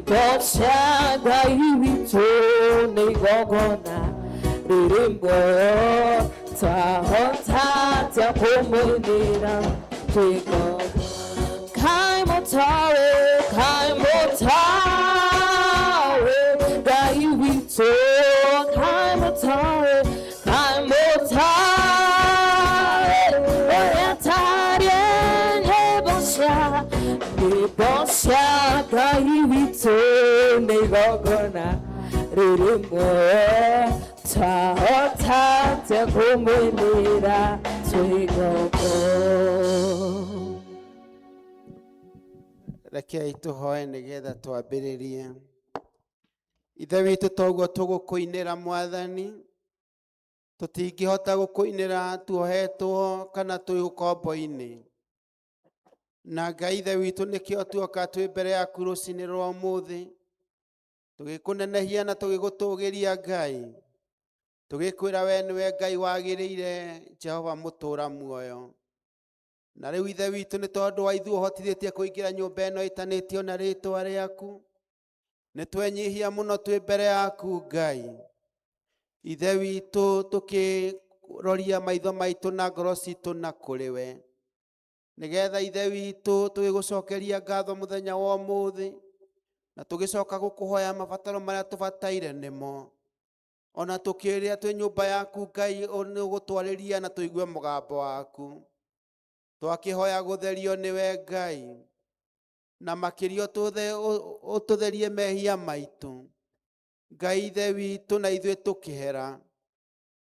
Nyĩmbo cia Ngai witũ nĩ igongona rĩrĩ muoyo, twahota atĩa kũmũinĩra twĩ ngombo? Kaĩ mũtoĩ, kaĩ mũtoĩ Ngai witũ, kaĩ mũtoĩ, kaĩ mũtoĩ ũrĩa atariĩ. Nyĩmbo cia Ngai witũ nĩ igongona rĩrĩ muoyo, twahota atĩa kũmũinĩra twĩ ngombo? Rekei tũhoe nĩgetha twambĩrĩrie. Ithe witũ, toguo tũgũkũinĩra Mwathani, tũtingĩhota gũkũinĩra tuohetwo kana twĩ ũkombo-inĩ. Na Ngai Ithe witũ, nĩkĩo tuoka twĩ mbere yaku rũcinĩ rwa ũmũthĩ, tũgĩkũnenehia na tũgĩgũtũgĩria Ngai, tũgĩkwĩra we nĩwe Ngai wagĩrĩire, Jehova mũtũra muoyo. Na rĩu Ithe witũ, nĩ tondũ wa ithuĩ ũhotithĩtie kũingĩra nyũmba ĩno ĩtanĩtio na rĩtwa rĩaku, nĩ twenyihia mũno twĩ mbere yaku Ngai Ithe witũ, tũkĩroria maitho maitũ na ngoro citũ na kũrĩ we, nĩgetha Ithe witũ tũgĩgũcokeria ngatho mũthenya wa ũmũthĩ, na tũgĩcoka gũkũhoya mabataro marĩa tũbataire nĩmo, ona tũkĩrĩa twĩ nyũmba yaku Ngai, nĩ ũgũtwarĩria na tũigue mũgambo waku. Twakĩhoya gũtherio nĩwe Ngai, na makĩria ũtũtherie mehia maitũ Ngai Ithe witũ, na ithuĩ tũkĩhera,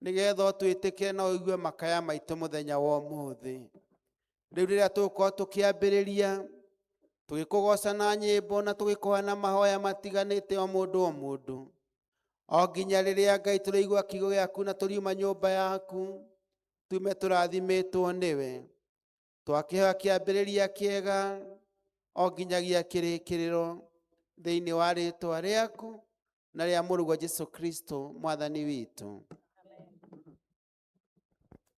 nĩgetha ũtwĩtĩkĩre na ũigue makaya maitũ mũthenya wa ũmũthĩ. Rĩu rĩrĩa tũgũkorwo tũkĩambĩrĩria tũgĩkũgoca na nyĩmbo na tũgĩkũhoya na mahoya matiganĩte, o mũndũ o mũndũ, o nginya rĩrĩa Ngai tũrĩigua kiugo gĩaku na tũriuma nyũmba yaku, tume tũrathimĩtwo nĩwe. Twakĩhoya kĩambĩrĩria kĩega o nginyagia kĩrĩkĩrĩro, thĩinĩ wa rĩtwa rĩaku na rĩa mũrũguo Jesu Kristo Mwathani witũ.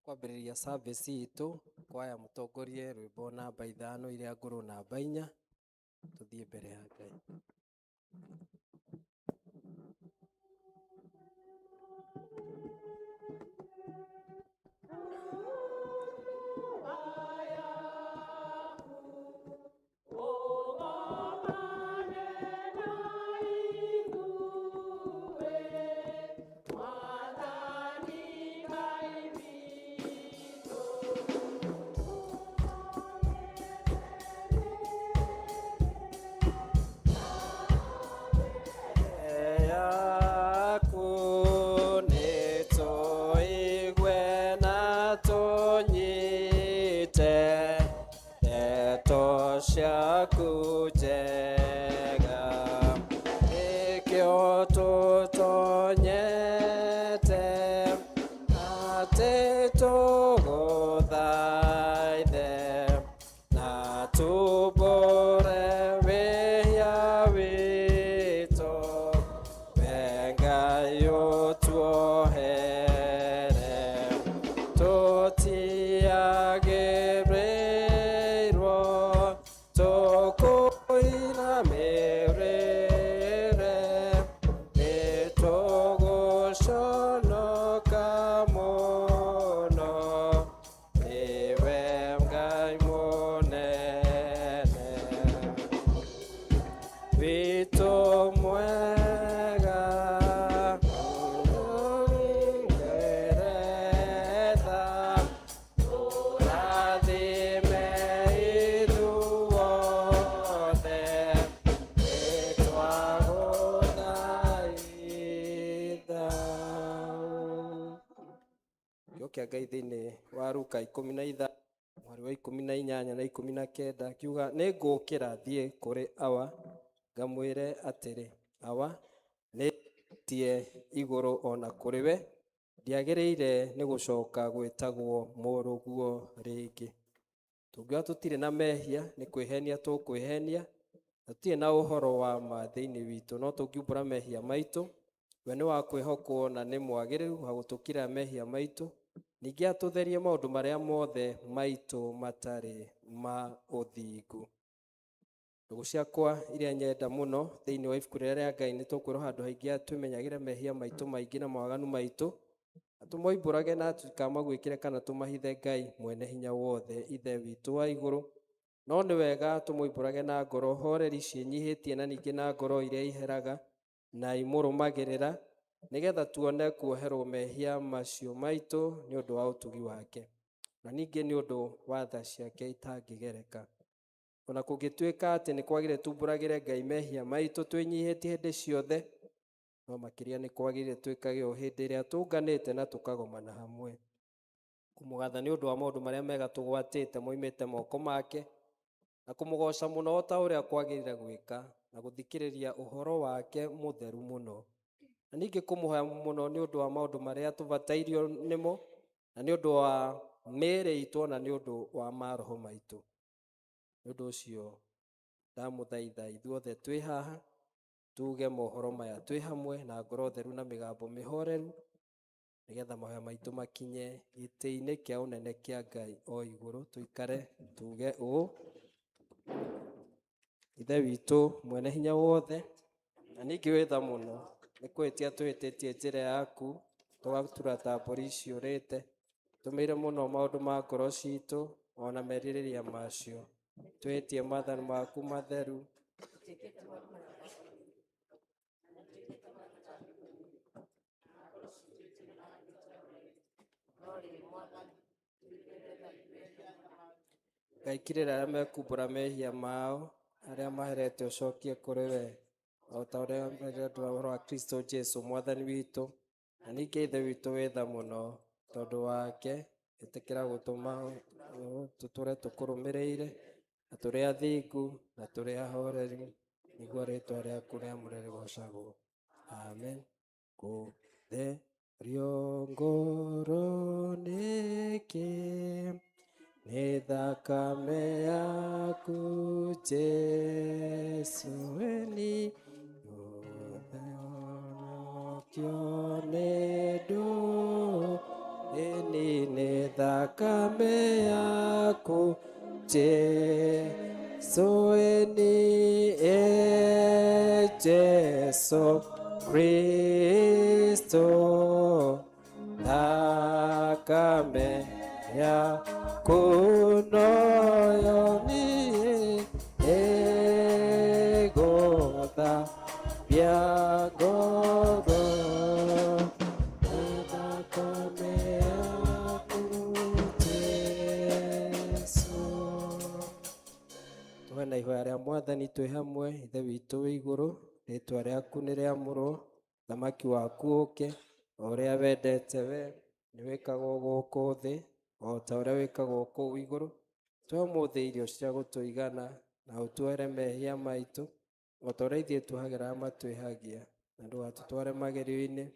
Kwambĩrĩria service itũ, kwaya mũtongorie rwĩmbo namba 5 iria ngũrũ namba 4, tũthiĩ mbere ya Ngai. Yaku nĩtũigue na tũnyite ndeto ciaku njega, nĩkĩo tũtonyete atĩ tũgũthaithe na tumbũre wĩhia witũ, we Ngai ũtuohere. Tũtiagĩrĩirwo tũkũinamĩrĩre, nĩtũgũconoka mũno, nĩwe Ngai mũnene witũ mwega. Ngeretha ũrathime ithuothe, nĩtwagũthaitha. Kiugo kĩa Ngai thĩinĩ wa Luka 15 mweri wa 18 na 19 kiuga, nĩ ngũkĩra thiĩ kũrĩ awa ngamwĩre atĩrĩ, awa, nĩ tie igũrũ ona kũrĩ we, ndiagĩrĩire nĩ gũcoka gwĩtagwo mũrũguo rĩngĩ. Tũngiuga tũtirĩ na mehia, nĩ kwĩhenia tũkwĩhenia, na tũtirĩ na ũhoro wa ma thĩinĩ witũ. No tũngiumbũra mehia maitũ, we nĩ wa kwĩhokwo na nĩ mwagĩrĩru wa gũtũkira mehia maitũ, ningĩ atũtherie maũndũ marĩa mothe maitũ matarĩ ma ũthingu. Ndũgũ ciakwa iria nyenda mũno thĩinĩ wa ibuku rĩrĩa rĩa Ngai nĩ tũkwĩrwo handũ haingĩ twĩmenyagĩre mehia maitũ maingĩ na mawaganu maitũ, na tũmoimbũrage na tũtikamaguĩkĩre kana tũmahithe Ngai mwene hinya wothe Ithe witũ wa igũrũ. No nĩ wega tũmoimbũrage na ngoro horeri ciĩnyihĩtie na ningĩ na ngoro iria iheraga na imũrũmagĩrĩra, nĩgetha tuone kuoherwo mehia macio maitũ nĩ ũndũ wa ũtugi wake, na ningĩ nĩ ũndũ wa tha ciake itangĩgereka. Ona kũngĩtuĩka atĩ nĩ kwagĩrĩire tumbũragĩre Ngai mehia maitũ twĩnyihĩtie hĩndĩ ciothe, no makĩria nĩ kwagĩrĩire twĩkage o hĩndĩ ĩrĩa tũnganĩte na tũkagomana hamwe. Kũmũgatha nĩ ũndũ wa maũndũ marĩa mega tũgwatĩte moimĩte moko make, na kũmũgoca mũno o ta ũrĩa kwagĩrĩire gwĩka, na gũthikĩrĩria ũhoro wake mũtheru mũno. Na ningĩ kũmũhoya mũno nĩ ũndũ wa maũndũ marĩa tũbatairio nĩmo, na nĩ ũndũ wa mĩĩrĩ itũ na nĩ ũndũ wa maroho maitũ. Nĩ ũndũ ũcio ndamũthaitha ithuothe twĩ haha tuge mohoro maya twĩ hamwe na ngoro theru na mĩgambo mĩhoreru, nĩgetha mahoya maitũ makinye gĩtĩ-inĩ kĩa ũnene kĩa Ngai o igũrũ. Tũikare tuge ũũ: Ithe witũ mwene hinya wothe, na ningĩ wĩ tha mũno, nĩ kũhĩtia tũhĩtĩtie njĩra yaku, tũgatura ta mbũri ciũrĩte. Tũmĩire mũno maũndũ ma ngoro citũ ona merirĩria macio. Twĩhĩtie maathani maku matheru. Ngai kirĩra arĩa mekumbũra mehia mao, arĩa maherete ũcokie kũrĩ we, o ta ũrĩa merire ũhoro wa Kristo Jesu mwathani witũ. Na ningĩ Ithe witũ wĩ tha mũno, tondũ wake ĩtĩkĩra gũtũma tũtũre tũkũrũmĩrĩire, na tũrĩ athingu na tũrĩ ahoreri, nĩguo rĩtwa rĩaku rĩamũre rĩgocagwo. Amen. Kũtherio ngoro nĩkĩ nĩ thakame yaku Jesu eni ũthonokio nĩ eni nĩ thakame yaku Jesu eni e Jesu Kristo thakame yaku noyo niĩ ĩgũthambia ngoro. Nĩ thakame yaku Jesu. Tuhe na ihoya rĩa mwathani twĩ hamwe. Ithe witũ wĩ igũrũ, rĩtwa rĩaku nĩ rĩamũrwo, thamaki waku ũke, o ũrĩa wendete we nĩ wĩkagwo gũkũ thĩ o ta ũrĩa wĩkagwo kũu igũrũ. Tũhe ũmũthĩ irio cia gũtũigana, na ũtuohere mehia maitũ o ta ũrĩa ithuĩ tuohagĩra arĩa matwĩhagia, na ndũgatũtware magerio-inĩ,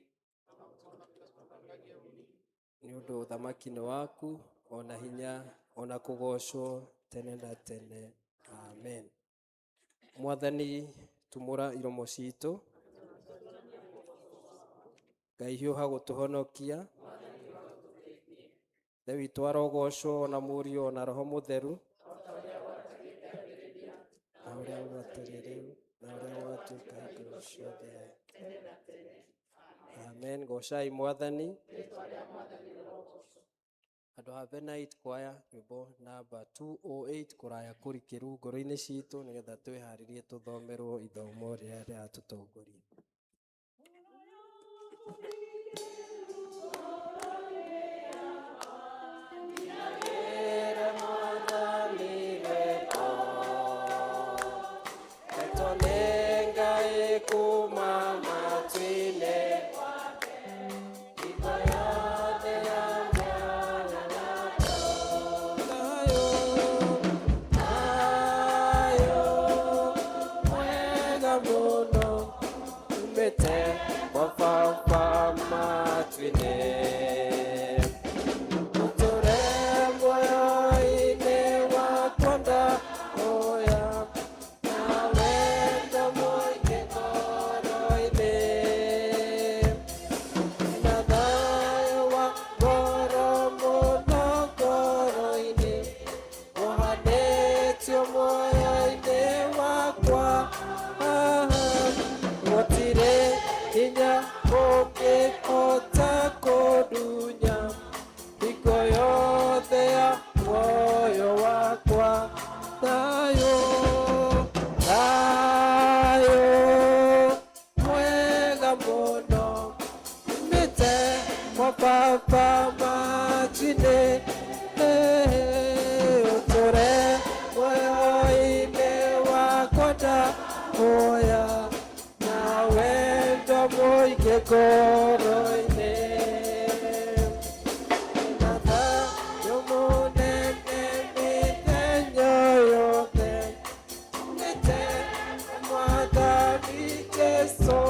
nĩ ũndũ ũthamaki nĩ waku, ona hinya, ona kũgocwo tene na tene. Amen. Mwathani, tumũra iromo citũ. Ngai hiũha gũtũhonokia. Ithe witũ arogocwo, ona Mũriũ, ona Roho Mũtheru, na ũrĩa gwatariĩ rĩu, na ũrĩa gwatuĩka hingo ciothe. Amen. Gocai mwathani. Andũ a Benite Choir, rwĩmbo namba 208, kũraya kũrikĩru ngoro-inĩ citũ, nĩgetha twĩharĩrie tũthomerwo ithomo rĩrĩa rĩratũtongoria. Baba matu-inĩ, ũtũre muoyo-inĩ wakwa ndahoya, na wendo mũingĩ ngoro-inĩ. Na thayũ mũnene mĩthenya yothe, nĩte Mwathani Jesũ,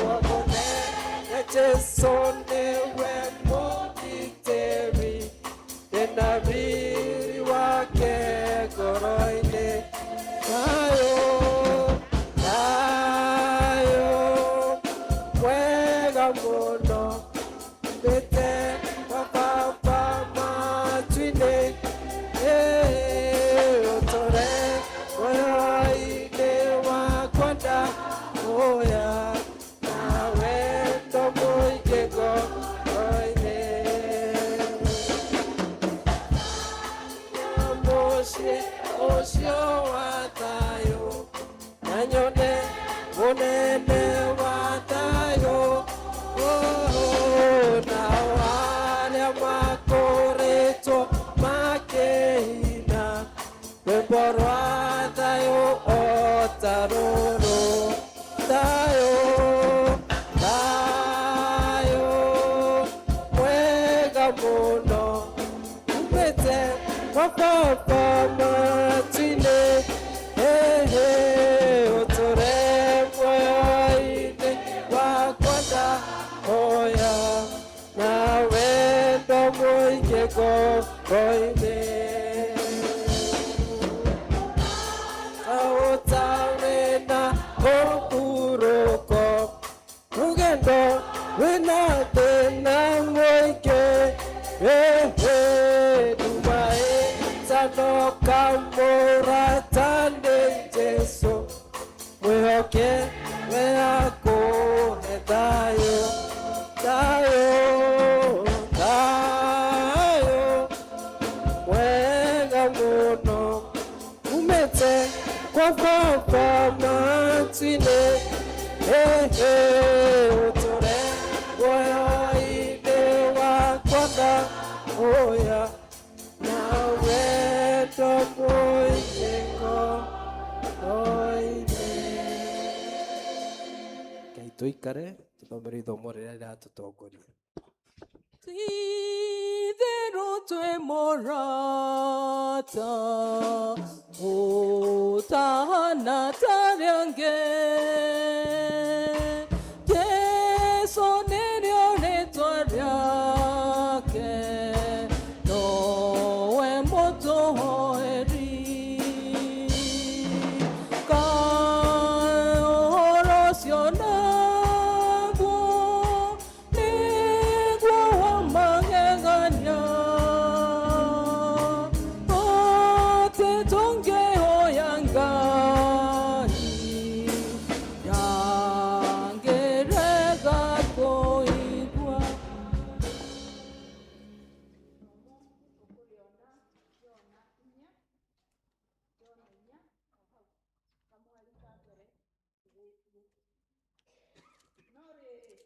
wakũnene Jesũ nĩwe mũgitĩri, ndĩna riri wake ngoro-inĩ. Thayũ, thayũ mwega mũno, mbĩte kwa Baba matu-inĩ, ũtũre muoyo-inĩ wakwa ndahoya, na wendo mũingĩ ngoro-inĩ. Mũciĩ ũcio wa thayũ, na nyone mũnene wa thayũ, nao arĩa makũrĩtwo makĩina rwĩmbo rwa thayũ o ta rũrũ. Thayũ, thayũ mwega mũno, umĩte kwa Baba matu-inĩ, ũtũre muoyo-inĩ wakwa ndahoya, na wendo mũingĩ ngoro-inĩ. Ũtarĩ na ũhurũko, rũgendo rwĩna thĩna mũingĩ, nduma ĩtanoka mũrata nĩ Jesũ, mwĩhoke we akũhe thayũ, thayũ, thayũ mwega mũno, umĩte kwa Baba matu-inĩ, ũtũre muoyo-inĩ wakwa ndahoya, na wendo mũingĩ ngoro-inĩ. Ngai tũikare tũthomere ithomo rĩrĩa rĩratũtongoria. Ti-itherũ twĩ mũrata ũtahana ta arĩa angĩ. Jesũ nĩrĩo rĩtwa rĩake, nowe mũtũhoeri. Kaĩ ũhoro ũcio naguo nĩguo wa magegania, atĩ tũngĩhoya Ngai ndangĩrega kũigua. No rĩrĩ,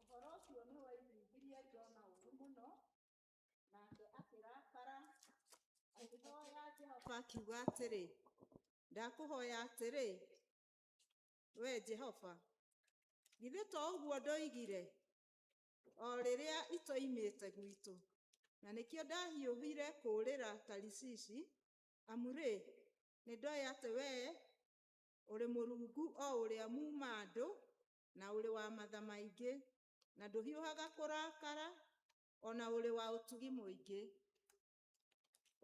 ũhoro ũcio nĩ waiguithirie Jona ũũru mũno, nake akĩrakara, akĩhoya Jehova akiuga atĩrĩ, "Ndakũhoya atĩrĩ, wee Jehova, githĩ to ũguo ndoigire o rĩrĩa itoimĩte gwitũ, na nĩkĩo ndahiũhire kũũrĩra Tarishishi, amu rĩ, nĩndoĩ atĩ wee ũrĩ Mũrungu o ũrĩa muuma-andũ na ũrĩ wa matha maingĩ, na ndũhiũhaga kũrakara, o na ũrĩ wa ũtugi mũingĩ.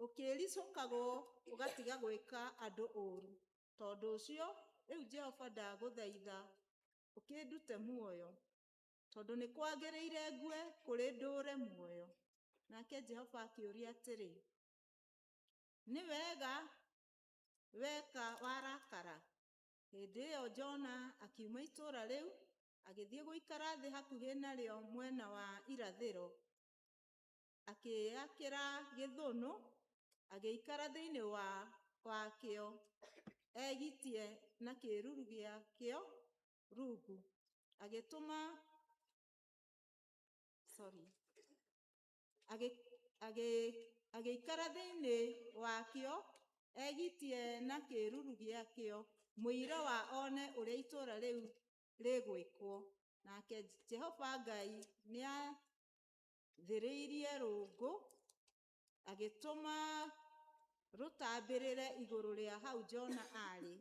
Ũkĩĩricũkagwo ũgatiga gwĩka andũ ũũru. Tondũ ũcio, rĩu Jehova ndagũthaitha ũkĩndute muoyo, tondũ nĩ kwagĩrĩire ngue kũrĩ ndũũre muoyo." Nake Jehova akĩũria atĩrĩ, "Nĩ wega weka warakara?" Hĩndĩ ĩyo Jona akiuma itũũra rĩu, agĩthiĩ gũikara thĩ hakuhĩ narĩo mwena wa irathĩro, akĩĩakĩra gĩthũnũ, agĩikara thĩinĩ wakĩo, egitie na kĩĩruru gĩakĩo rungu. Agĩtũma Sorry. Agĩikara thĩinĩ wakĩo egitie na kĩĩruru gĩakĩo mũira wa one ũrĩa itũũra rĩu rĩgwĩkwo. Nake Jehova Ngai nĩathĩrĩirie rũũngũ, agĩtũma rũtambĩrĩre igũrũ rĩa hau Jona arĩ,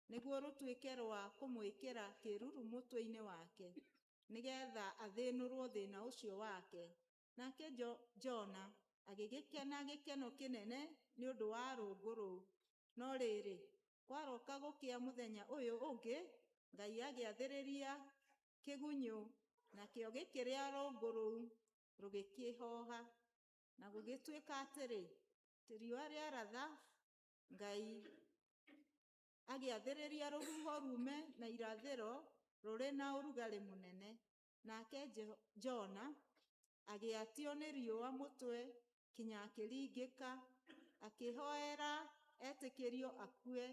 nĩguo rũtuĩke rwa kũmwĩkĩra kĩĩruru mũtwe-inĩ wake, nĩgetha athĩnũrwo thĩna ũcio wake. Nake Jona agĩgĩkena gĩkeno kĩnene nĩ ũndũ wa rũũngũ rũu. No rĩrĩ, kwaroka gũkĩa mũthenya ũyũ ũngĩ, Ngai agĩathĩrĩria kĩgunyũ, nakĩo gĩkĩrĩa rũũngũ rũu rũgĩkĩhoha. Na gũgĩtuĩka atĩrĩ, atĩ riũa rĩaratha, Ngai agĩathĩrĩria rũhuho rume na irathĩro rũrĩ na ũrugarĩ mũnene. Nake Jona agĩatio nĩ riũa mũtwe kinya akĩringĩka, akĩhoera etĩkĩrio akue,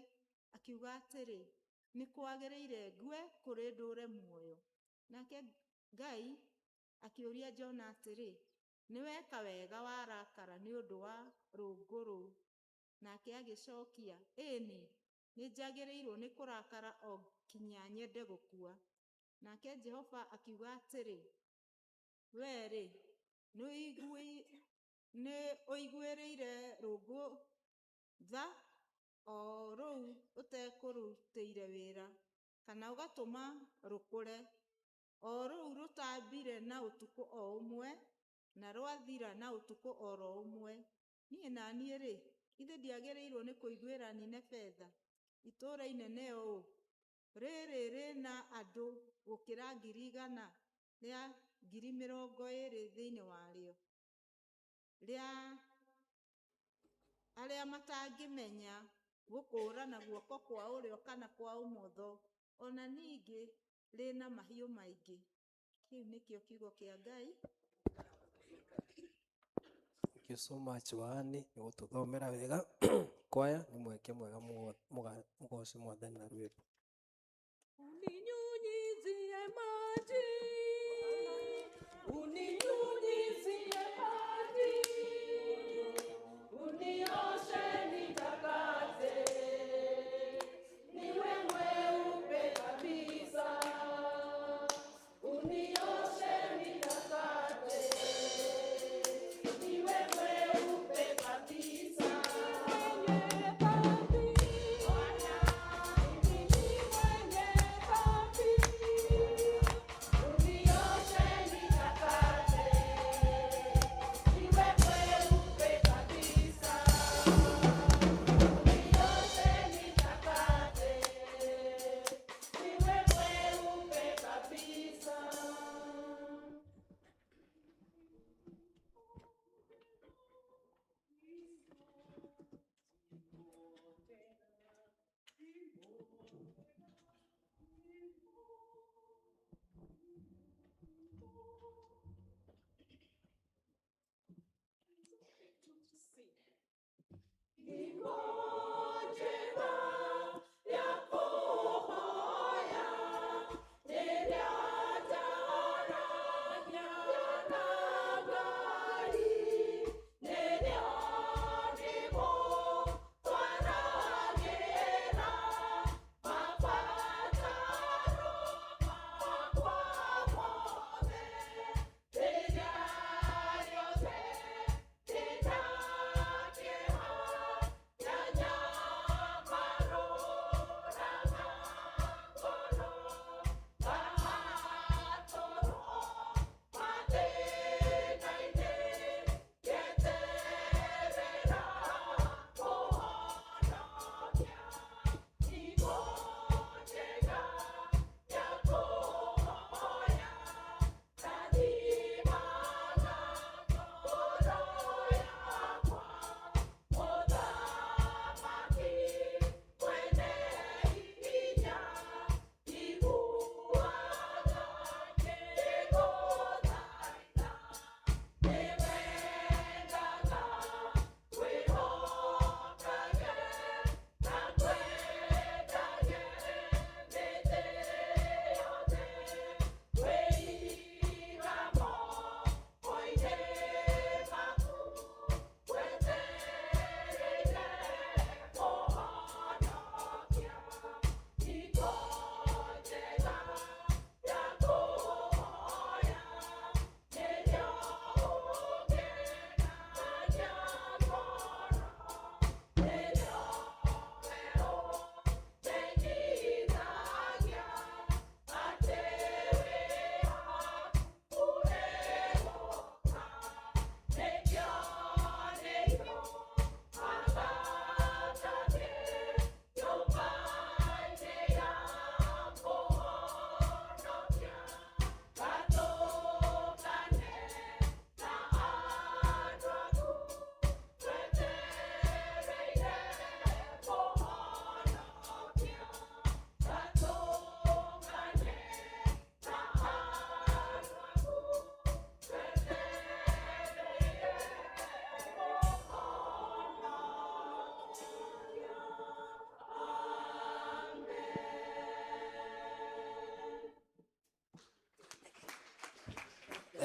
akiuga atĩrĩ, nĩ kwagĩrĩire ngue kũrĩ ndũre muoyo. Nake Ngai akĩũria Jona atĩrĩ, nĩ weka wega warakara nĩ ũndũ wa rũũngũ rũu? Nake agĩcokia, ĩni, nĩ njagĩrĩirwo nĩ kũrakara o kinya nyende gũkua. Nake Jehova akiuga atĩrĩ, wee-rĩ, nĩ ũiguĩrĩire rũũngũ tha o rũu ũtekũrutĩire wĩra, kana ũgatũma rũkũre, o rũu rũtambire na ũtukũ o ũmwe, na rwathira na ũtukũ oro ũmwe. Niĩ na niĩ-rĩ, githĩ ndiagĩrĩirwo nĩ kũiguĩra Nineve tha, itũũra inene ũũ, rĩrĩ rĩna andũ gũkĩra 120,000 thĩinĩ warĩo, rĩa arĩa matangĩmenya gũkũũrana guoko kwa ũrĩo kana kwa ũmotho, ona ningĩ rĩna mahiũ maingĩ. Kĩu nĩkĩo kiugo kĩa Ngai. Thank you so much Waani nĩ gũtũthomera wega. Kwaya nĩ mweke mwega mũgoce Mwathani na rwĩmbo. Uninyunyizie maji, uninyunyizie maji, unioshe nitakase, niwe mweupe kabisa. Unioshe nitakase, niwe mweupe kabisa. Mwenye dhambi, mimi mwenye dhambi, unioshe nitakase.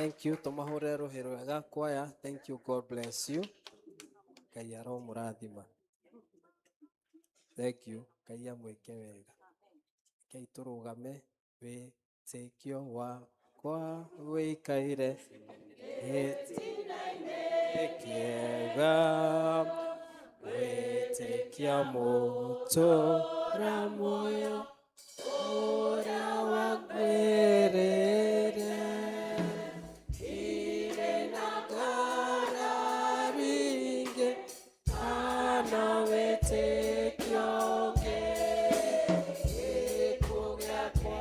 Thank you. Tũmahũrĩre rũhĩ rwega kwaya. Thank you. God bless you. Ngai aromũrathima. Thank you. Ngai amwĩke wega. Rekei tũrũgame wĩtĩkio wakwa wĩikaire gĩtina-inĩ kĩega wĩtĩkia mũtũra muoyo ũrĩa wakuĩrĩire irĩ na ngarari ingĩ kana wĩtĩkio ũngĩ gĩkuũ gĩakwa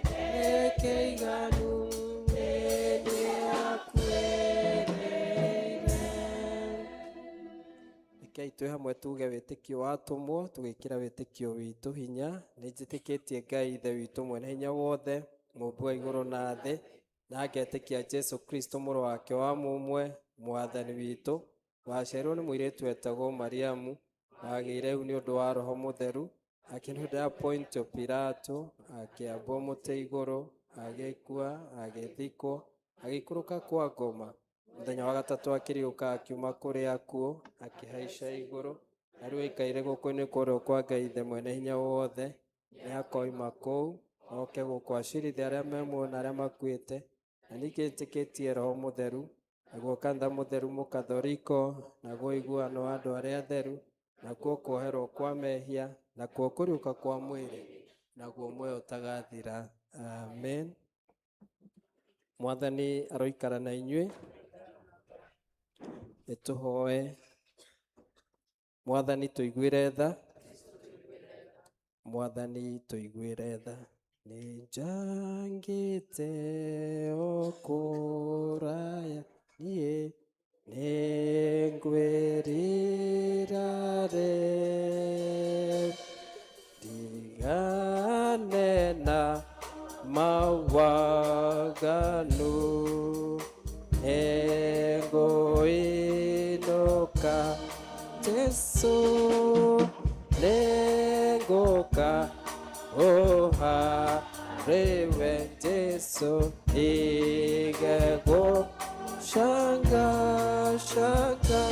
nĩ kĩiganu nĩ nĩakuĩrĩire. Rekei twĩ hamwe tuge wĩtĩkio wa atũmwo tũgĩkĩra wĩtĩkio witũ hinya. Nĩ njĩtĩkĩtie Ngai Ithe witũ mwene hinya wothe, mũmbi wa igũrũ na thĩ, na ngetĩkia Jesu Kristo mũrũ wake wa mũmwe, mwathani witũ, waciarirwo nĩ mũirĩtu wetagwo Mariamu, wagĩire ihu nĩ ũndũ wa Roho Mũtheru, akĩnũndĩra Pontio Pilato, akĩambwo mũtĩ igũrũ, agĩkua, agĩthikwo, agĩikũrũka kwa ngoma. Mũthenya wa gatatũ akĩriũka akiuma kũrĩ akuũ, akĩhaica igũrũ, na rĩu aikaire guoko-inĩ kwa ũrĩo kwa Ngai Ithe mwene hinya wothe. Nĩ akoima kũu oke gũkũ acirithie arĩa me muoyo na arĩa makuĩte. Na ningĩ njĩtĩkĩtie Roho Mũtheru, naguo kanitha mũtheru mũkathoriko, naguo ũiguano wa andũ arĩa atheru, nakuo kuoherwo kwa mehia, nakuo kũriũka kwa mwĩrĩ, naguo muoyo ũtagathira. Amen. Mwathani aroikara na inyuĩ. Nĩtũhoe. Mwathani tũiguĩre tha. Mwathani tũiguĩre tha. Nĩ njangĩte o kũraya niĩ nĩ ngwĩrira rĩu ndigane na mawaganu nĩngũinũka Jesu nĩngũka ũharĩwe Jesu ndigegwo shanga shanga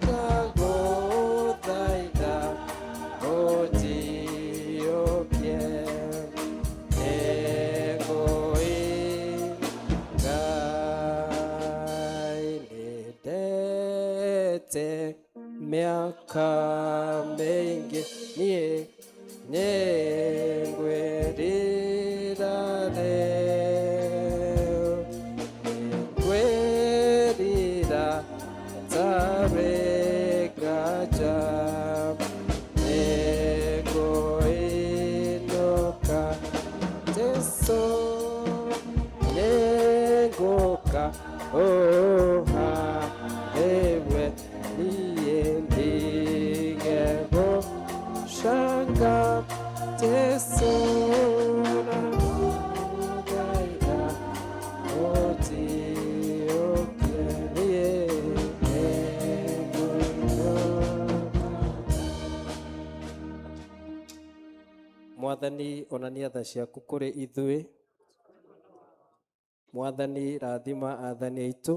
ndagũthaitha ũnjiyũkie nĩngũinũka nĩndete mĩaka mĩingĩ niĩ nĩngwĩrira rĩu nĩngwĩrira ntarĩ nganja nĩngũinũka Jesu nĩngũka ũharĩwe niĩ ndige gũcanga Jesu ndagũthaitha ũnjiyũkie niĩ nĩngũinũka. Mwathani onania tha ciaku kũrĩ ithuĩ. Mwathani rathima athani aitũ.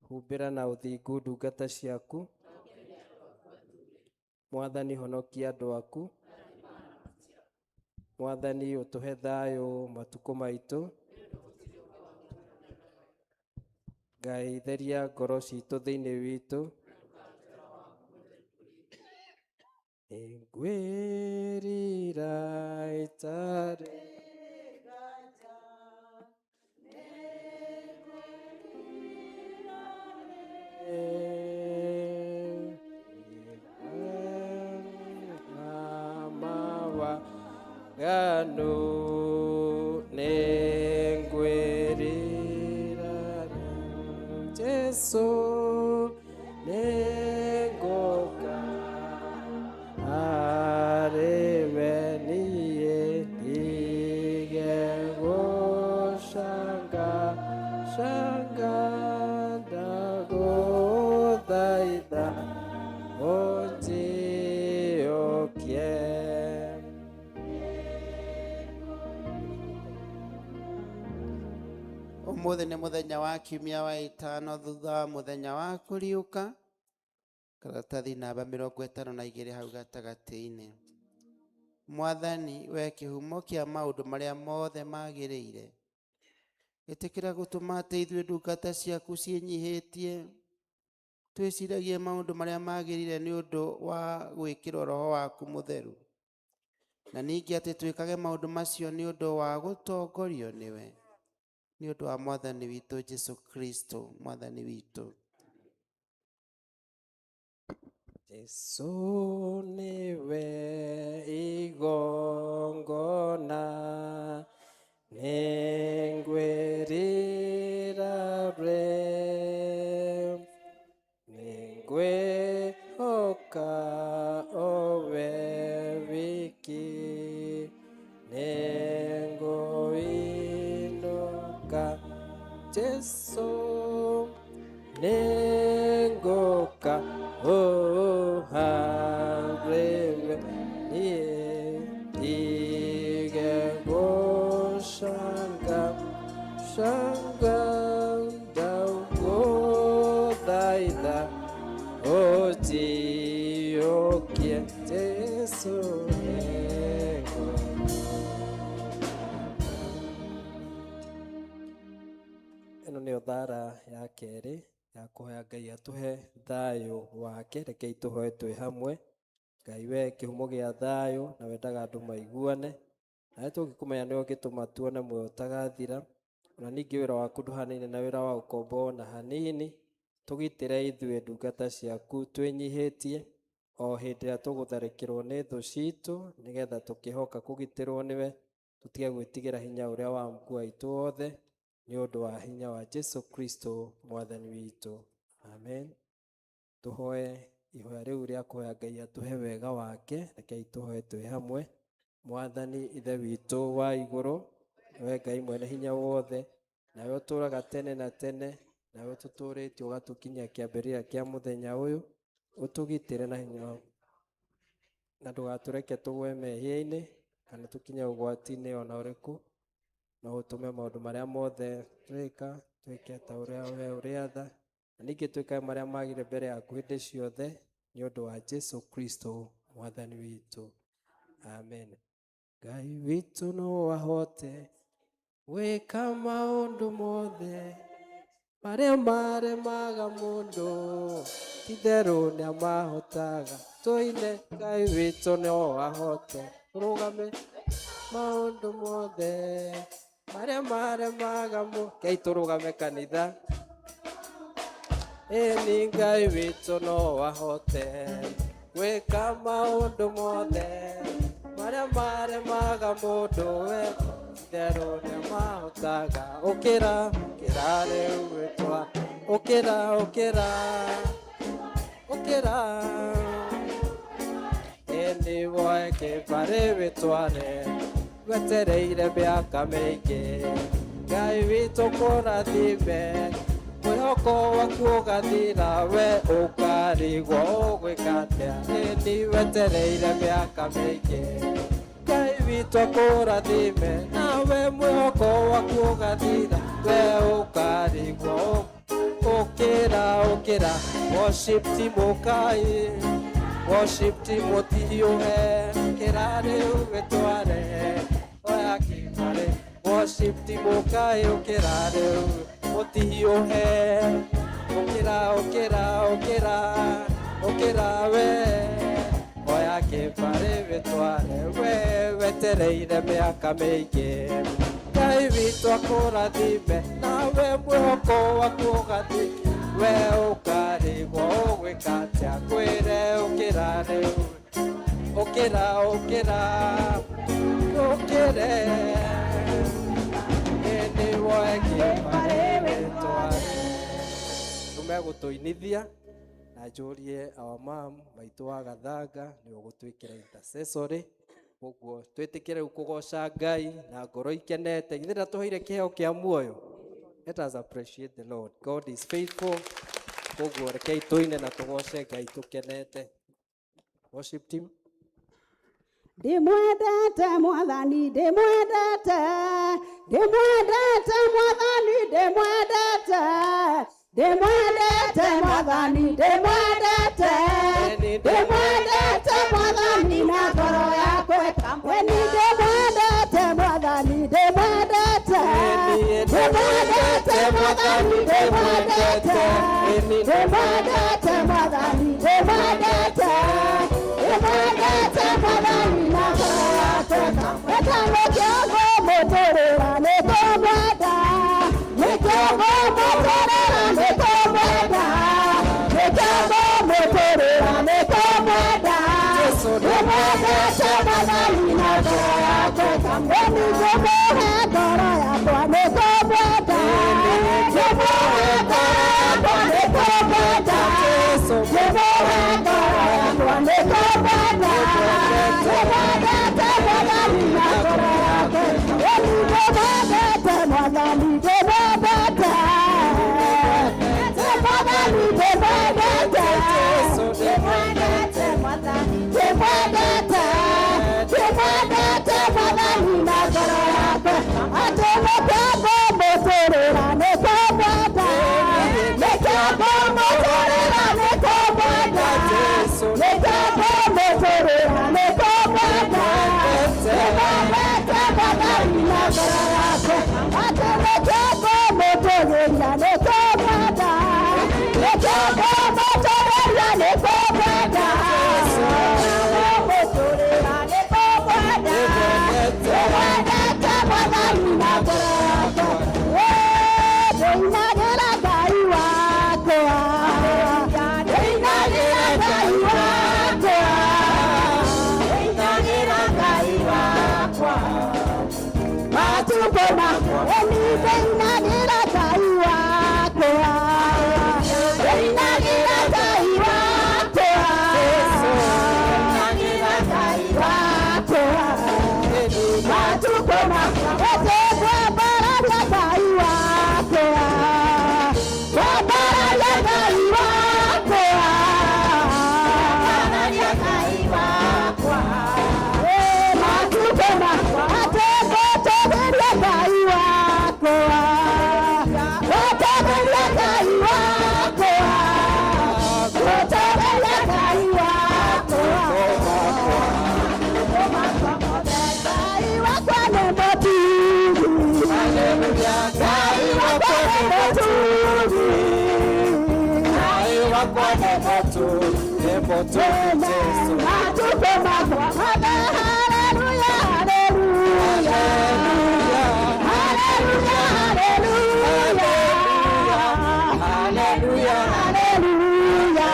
Humbĩra na ũthingu ndungata ciaku. Mwathani honokia andũ aku. Mwathani ũtũhe thayũ matukũ maitũ. Ngai theria ngoro citũ thĩinĩ witũ. Nĩngwĩrira itarĩ mawaganu nĩngwĩrira Jesu nĩngũka harĩwe niĩ ndige gũcanga shanga ndagũthaitha ũnjiyũkie. Ũmũthĩ nĩ mũthenya wa kiumia wa ĩtano thutha wa mũthenya wa kũriũka, karatathi namba 52 hau gatagatĩ-inĩ. Mwathani, we kĩhumo kĩa maũndũ marĩa mothe magĩrĩire, ĩtĩkĩra gũtũma atĩ ithuĩ ndungata ciaku ciĩnyihĩtie twĩciragie maũndũ marĩa magĩrĩire nĩ ũndũ wa gwĩkĩrwo Roho waku Mũtheru, na ningĩ atĩ twĩkage maũndũ macio nĩ ũndũ wa gũtongorio nĩwe, nĩ ũndũ wa Mwathani witũ Jesu Kristo Mwathani witũ. Jesu nĩwe igongona, nĩngwĩrira rĩu, nĩngwĩhoka owe wiki, nĩngũinũka. Jesu nĩngũka ũharĩwe niĩ, ndige gũcanga canga, ndagũthaitha ũnjiyũkie. Jesu nĩngũka. Ĩno nĩyo thara ya kerĩ ya kũhoya Ngai atũhe thayũ wake. Rekei tũhoe twĩ hamwe. Ngai, we kĩhumo gĩa thayũ na wendaga andũ maiguane, nawe tũngĩkũmenya nĩwe ũngĩtũma tuone muoyo ũtagathira. Ona ningĩ wĩra waku ndũhanaine na wĩra wa ũkombo ona hanini. Tũgitĩre ithuĩ ndungata ciaku twĩnyihĩtie o hĩndĩ ĩrĩa tũgũtharĩkĩrwo nĩ thũ citũ, nĩgetha tũkĩhoka kũgitĩrwo nĩwe, tũtige gwĩtigĩra hinya ũrĩa wa mkuu witũ wothe, nĩ ũndũ wa hinya wa Jesu Kristo Mwathani witũ, amen. Tũhoe ihoya rĩu rĩa kũhoya Ngai atũhe wega wake. Rekei tũhoe twĩ hamwe. Mwathani Ithe witũ wa igũrũ, we Ngai mwene hinya wothe, nawe ũtũũraga tene na tene, nawe ũtũtũũrĩtie ũgatũkinyia kĩambĩrĩria kĩa mũthenya ũyũ, ũtũgitĩre na hinya waku na ndũgatũreke tũgwe mehia-inĩ kana tũkinye ũgwati-inĩ ona ũrĩkũ, no ũtũme maũndũ marĩa mothe twĩka twĩke ta ũrĩa we ũrĩatha, na ningĩ twĩkage marĩa magĩrĩire mbere yaku hĩndĩ ciothe, nĩ ũndũ wa Jesu Kristo Mwathani witũ, amen. Ngai witũ no ahote gwĩka maũndũ mothe marĩa maremaga mũndũ, titherũ nĩamahotaga. Tũine, Ngai witũ no ahote rũgame maũndũ mothe marĩa maremaga mũ Ngai, tũrũgame kanitha. Ĩni, Ngai witũ no ahote gwĩka maũndũ mothe marĩa maremaga mũndũ, we itherũ nĩamahotaga. Ũkĩra, ũkĩra rĩu wĩtwa, ũkĩra, ũkĩra, ũkĩra. Ĩni, woe kĩbarĩ wĩtware, wetereire mĩaka mĩingĩ Ngai witũ kũrathime, mwĩhoko waku ũgathira, we ũkarigwo ũgwĩka atĩa. Ĩni, wetereire mĩaka mĩingĩ Ngai witũ akũrathime, nawe mwĩhoko waku ũgathira, we ũkarigwo. Ũkĩra, ũkĩra. Worship team, ũkai. Worship team, mũtihiũhe. Ũkĩra rĩu wĩtware, oya kĩbarĩ. Worship team, ũkai. Ũkĩra rĩu, mũtihiũhe. Ũkĩra, ũkĩra, ũkĩra, ũkĩra we, oya kĩbarĩ wĩtware. We wetereire mĩaka mĩingĩ Ngai witũ akũrathime, nawe mwĩhoko waku ũgathi, we ũkarigwo ũgwĩka atĩa. Kwĩre ũkĩra rĩu, ũkĩra, ũkĩra, ũkĩre. Ĩni, woe kĩbarĩ wĩtware. Rĩu megũtũinithia na njũrie our mom maitũ wa Gathanga nĩwe ũgũtwĩkĩra intercessory. Koguo twĩtĩkĩre rĩu kũgoca Ngai na ngoro ikenete. Githĩ ndatũheire kĩheo kĩa muoyo? Let us appreciate the Lord. God is faithful. Koguo rekei tũine na tũgoce Ngai tũkenete. Worship team. Ndĩmwendete Mwathani, ndĩmwendete, ndĩmwendete Mwathani, ndĩmwendete, ndĩmwendete Mwathani, ndĩmwendete, ndĩmwendete Mwathani na ngoro yakwa. Eni ndĩmwendete Mwathani, ndĩmwendete, ndĩmwendete Mwathani, ndĩmwendete, ndĩmwendete Mwathani, ndĩmwendete, ndĩmwendete Mwathani na ngoro yakwa. Wetano kĩongo mũtũrĩra nĩkũmwenda, nĩkĩongo mũtũrĩra nĩkũmwenda, nĩkĩongo mũtũrĩra nĩkũmwenda, ndĩmwendete Mwathani na ngoro yakwa. Eni ngũmũhe ngoro yakwa nĩkũmwenda, ngũmũhe ngoro yakwa nĩkũmwenda, ngũmũhe ngoro yakwa nĩkũmwenda, ndĩmwendete Mwathani na ngoro yakwa. Eni ndĩmwendete Mwathani, ndĩmwendete, Mwathani ndĩmwendete, ndĩmwendete Mwathani, ndĩmwendete, ndĩmwendete Mwathani na ngoro yakwa. Atĩ nĩkĩongo mũtũrĩra nĩkũmwenda, nĩkĩongo mũtũrĩra nĩkũmwenda, nĩkĩongo mũtũrĩra nĩkũmwenda, ndĩmwendete Mwathani na ngoro yakwa. Atĩ nĩkĩongo mũtũrĩra nĩkũmwenda, nĩkĩongo mũtũrĩra nĩkũmwenda, mũtũrĩra nĩkũmwenda, ndĩmwendete Mwathani na ngoro yakwa. Ndĩinagĩra Ngai wakwa, ndĩinagĩra Ngai wakwa, ndĩinagĩra Ngai wakwa matukũ makwa. Eni ndĩinagĩra Ngai wakwa, ndĩinagĩra Ngai wakwa, ndĩinagĩra Ngai wakwa matukũ makwa. Ĩtĩkwambararia Ngai wakwa, kwambararia Ngai wakwa, kwambararia Ngai wakwa matukũ makwa. Atĩngũtũgĩria Ngai wakwa, gũtũgĩria Ngai wakwa, gũtũgĩria Ngai wakwa. Ngai wakwa nĩ mũtugi, Ngai wakwa nĩ mũtugi, Ngai wakwa nĩ mũtugi Jesu. Matukũ makwa mothe, haleluya, haleluya, haleluya, haleluya, Haleluya. haleluya.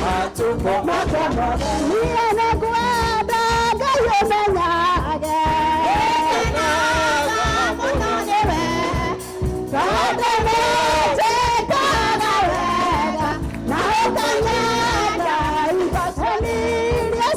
Matukũ Makwa mothe niĩ nĩngwenda Ngai ũmenyage, ngenaga mũno nĩwe, tondũ nĩnjĩkaga wega na ũkanyenda indo iria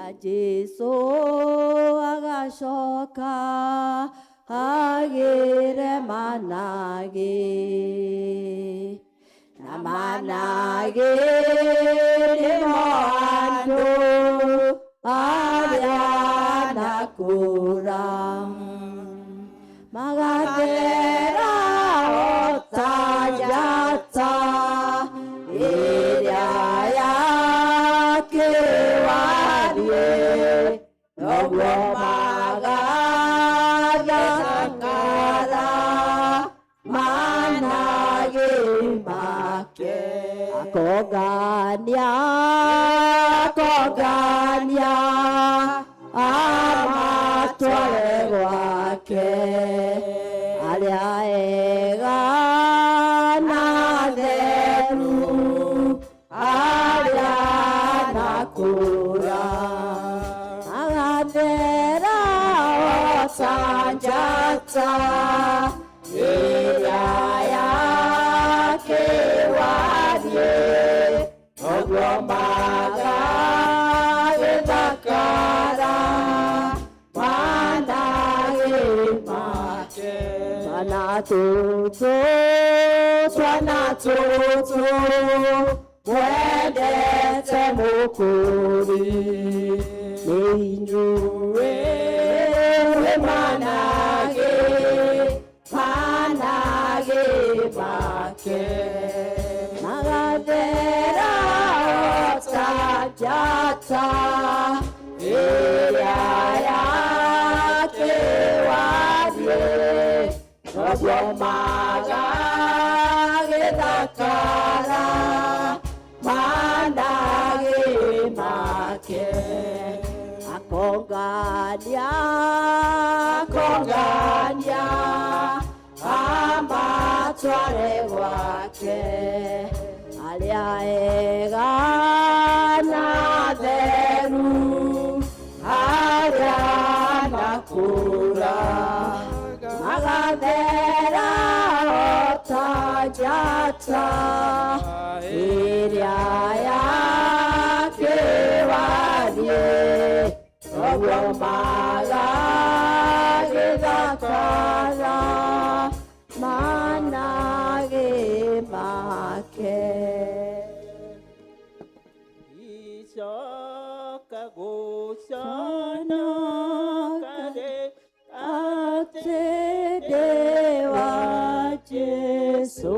Na Jesu agacoka agĩre managĩ na managĩ nĩmo andũ arĩa nakũra magathera o ta njata ĩrĩa yakĩwarie noguo magathakara managĩ make akongania akongania amatware gwake arĩa ega na theru arĩa nakũra magathera o ta njata ĩrĩa yakĩwarie noguo magagĩthakara managĩ make twana tũtũ twana tũtũ mwendete mũkũri nĩ inyuĩ mwĩ managĩ managĩ make magathera o ta njata ĩrĩa yakĩwarie noguo magagĩthakara managĩ make akongania akongania amatware gwake arĩa ega na theru arĩa nakũra magathera o ta njata ĩrĩa yakĩwarie noguo magagĩthakara managĩ make. Icoka gũconoka rĩ atĩ ndĩ wa Jesũ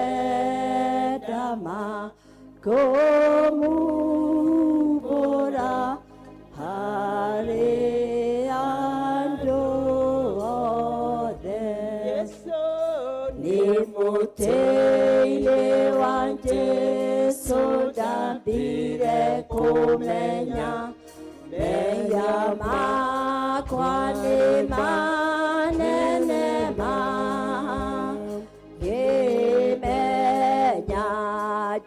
nĩngwenda ma kũmumbũra harĩ andũ othe. Jesũ Nĩ mũtĩ-inĩ wa Jesũ ndambire kũmenya mehia makwa nĩ manene ma ngĩmenya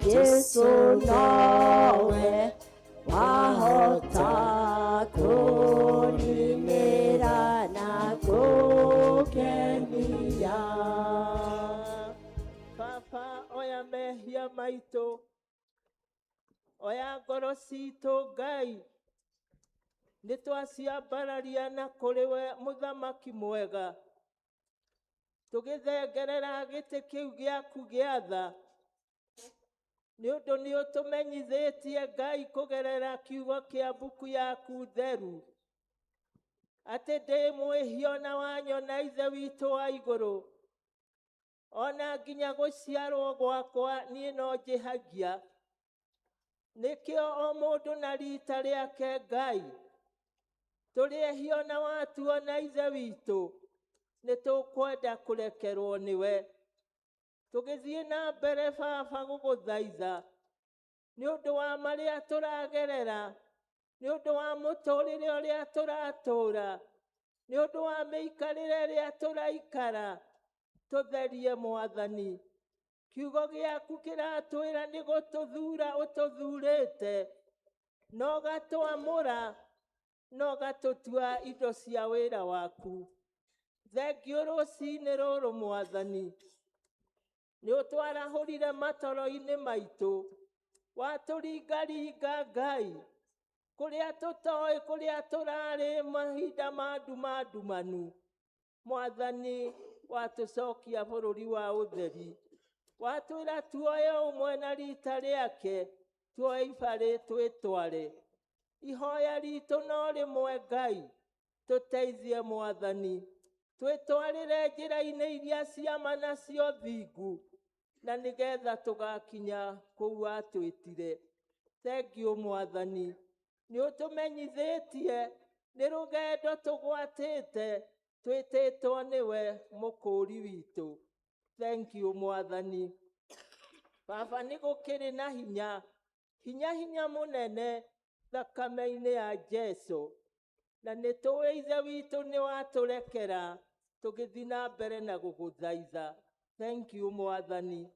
Jesũ nowe wahota kũninĩra na kũngenia. Baba oya mehia maitũ oya ngoro citũ Ngai nĩ twaciambararia na kũrĩ we mũthamaki mwega tũgĩthengerera gĩtĩ kĩu gĩaku gĩa tha nĩ ũndũ nĩ ũtũmenyithĩtie Ngai kũgerera kiugo kĩa mbuku yaku theru atĩ ndĩ mwĩhia ona wanyona ithe witũ wa igũrũ ona nginya gũciarwo gwakwa niĩ no njĩhagia nĩkĩo o mũndũ na rita rĩake Ngai tũrĩ ehia ona watuona ithe witũ nĩ tũkwenda kũrekerwo nĩwe tũgĩthiĩ na mbere baba gũgũthaitha nĩ ũndũ wa marĩa tũragerera nĩ ũndũ wa mũtũrĩre ũrĩa tũratũra nĩ ũndũ wa mĩikarĩre ĩrĩa tũraikara tũtherie mwathani kiugo gĩaku kĩratwĩra nĩ gũtũthura ũtũthurĩte na ũgatwamũra na ũgatũtua indo cia wĩra waku thengiũ rũcinĩ rũrũ mwathani nĩ ũtwarahũrire matoro-inĩ maitũ. Watũringaringa Ngai kũrĩa tũtoĩ, kũrĩa tũrarĩ mahinda ma nduma ndumanu, Mwathani watũcokia bũrũri wa ũtheri. Watwĩra tuoye ũmwe na rita rĩake, tuoye ibarĩ twĩtware. Ihoya ritũ no rĩmwe Ngai, tũteithie Mwathani, twĩtwarĩre njĩra-inĩ iria ciama na cia ũthingu, na nĩgetha tũgakinya kũu watwĩtire. Thengiũ Mwathani, nĩ ũtũmenyithĩtie nĩ rũgendo tũgwatĩte, twĩtĩtwo nĩwe mũkũũri witũ. Thank you Mwathani. Baba, nĩ gũkĩrĩ na hinya, hinya hinya mũnene thakame-inĩ ya Jesu, na nĩ tũĩ Ithe witũ nĩ watũrekera tũgĩthiĩ na mbere na gũgũthaitha. Thank you Mwathani.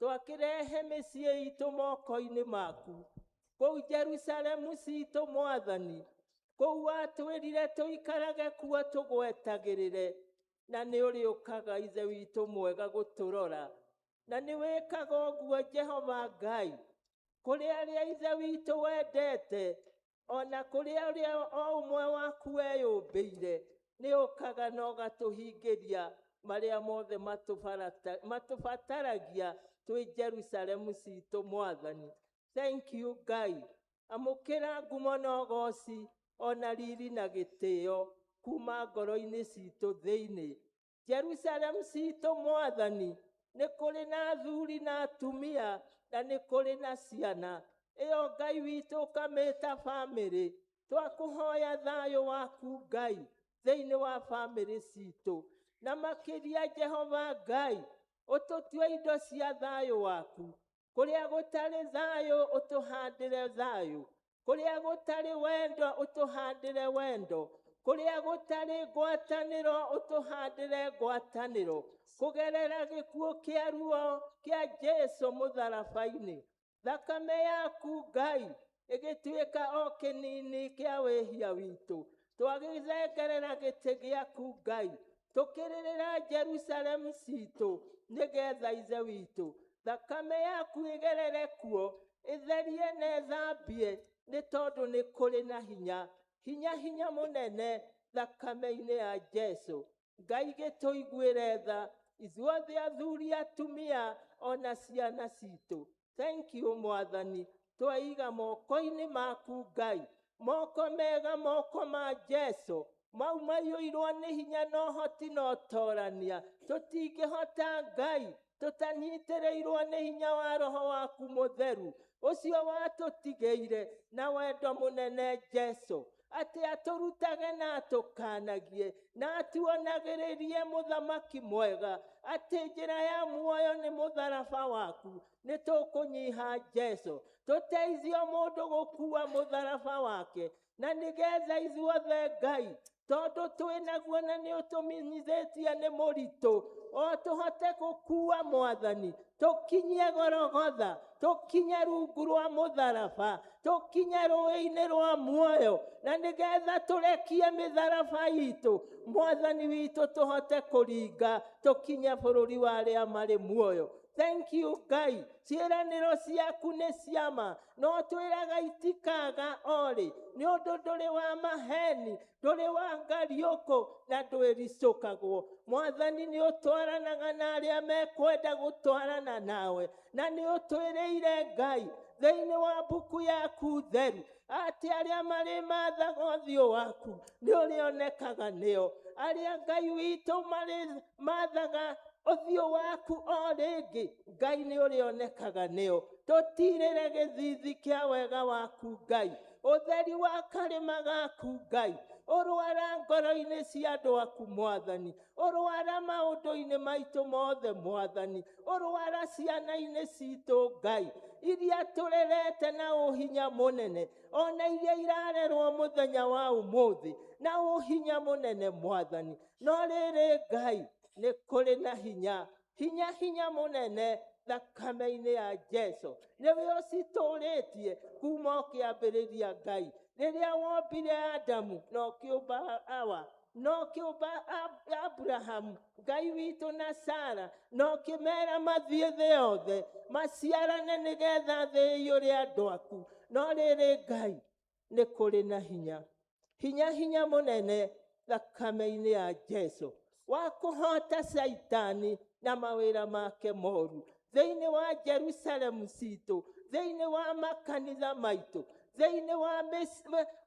Twakĩrehe mĩciĩ itũ moko-inĩ maku kũu Jerusalemu citũ Mwathani, kũu watwĩrire tũikarage kuo tũgwetagĩrĩre, na nĩ ũrĩũkaga Ithe witũ mwega gũtũrora, na nĩ wĩkaga ũguo Jehova Ngai kũrĩ arĩa Ithe witũ wendete, ona kũrĩ arĩa o ũmwe waku weyũmbĩire, nĩ ũkaga na ũgatũhingĩria marĩa mothe matũbataragia twĩ Jerusalemu citũ Mwathani. Thank you Ngai. Amũkĩra ngumo na ũgoci ona riri na gĩtĩo kuma ngoro-inĩ citũ thĩinĩ. Jerusalemu citũ Mwathani, nĩ kũrĩ na athuri na atumia, na nĩ kũrĩ na ciana. Ĩyo Ngai witũ ũkamĩta bamĩrĩ. Twakũhoya thayũ waku Ngai thĩinĩ wa bamĩrĩ citũ, na makĩria Jehova Ngai ũtũtue indo cia thayũ waku. Kũrĩa gũtarĩ thayũ ũtũhandĩre thayũ, kũrĩa gũtarĩ wendo ũtũhandĩre wendo, kũrĩa gũtarĩ ngwatanĩro ũtũhandĩre ngwatanĩro, kũgerera gĩkuũ kĩa ruo kĩa Jesu mũtharaba-inĩ. Thakame yaku Ngai ĩgĩtuĩka o kĩnini kĩa wĩhia witũ. Twagĩthengerera gĩtĩ gĩaku Ngai, tũkĩrĩrĩra Jerusalemu citũ, nĩgetha Ithe witũ thakame yaku ĩgerere kuo, ĩtherie na ĩthambie, nĩ tondũ nĩ kũrĩ na hinya, hinya hinya mũnene thakame-inĩ ya Jesu. Ngai gĩtũiguĩre tha ithuothe athuri, atumia ona ciana citũ. Thank you Mwathani. Twaiga moko-inĩ maku Ngai, moko mega, moko ma Jesu mau maiyũirwo nĩ hinya na ũhoti na ũtorania. Tũtingĩhota Ngai tũtanyitĩrĩirwo nĩ hinya wa Roho waku mũtheru ũcio watũtigĩire na wendo mũnene Jesu, atĩ atũrutage na atũkanagie na atuonagĩrĩrie mũthamaki mwega, atĩ njĩra ya muoyo nĩ mũtharaba waku. Nĩ tũkũnyiha Jesu, tũteithio mũndũ gũkua mũtharaba wake, na nĩgetha ithuothe Ngai, tondũ twĩ naguo na nĩ ũtũmenyithĩtie nĩ mũritũ, o tũhote gũkua Mwathani, tũkinye Gorogotha, tũkinye rungu rwa mũtharaba, tũkinye rũĩ-inĩ rwa muoyo, na nĩgetha tũrekie mĩtharaba itũ Mwathani witũ, tũhote kũringa tũkinye bũrũri wa arĩa marĩ muoyo. Thank you Ngai. Ciĩranĩro ciaku nĩ ciama, no twĩraga itikaga orĩ, nĩ ũndũ ndũrĩ wa maheni, ndũrĩ wa ngariũkũ, na ndwĩricũkagwo. Mwathani, nĩ ũtwaranaga na arĩa mekwenda gũtwarana nawe, na nĩ ũtwĩrĩire Ngai thĩinĩ wa mbuku yaku theru atĩ arĩa marĩmathaga ũthiũ waku nĩ ũrĩonekaga nĩo. Arĩa Ngai witũ marĩmathaga ũthiũ waku o rĩngĩ, Ngai nĩ ũrĩonekaga nĩo. Tũtirĩre gĩthithi kĩa wega waku Ngai, ũtheri wa karĩma gaku Ngai, ũrwara ngoro-inĩ cia andũ aku Mwathani, ũrwara maũndũ-inĩ maitũ mothe Mwathani, ũrwara ciana-inĩ citũ Ngai, iria tũrerete na ũhinya mũnene, ona iria irarerwo mũthenya wa ũmũthĩ na ũhinya mũnene Mwathani. No rĩrĩ Ngai, nĩ kũrĩ na hinya, hinya hinya mũnene thakame-inĩ ya Jesu. Nĩwe ũcitũrĩtie kuma ũkĩambĩrĩria Ngai, rĩrĩa wombire Adamu na ũkĩũmba Hawa. No kĩũmba Abrahamu Ngai witũ na Sara, no kĩmera mathiĩ thĩ yothe maciarane nĩgetha thĩ ĩiyũre andũ aku. No rĩrĩ Ngai, nĩ kũrĩ na hinya, hinya hinya mũnene thakame-inĩ ya Jesu wa kũhota Caitani na mawĩra make moru thĩinĩ wa Jerusalemu citũ, thĩinĩ wa makanitha maitũ, thĩinĩ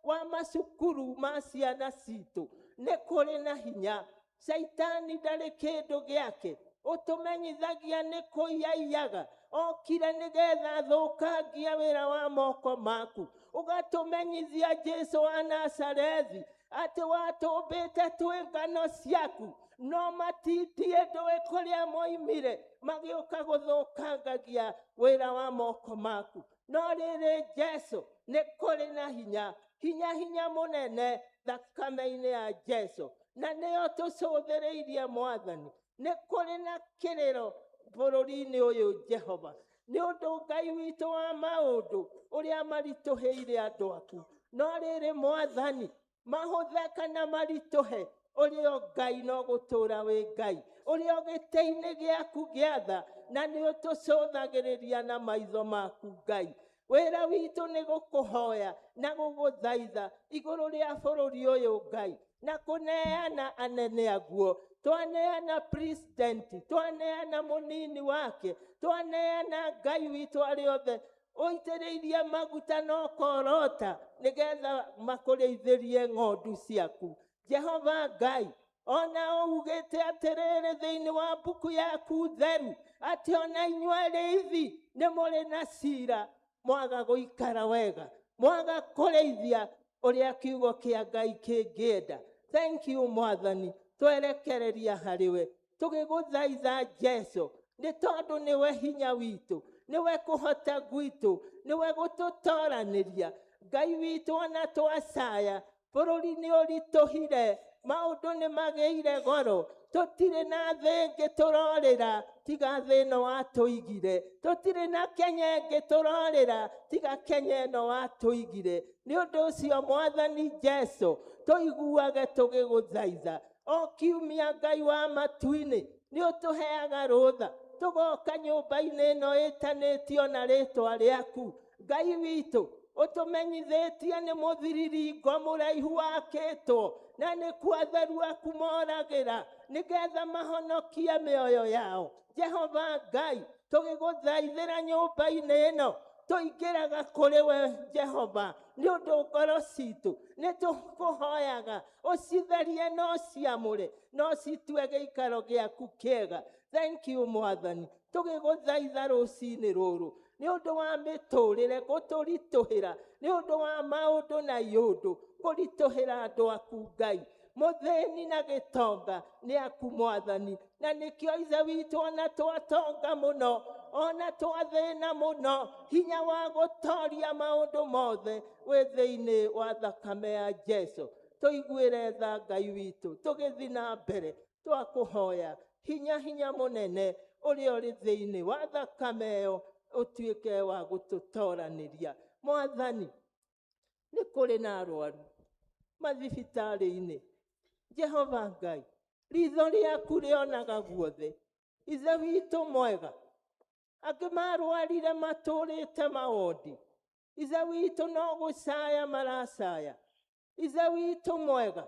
wa macukuru ma ciana citũ. Nĩ kũrĩ na hinya. Caitani ndarĩ kĩndũ gĩake, ũtũmenyithagia nĩ kũiyaiyaga, okire nĩgetha athũkangie wĩra wa moko maku. Ũgatũmenyithia Jesu wa Nazarethi atĩ watũmbĩte twĩ ngano ciaku, no matindiĩ ndũĩ kũrĩa moimire, magĩũka gũthũkangagia wĩra wa moko maku. No rĩrĩ Jesu, nĩ kũrĩ na hinya, hinya hinya mũnene thakame-inĩ ya Jesu, na nĩyo tũcũthĩrĩirie Mwathani. Nĩ kũrĩ na kĩrĩro bũrũri-inĩ ũyũ Jehova, nĩ ũndũ Ngai witũ wa maũndũ ũrĩa maritũhĩire andũ aku. No rĩrĩ Mwathani, mahũthe kana maritũhe, ũrĩ o Ngai no gũtũũra wĩ Ngai, ũrĩ o gĩtĩ-inĩ gĩaku gĩa tha, na nĩ ũtũcũthagĩrĩria na maitho maku Ngai. Wĩra witũ nĩ gũkũhoya na gũgũthaitha igũrũ rĩa bũrũri ũyũ Ngai, na kũneana anene aguo. Twaneana president, twaneana mũnini wake, twaneana Ngai witũ arĩa othe ũitĩrĩirie maguta na ũkorota nĩgetha makũrĩithĩrie ng'ondu ciaku. Jehova Ngai, ona ugĩte atĩrĩrĩ thĩinĩ wa mbuku yaku theru, atĩ ona inyuĩ arĩithi nĩ mũrĩ na cira, mwaga gũikara wega, mwaga kũrĩithia ũrĩa kiugo kĩa Ngai kĩngĩenda. Thank you Mwathani, twerekereria harĩwe tũgĩgũthaitha Jesu, nĩ tondũ nĩwe hinya witũ, nĩwe kũhota gwitũ, nĩwe gũtũtoranĩria. Ngai witũ, ona twacaya, bũrũri nĩ ũritũhire, maũndũ nĩ magĩire goro, tũtirĩ na thĩ ĩngĩ tũrorĩra tiga thĩ ĩno watũigire, tũtirĩ na Kenya ĩngĩ tũrorĩra tiga Kenya ĩno watũigire. Nĩ ũndũ ũcio Mwathani Jesu, tũiguage tũgĩgũthaitha o kiumia. Ngai wa matu-inĩ, nĩ ũtũheaga rũtha tũgoka nyũmba-inĩ ĩno ĩtanĩtio na rĩtwa rĩaku. Ngai witũ, ũtũmenyithĩtie nĩ mũthiriringo mũraihu wakĩtwo, na nĩkuo atheru aku moragĩra nĩgetha mahonokie mĩoyo yao. Jehova Ngai, tũgĩgũthaithĩra nyũmba-inĩ ĩno, tũingĩraga kũrĩ we Jehova, nĩ ũndũ ngoro citũ nĩ tũkũhoyaga ũcitherie na ũciamũre na ũcitue gĩikaro gĩaku kĩega. Thank you Mwathani, tũgĩgũthaitha rũcinĩ rũrũ nĩ ũndũ wa mĩtũrĩre gũtũritũhĩra, nĩ ũndũ wa maũndũ na iũndũ kũritũhĩra andũ aku Ngai. Mũthĩni na gĩtonga nĩ aku Mwathani, na nĩkĩo Ithe witũ, ona twatonga mũno, ona twathĩna mũno, hinya wa gũtoria maũndũ mothe wĩ thĩinĩ wa thakame ya Jesu. Tũiguĩre tha Ngai witũ, tũgĩthiĩ na mbere twakũhoya hinya hinya mũnene ũrĩa ũrĩ thĩinĩ wa thakame ĩyo ũtuĩke wa gũtũtoranĩria. Mwathani, nĩ kũrĩ na arwaru mathibitarĩ-inĩ. Jehova Ngai, ritho rĩaku rĩonaga guothe. Ithe witũ mwega, angĩ marwarire matũrĩte mawondi. Ithe witũ, no gũcaya maracaya. Ithe witũ mwega,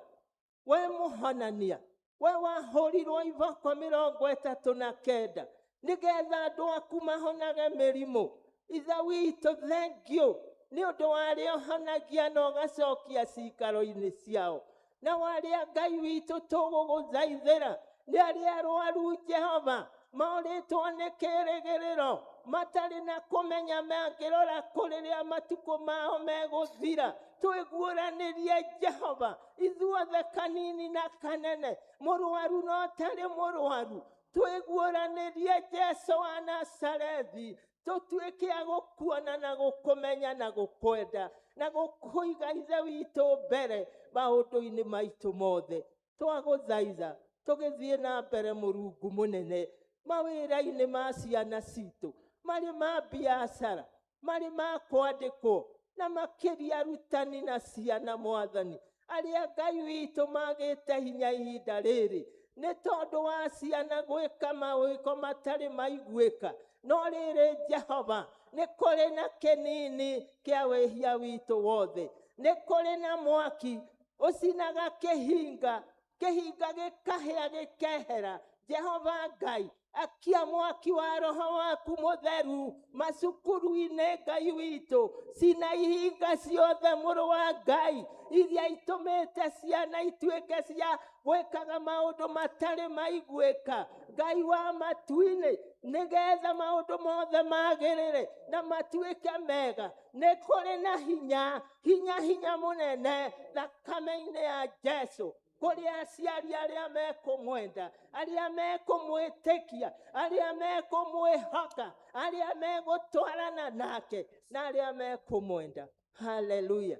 we mũhonania, we wahũrirwo iboko 39 nĩgetha andũ aku mahonage mĩrimũ. Ithe witũ, thank you nĩ ũndũ wa arĩa ũhonagia na ũgacokia cikaro-inĩ ciao. Na warĩa Ngai witũ tũgũgũthaithĩra nĩ arĩa arwaru Jehova, morĩtwo nĩ kĩĩrĩgĩrĩro, matarĩ na kũmenya mangĩrora kũrĩrĩa matukũ mao megũthira. Twĩguũranĩrie Jehova, ithuothe kanini na kanene, mũrwaru no tarĩ mũrwaru, twĩguũranĩrie Jesu wa Nazarethi, tũtuĩke a gũkuona na gũkũmenya na gũkwenda na gũkũiga Ithe witũ mbere maũndũ-inĩ maitũ mothe. Twagũthaitha tũgĩthiĩ na mbere, Mũrungu mũnene, mawĩra-inĩ ma ciana citũ, marĩ ma biacara, marĩ ma kwandĩkwo, na makĩria arutani na ciana. Mwathani, Arĩa Ngai witũ magĩte hinya ihinda rĩrĩ nĩ tondũ wa ciana gwĩka mawĩko matarĩ maiguĩka. No rĩrĩ Jehova, nĩ kũrĩ na kĩnini kĩa wĩhia witũ wothe, nĩ kũrĩ na mwaki ũcinaga kĩhinga, kĩhinga gĩkahĩa gĩkehera. Jehova Ngai, akia mwaki wa roho waku mũtheru macukuru-inĩ Ngai witũ, cina ihinga ciothe mũrũ wa Ngai iria itũmĩte ciana ituĩke cia gwĩkaga maũndũ matarĩ maiguĩka. Ngai wa matu-inĩ, nĩgetha maũndũ mothe magĩrĩre na matuĩke mega, nĩ kũrĩ na hinya, hinya, hinya mũnene thakame-inĩ ya Jesu kũrĩ aciari arĩa mekũmwenda, arĩa mekũmwĩtĩkia, arĩa mekũmwĩhoka, arĩa megũtwarana nake na arĩa mekũmwenda. Haleluya.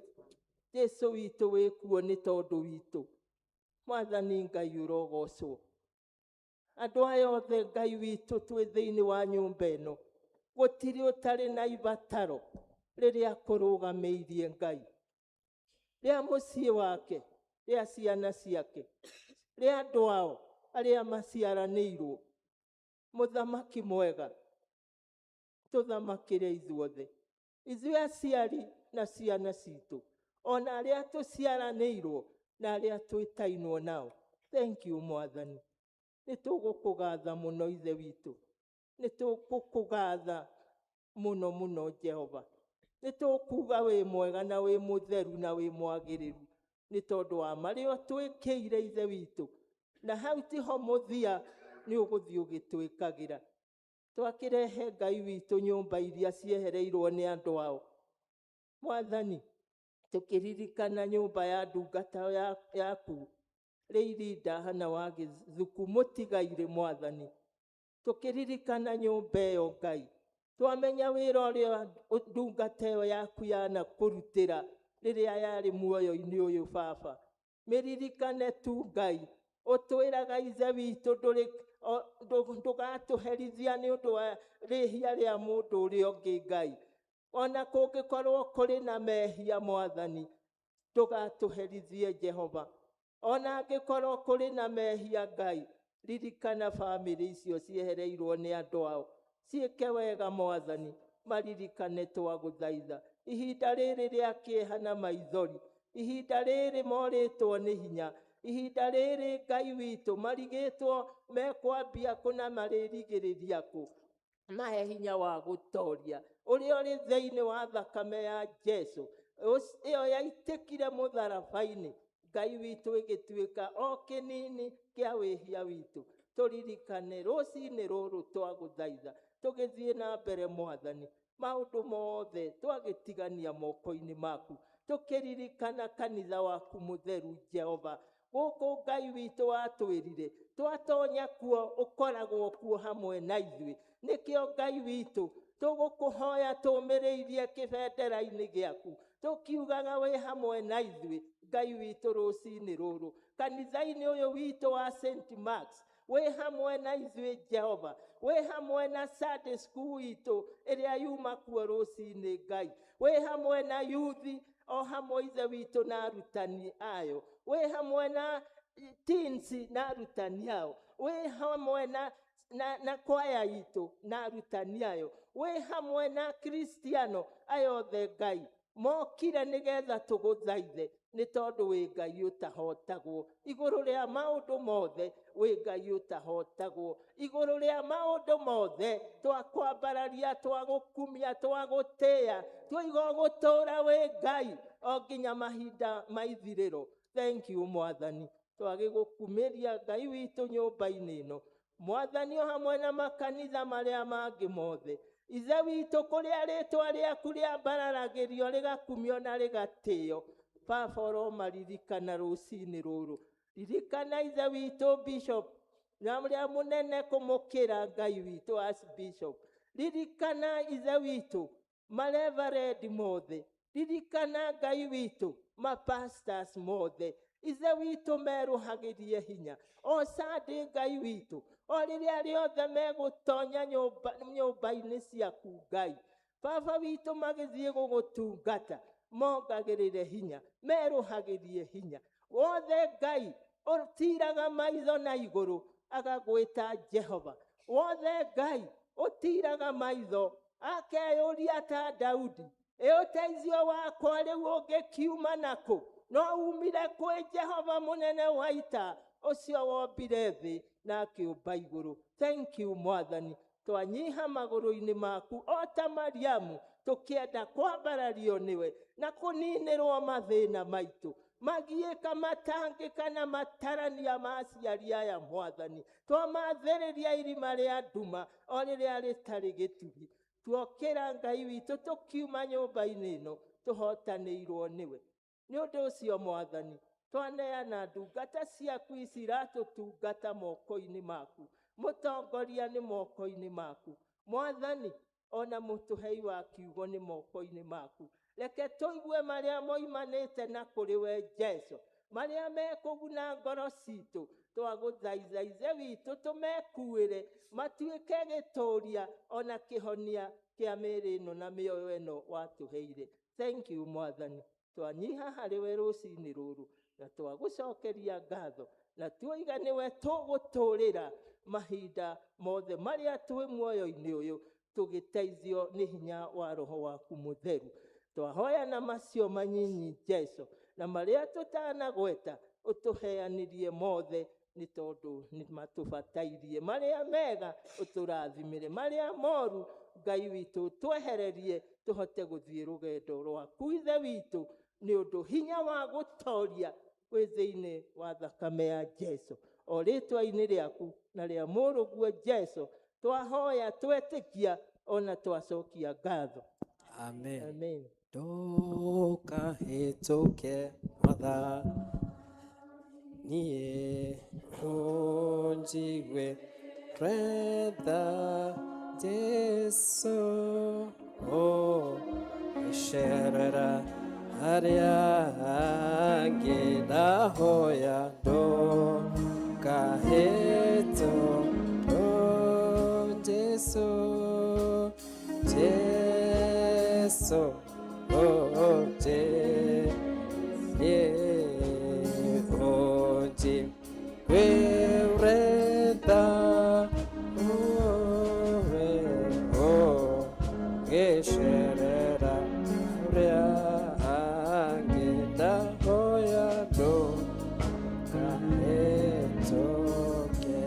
Jesu witũ wĩkuo nĩ tondũ witũ. Mwathani Ngai ũrogocwo. Andũ aya othe Ngai witũ twĩ thĩinĩ wa nyũmba ĩno, gũtirĩ ũtarĩ na ibataro rĩrĩa kũrũgamĩirie Ngai, rĩa mũciĩ wake, rĩa ciana ciake, rĩa andũ ao arĩa maciaranĩirwo. Mũthamaki mwega, tũthamakĩre ithuothe, ithuĩ aciari na ciana citũ, ona arĩa tũciaranĩirwo na arĩa twĩtainwo nao. Thank you Mwathani, nĩ tũgũkũgatha mũno Ithe witũ, nĩ tũgũkũgatha mũno mũno Jehova, nĩ tũkuga wĩ mwega na wĩ mũtheru na wĩ mwagĩrĩru nĩ tondũ wa marĩa ũtwĩkĩire Ithe witũ, na hau tiho mũthia, nĩ ũgũthiĩ ũgĩtwĩkagĩra. Twakĩrehe Ngai witũ nyũmba iria ciehereirwo nĩ andũ ao. Mwathani, tũkĩririkana nyũmba ya ndungata yaku Rĩirinda Hana wa Gĩthuku mũtigairĩ Mwathani, tũkĩririkana nyũmba ĩyo Ngai, twamenya wĩra ũrĩa ndungata ĩyo yaku yanakũrutĩra rĩrĩa yarĩ muoyo-inĩ ũyũ Baba. Mĩririkane tu Ngai, ũtwĩraga Ithe witũ ndũgatũherithia nĩ ũndũ wa rĩhia rĩa mũndũ ũrĩa ũngĩ Ngai. Ona kũngĩkorwo kũrĩ na mehia Mwathani, ndũgatũherithie Jehova. Ona angĩkorwo kũrĩ na mehia Ngai, ririkana bamĩrĩ icio ciehereirwo nĩ andũ ao, ciĩke wega Mwathani, maririkane twagũthaitha. Ihinda rĩrĩ rĩa kĩeha na maithori, ihinda rĩrĩ morĩtwo nĩ hinya, ihinda rĩrĩ Ngai witũ marigĩtwo mekwambia kũ na marĩrigĩrĩria kũ, mahe hinya wa gũtoria ũrĩa ũrĩ thĩinĩ wa thakame ya Jesu ĩyo yaitĩkire mũtharaba-inĩ. Ngai witũ ĩgĩtuĩka o kĩnini kĩa wĩhia witũ. Tũririkane rũcinĩ rũrũ twagũthaitha, tũgĩthiĩ na mbere Mwathani, maũndũ mothe twagĩtigania moko-inĩ maku, tũkĩririkana kanitha waku mũtheru Jehova. Gũkũ Ngai witũ watwĩrire twatonya kuo ũkoragwo kuo hamwe na ithuĩ. Nĩkĩo Ngai witũ tũgũkũhoya tũmĩrĩirie kĩbendera-inĩ gĩaku, tũkiugaga wĩ hamwe na ithuĩ Ngai witũ rũcinĩ rũrũ kanitha-inĩ ũyũ witũ wa St Marks, wĩ hamwe na ithuĩ Jehova, wĩ hamwe na Sunday school itũ ĩrĩa yuma kuo rũcinĩ Ngai, wĩ hamwe na yuthi o hamwe Ithe witũ na arutani ayo, wĩ hamwe na teens na arutani ao, wĩ hamwe na kwaya itũ na arutani ayo, wĩ hamwe na Kristiano aya othe Ngai mokire nĩgetha tũgũthaithe, nĩ tondũ wĩ Ngai ũtahotagwo igũrũ rĩa maũndũ mothe, wĩ Ngai ũtahotagwo igũrũ rĩa maũndũ mothe. Twakwambararia, twagũkumia, twagũtĩĩa, twoiga ũgũtũũra wĩ Ngai o nginya mahinda ma ithirĩro. Thank you Mwathani, twagĩgũkumĩria Ngai witũ nyũmba-inĩ ĩno Mwathani, o hamwe na makanitha marĩa mangĩ mothe. Ithe witũ, kũrĩa rĩtwa rĩaku rĩambararagĩrio rĩgakumio na rĩgatĩo, Baba ũromaririkana rũcinĩ rũrũ. Ririkana Ithe witũ Bishop na ũrĩa mũnene kũmũkĩra Ngai witũ as Bishop. Ririkana Ithe witũ mareverendi mothe, ririkana Ngai witũ mapastors mothe. Ithe witũ merũhagĩrie hinya o Sunday Ngai witũ, o rĩrĩa rĩothe megũtonya nyũmba-inĩ ciaku Ngai Baba witũ, magĩthiĩ gũgũtungata. Mongagĩrĩre hinya, merũhagĩrie hinya wothe. Ngai ũtiraga maitho na igũrũ agagwĩta Jehova wothe. Ngai ũtiraga maitho akeyũria ta Daudi, ĩ ũteithio wakwa rĩu ũngĩkiuma nakũ? No umire kwĩ Jehova mũnene wa ita, ũcio wombire thĩ na akĩũmba igũrũ. Thank you, Mwathani. Twanyiha magũrũ-inĩ maku o ta Mariamu, tũkĩenda kwambarario nĩwe na kũninĩrwo mathĩna maitũ, magiĩka, matangĩka na matarania ma aciari aya. Mwathani, twamathĩrĩria irima rĩa nduma o rĩrĩa rĩtarĩ gĩtugi. Tuokĩra, Ngai witũ, tũkiuma nyũmba-inĩ ĩno tũhotanĩirwo nĩwe. Nĩ ũndũ ũcio, Mwathani, twaneana ndungata ciaku ici iratũtungata moko-inĩ maku. Mũtongoria nĩ moko-inĩ maku, Mwathani, ona mũtũhei wa kiugo nĩ moko-inĩ maku. Reke tũigue marĩa moimanĩte na kũrĩ we Jesu, marĩa mekũguna ngoro citũ. Twagũthaitha, Ithe witũ, tũmekuĩre matuĩke gĩtũria ona kĩhonia kĩa mĩĩrĩ ĩno na mĩoyo ĩno watũheire. Thank you, Mwathani. Twanyiha harĩ we rũcinĩ rũrũ na twagũcokeria ngatho, na tuoiga nĩwe tũgũtũrĩra mahinda mothe marĩa twĩ muoyo-inĩ ũyũ, tũgĩteithio nĩ hinya wa Roho waku Mũtheru. Twahoya na macio manyinyi, Jesu, na marĩa tũtanagweta ũtũheanirie mothe, nĩ tondũ nĩ matũbatairie. Marĩa mega ũtũrathimĩre, marĩa moru, Ngai witũ, twehererie, tũhote gũthiĩ rũgendo rwaku, Ithe witũ, nĩ ũndũ hinya wa gũtoria wĩ thĩinĩ wa thakame ya Jesu. O rĩtwa-inĩ rĩaku na rĩa mũrũguo Jesu twahoya, twetĩkia ona twacokia ngatho. Amen. Amen. Ndũkahĩtũke matha niĩ ũnjigue retha Jesu ũcerera arĩa angĩ. Ndahoya ndũkahĩtũke Jesu, Jesu, oh, Jesu, ũnjiguĩre oh, gĩcerera ũrĩa angĩ. Ndahoya ndũkahĩtũke.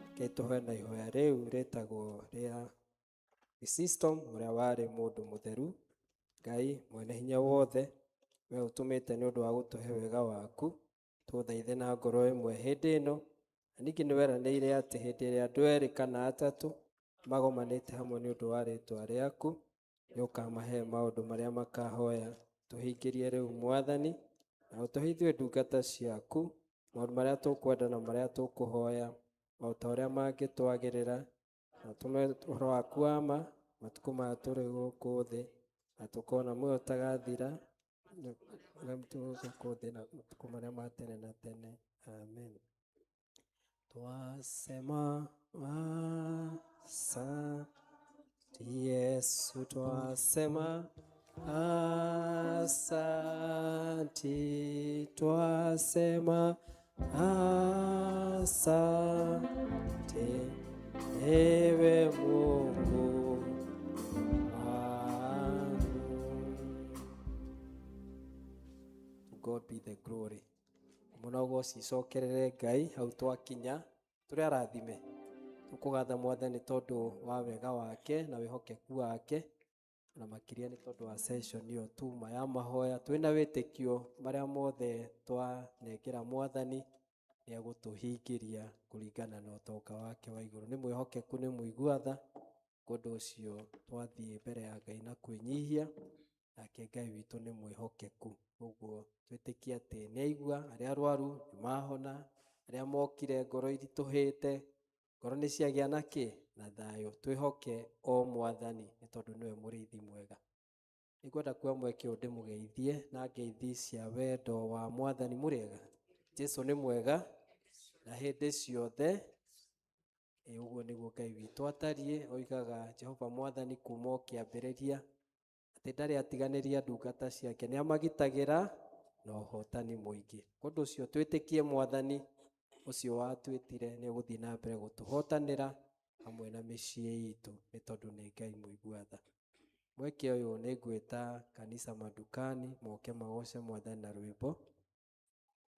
Reke tũhoe na ihoya rĩu rĩtagwo rĩa Chrysostom, ũrĩa warĩ mũndũ mũtheru. Ngai mwene hinya wothe, we ũtũmĩte nĩ ũndũ wa gũtũhe wega waku, tũthaithe na ngoro ĩmwe hĩndĩ ĩno. Na ningĩ nĩ weranĩire atĩ hĩndĩ ĩrĩa andũ erĩ kana atatũ magomanĩte hamwe nĩ ũndũ wa rĩtwa rĩaku, nĩ ũkamahe maũndũ marĩa makahoya. Tũhingĩrie rĩu, Mwathani, na ũtũhe ithuĩ ndungata ciaku maũndũ marĩa tũkwenda na marĩa tũkũhoya o ta ũrĩa mangĩtwagĩrĩra, na ũtũme ũhoro waku wa ma matukũ maya tũrĩ gũkũ thĩ, na tũkona muoyo ũtagathira gũkũ thĩ na matukũ marĩa ma tene na tene. Amen. Twasema asante Yesu, twasema asante, twasema asante, ewe Mungu wangu. To God be the glory. Mũno ũgoci icokerere Ngai hau twakinya tũrĩ arathime. Tũkũgatha Mwathani tondũ wa wega wake na wĩhokeku wake, na makĩria nĩ tondũ wa session ĩyo tuma ya mahoya. Twĩna wĩtĩkio marĩa mothe twanengera Mwathani nĩ egũtũhingĩria kũringana na ũtonga wake wa igũrũ. Nĩ mwĩhokeku, nĩ mũigua tha. Ũndũ ũcio twathiĩ mbere ya Ngai na kwĩnyihia, nake Ngai witũ nĩ mwĩhokeku. Ũguo twĩtĩkie atĩ nĩ aigua arĩa arwaru nĩ mahona, arĩa mokire ngoro iritũhĩte, ngoro nĩ ciagĩa na kĩ na thayũ. Twĩhoke o Mwathani nĩ tondũ nĩwe mũrĩithi mwega. Nĩngwenda kuoya mweke ũyũ ndĩmũgeithie na ngeithi cia wendo wa Mwathani. Mũrĩega? Jesu nĩ mwega na hĩndĩ ciothe. Ĩ ũguo nĩguo Ngai witũ atariĩ. Oigaga Jehova Mwathani kuma o kĩambĩrĩria atĩ Atĩ ndarĩ atiganĩria ndungata ciake, nĩ amagitagĩra na ũhotani mũingĩ. Ũndũ ũcio twĩtĩkie Mwathani ũcio watwĩtire nĩ egũthiĩ na mbere gũtũhotanĩra hamwe na mĩciĩ itũ, nĩ tondũ nĩ Ngai mũigua tha. Mweke ũyũ nĩ ngwĩta kanisa madukani moke magoce Mwathani na rwĩmbo,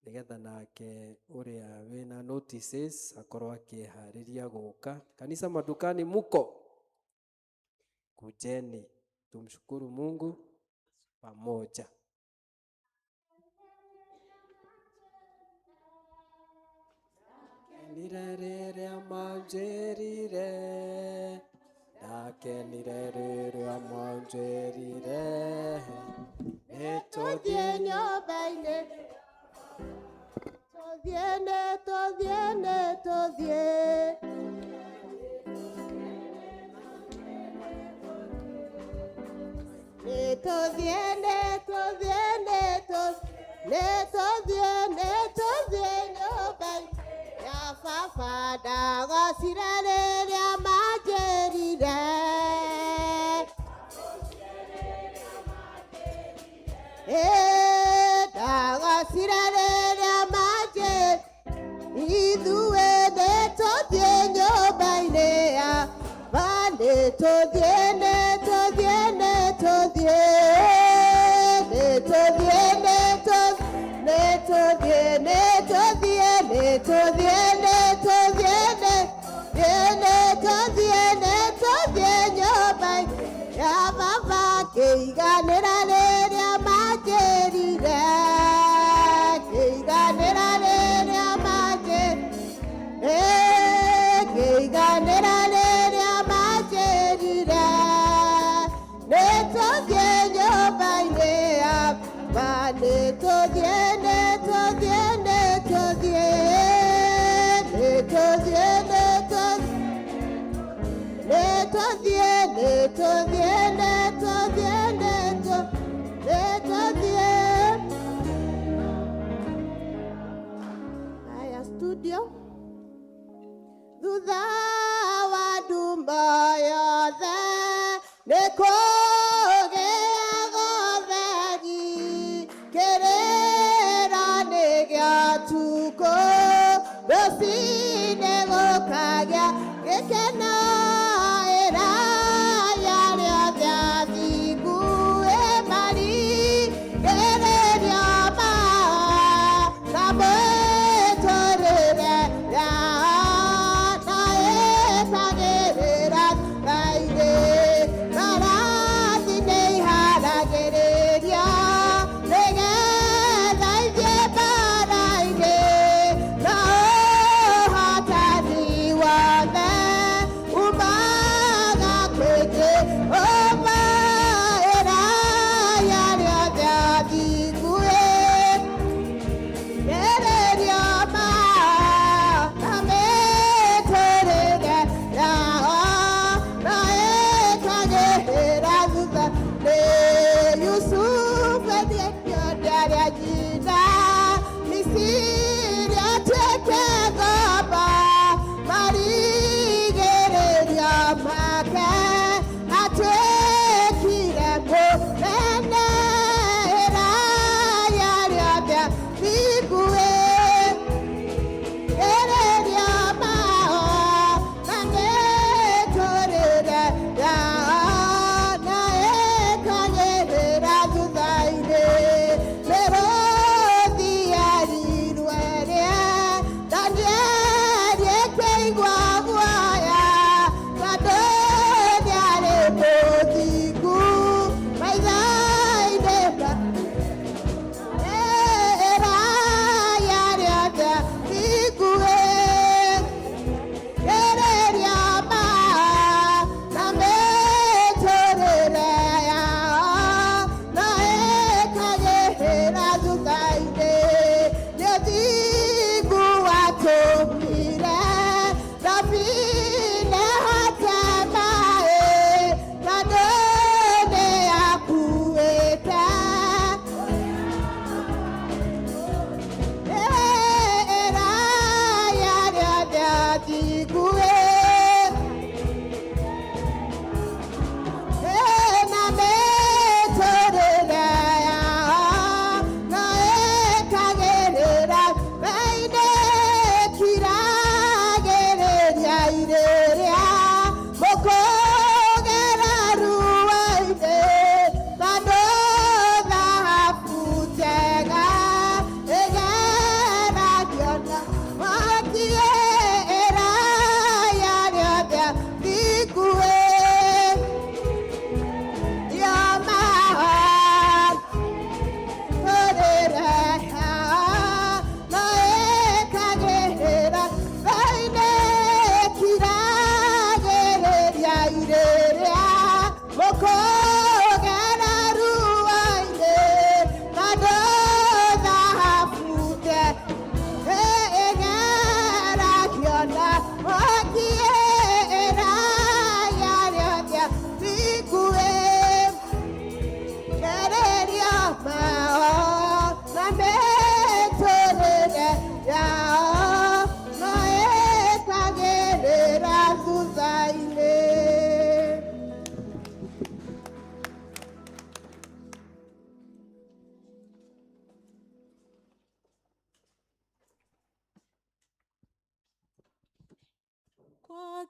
nĩgetha nake ũrĩa wĩna notices akorwo akĩharĩria gũka. Kanisa madukani muko? Kujeni tumshukuru Mungu pamoja. Ndakenire rĩrĩa manjĩrire, ndakenire rĩrĩa manjĩrire, Tũthiĩ nyũmba-inĩ, tũthiĩ nĩ tũthiĩ nĩ tũthiĩ. Nĩ tũthiĩ nĩ tũthiĩ nĩ tũthiĩ nĩ tũthiĩ nĩ tũthiĩ nyũmba-inĩ ya baba, ndagocire rĩrĩa manjĩrire. Ndagocire rĩrĩa manjĩrire, ithuĩ nĩ tũthiĩ nyũmba-inĩ ya ba, nĩ tũthiĩ nĩ tũthiĩ nĩ tũthiĩ nĩ tũthiĩ nĩ tũthiĩ nĩ tũthiĩ nĩ tũthiĩ nĩ tũthiĩ nĩ tũthiĩ nĩ nĩ tũthiĩ nĩ tũthiĩ nyũmba-inĩ ya baba, kĩiganĩra rĩrĩa manjĩrire, kĩiganĩra rĩrĩa manjĩrire, kĩiganĩra rĩrĩa manjĩrire, nĩ tũthiĩ nyũmba-inĩ ya ba, nĩ tũthiĩ nĩ tũthiĩ nĩ tũthiĩ nĩ tũthiĩ nĩ tũthiĩ nĩ tũthiĩ nĩ tũthiĩ nĩ tũthiĩ nĩ nĩ tũthiĩ. Haya, studio. Thutha wa nduma yothe nĩ kũgĩaga ũtheri. Kĩrĩ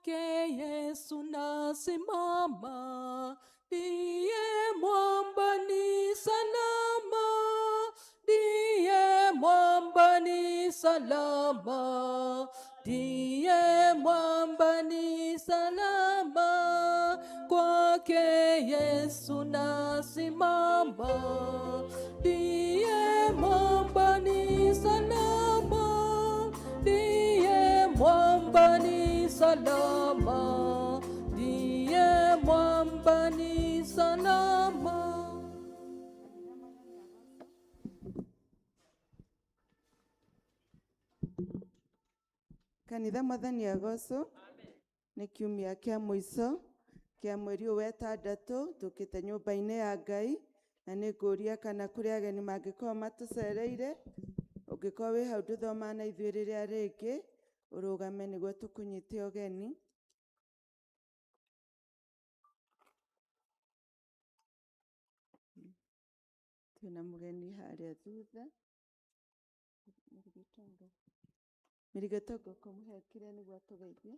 Kwake Yesu nasimama, ndiye mwamba ni salama, ndiye mwamba ni salama, ndiye mwamba ni salama. Kwake Yesu nasimama, ndiye mwamba ni salama, ndiye mwamba ni salama, ndiye mwamba ni salama. Kanitha, Mwathani agocwo. Nĩ kiumia kĩa mũico kĩa mweri ũyũ wa ĩtandatũ, tũkĩte nyũmba-inĩ ya Ngai, na nĩ ngũria kana kũrĩ ageni mangĩkorwo matũcereire. Ũngĩkorwo wĩ hau ndũthomaga na ithuĩ rĩrĩa rĩngĩ, ũrũgame nĩguo tũkũnyite ũgeni. Twĩna mũgeni harĩa thutha. Mĩrigatongo, kũmũhe kĩrĩa nĩguo atũgeithie.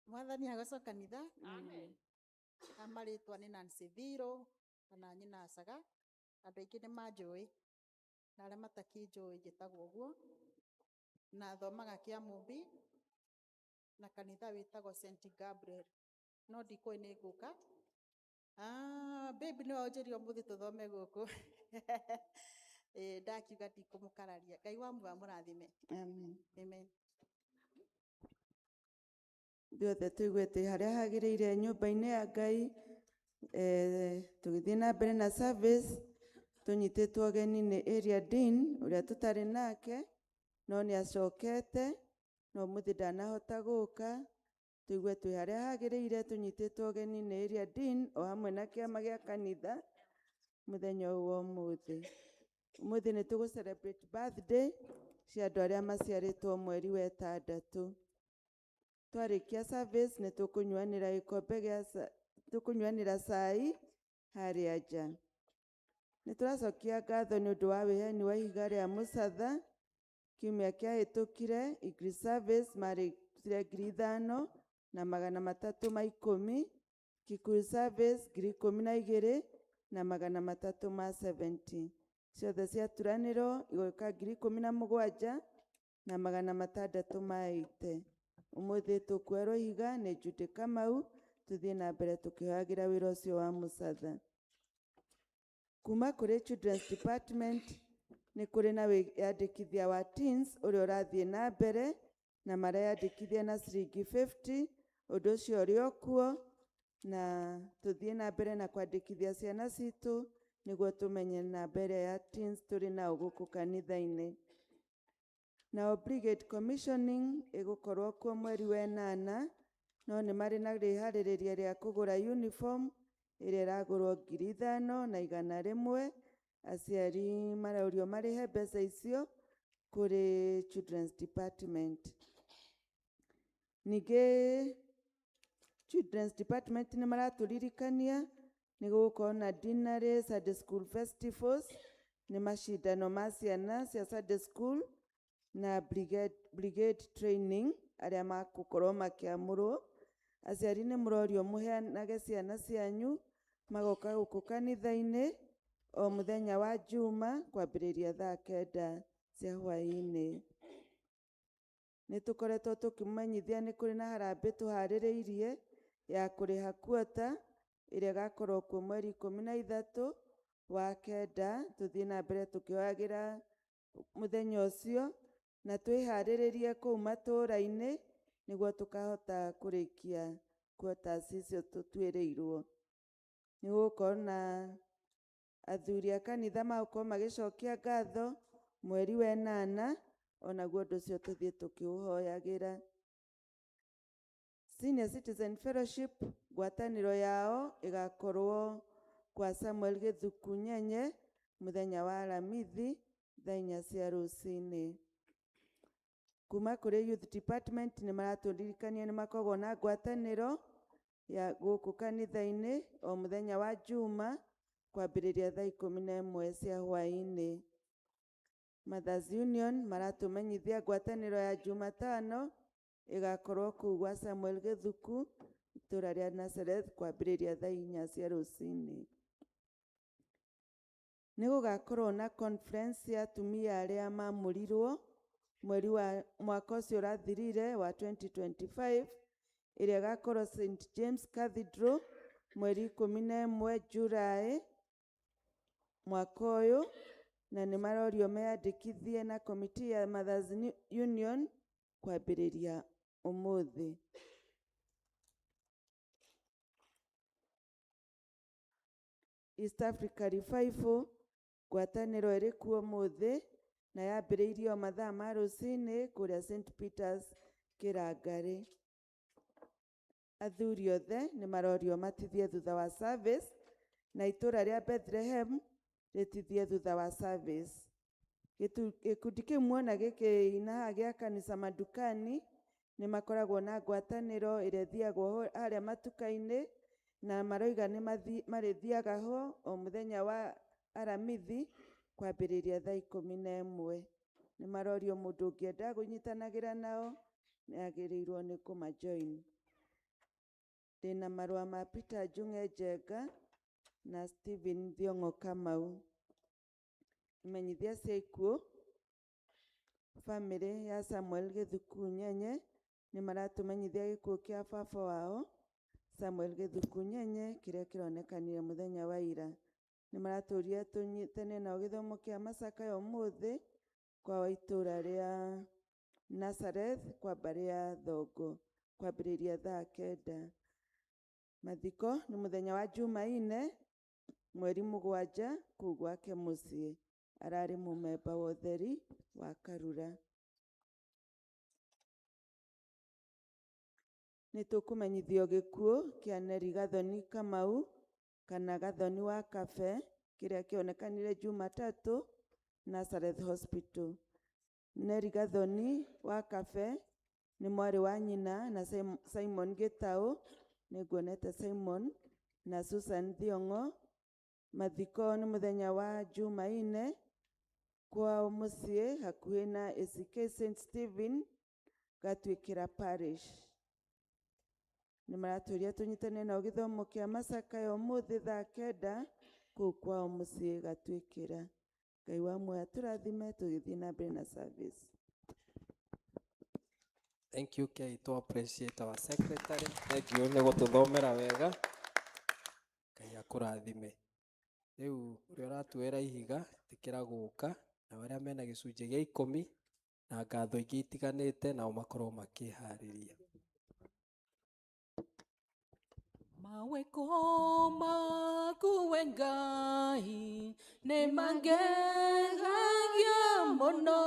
Mwathani agocwo, kanitha. Na marĩtwa nĩ Nancy Thiro kana nyina Caga. Andũ aingĩ nĩ manjũĩ, na arĩa matakĩnjũĩ, njĩtagwo ũguo, na thomaga Kĩamũmbi na kanitha wĩtagwo St Gabriel, no ndikũĩ nĩ ngũka. Ah, baby, nĩwe ũnjĩrire ũmũthĩ tũthome gũkũ. Ĩĩ, ndakiuga ndikũmũkararia. Ngai wa muoyo amũrathime. Amen. Amen. Ithuothe tũiguĩte harĩa hagĩrĩire nyũmba-inĩ ya Ngai. Tũgĩthiĩ na mbere na service, tũnyitĩtwo ũgeni nĩ area dean ũrĩa tũtarĩ nake, no nĩ acokete, no ũmũthĩ ndanahota gũka. Tũigue twĩ harĩa hagĩrĩire, tũnyitĩtwo ũgeni nĩ area dean o hamwe na kĩama gĩa kanitha mũthenya ũyũ wa ũmũthĩ. Ũmũthĩ nĩ tũgũ celebrate birthday cia andũ arĩa maciarĩtwo mweri wa ĩtandatũ. Twarĩkia service, nĩ tũkũnyuanĩra gĩkombe gĩa tũkũnyuanĩra cai harĩa nja. Nĩ tũracokia ngatho nĩ ũndũ wa wĩheani wa ihiga rĩa mũcatha. Kiumia kĩahĩtũkire, English service marĩtire 5310, Kikuyu service 12370. Ciothe ciaturanĩrwo igoka 17680. Ũmũthĩ tũkuoerwo ihiga nĩ Judy Kamau. Tũthiĩ na mbere tũkĩhoyagĩra wĩra ũcio wa mũcatha. Kuma kũrĩ Children's Department, nĩ kũrĩ na wĩyandĩkithia wa teens ũrĩa ũrathiĩ na mbere, na mareyandĩkithia na ciringi 50. Ũndũ ũcio ũrĩ o kuo, na tũthiĩ na mbere na kwandĩkithia ciana citũ nĩguo tũmenye namba ĩrĩa ya teens tũrĩ nao gũkũ kanitha-inĩ. Nao brigade commissioning ĩgũkorwo kuo mweri wa ĩnana, no nĩ marĩ na rĩharĩrĩria rĩa kũgũra uniform ĩrĩa ĩragũrwo 5100. Aciari maraurio marĩhe mbeca icio kũrĩ Children's Department. Ningĩ Children's Department nĩ maratũririkania nĩ gũgũkorwo na Dinner Sunday School Festivals, nĩ macindano ma ciana cia Sunday School na brigade training arĩa makũkorwo makĩamũrwo. Aciari nĩ mũrorio mũheanage ciana cianyu magoka gũkũ kanitha-inĩ o mũthenya wa Juma kwambĩrĩria thaa 9 cia hwaĩ-inĩ. Nĩ tũkoretwo tũkĩmenyithia nĩ kũrĩ na harambĩ tũharĩrĩirie ya kũrĩha quarter ĩrĩa ĩgakorwo kuo mweri 13 wa kenda. Tũthiĩ na mbere tũkĩhoyagĩra mũthenya ũcio na twĩharĩrĩrie kũu matũũra-inĩ nĩguo tũkahota kũrĩkia quarters icio tũtuĩrĩirwo. Nĩ gũgũkorwo na athuri a kanitha magũkorwo magĩcokia ngatho mweri wa ĩnana, onaguo ũndũ ũcio tũthiĩ tũkĩũhoyagĩra. Senior Citizen Fellowship, ngwatanĩro yao ĩgakorwo kwa Samuel Gĩthuku Nyenye mũthenya wa Aramithi. Thaa 4 cia rũcinĩ. Kuma kũrĩ youth department nĩ maratũririkania nĩ makoragwo na ngwatanĩro ya gũkũ kanitha-inĩ o mũthenya wa Juma kwambĩrĩria thaa 11 cia hwaĩ-inĩ. Mothers Union maratũmenyithia ngwatanĩro ya Jumatano ĩgakorwo kũu gwa Samuel Gĩthuku itũra rĩa Nazareth kwambĩrĩria thaa 4 cia rũcinĩ. Nĩ gũgakorwo na conference ya atumia arĩa mamũrirwo mweri wa mwaka ũcio ũrathirire wa 2025, ĩrĩa ĩgakorwo St James Cathedral mweri 11 July mwaka ũyũ, na nĩ marorio meyandĩkithie na komiti ya Mothers Union kwambĩrĩria ũmũthĩ. East Africa Revival ngwatanĩro ĩrĩ kuo ũmũthĩ na yambĩrĩirie o mathaa ma rũcinĩ kũrĩa St Peters Kĩrangarĩ. Athuri othe nĩ marorio matithie thutha wa service, na itũra rĩa Bethlehem rĩtithie thutha wa service. Gĩkundi kĩu muona gĩkĩina haha gĩa kanitha madukani nĩ makoragwo na ngwatanĩro ĩrĩa ĩthiagwo harĩa matuka-inĩ, na maroiga nĩ marĩthiaga ho o mũthenya wa Aramithi kwambĩrĩria thaa 11. Nĩ marorio mũndũ ũngĩenda kũnyitanagĩra nao nĩ agĩrĩirwo nĩ kũmajoin. Ndĩna marũa ma Peter Njung'e Njenga na Stephen Thiong'o Kamau. Imenyithia cia ikuũ: bamĩrĩ ya Samuel Gĩthuku Nyenye nĩ maratũmenyithia gĩkuũ kĩa baba wao Samuel Gĩthuku Nyenye kĩrĩa kĩronekanire mũthenya wa ira. Nĩ maratũria tũnyitane nao gĩthomo kĩa macakaya ũmũthĩ kwa itũra rĩa Nazareth kwa mbarĩ ya Thongo kwambĩrĩria thaa 9. Mathiko nĩ mũthenya wa Jumaine mweri 7 kũu gwake mũciĩ. Ararĩ mũmemba wa ũtheri wa Karura. Nĩ tũkũmenyithio gĩkuũ kĩa Neri Gathoni Kamau kana Gathoni wa Kabe kĩrĩa kĩonekanire Jumatatũ Nazareth Hospital. Neri Gathoni wa Kabe nĩ mwarĩ wa nyina na Simon Gĩtaũ, nĩ nguonete Simon na Susan Thiong'o. Mathiko nĩ mũthenya wa Jumaine kwao mũciĩ hakuhĩ na ACK St Stephen Gatuĩkĩra Parish. Nĩ maratũria tũnyitane nao gĩthomo kĩa macakaya ũmũthĩ thaa 9 kũu kwao mũciĩ Gatuĩkĩra. Ngai wa muoyo atũrathime tũgĩthiĩ na mbere na service. Thank you, Kay, to appreciate our secretary. Thank you nĩ gũtũthomera wega. Ngai akũrathime. Rĩu ũrĩa ũratuoera ihiga ĩtĩkĩra gũka, na arĩa mena gĩcunjĩ gĩa 10 na ngatho ingĩ itiganĩte nao makorwo makĩharĩria. Maweko maku we Ngai nĩ mangegagia mũno,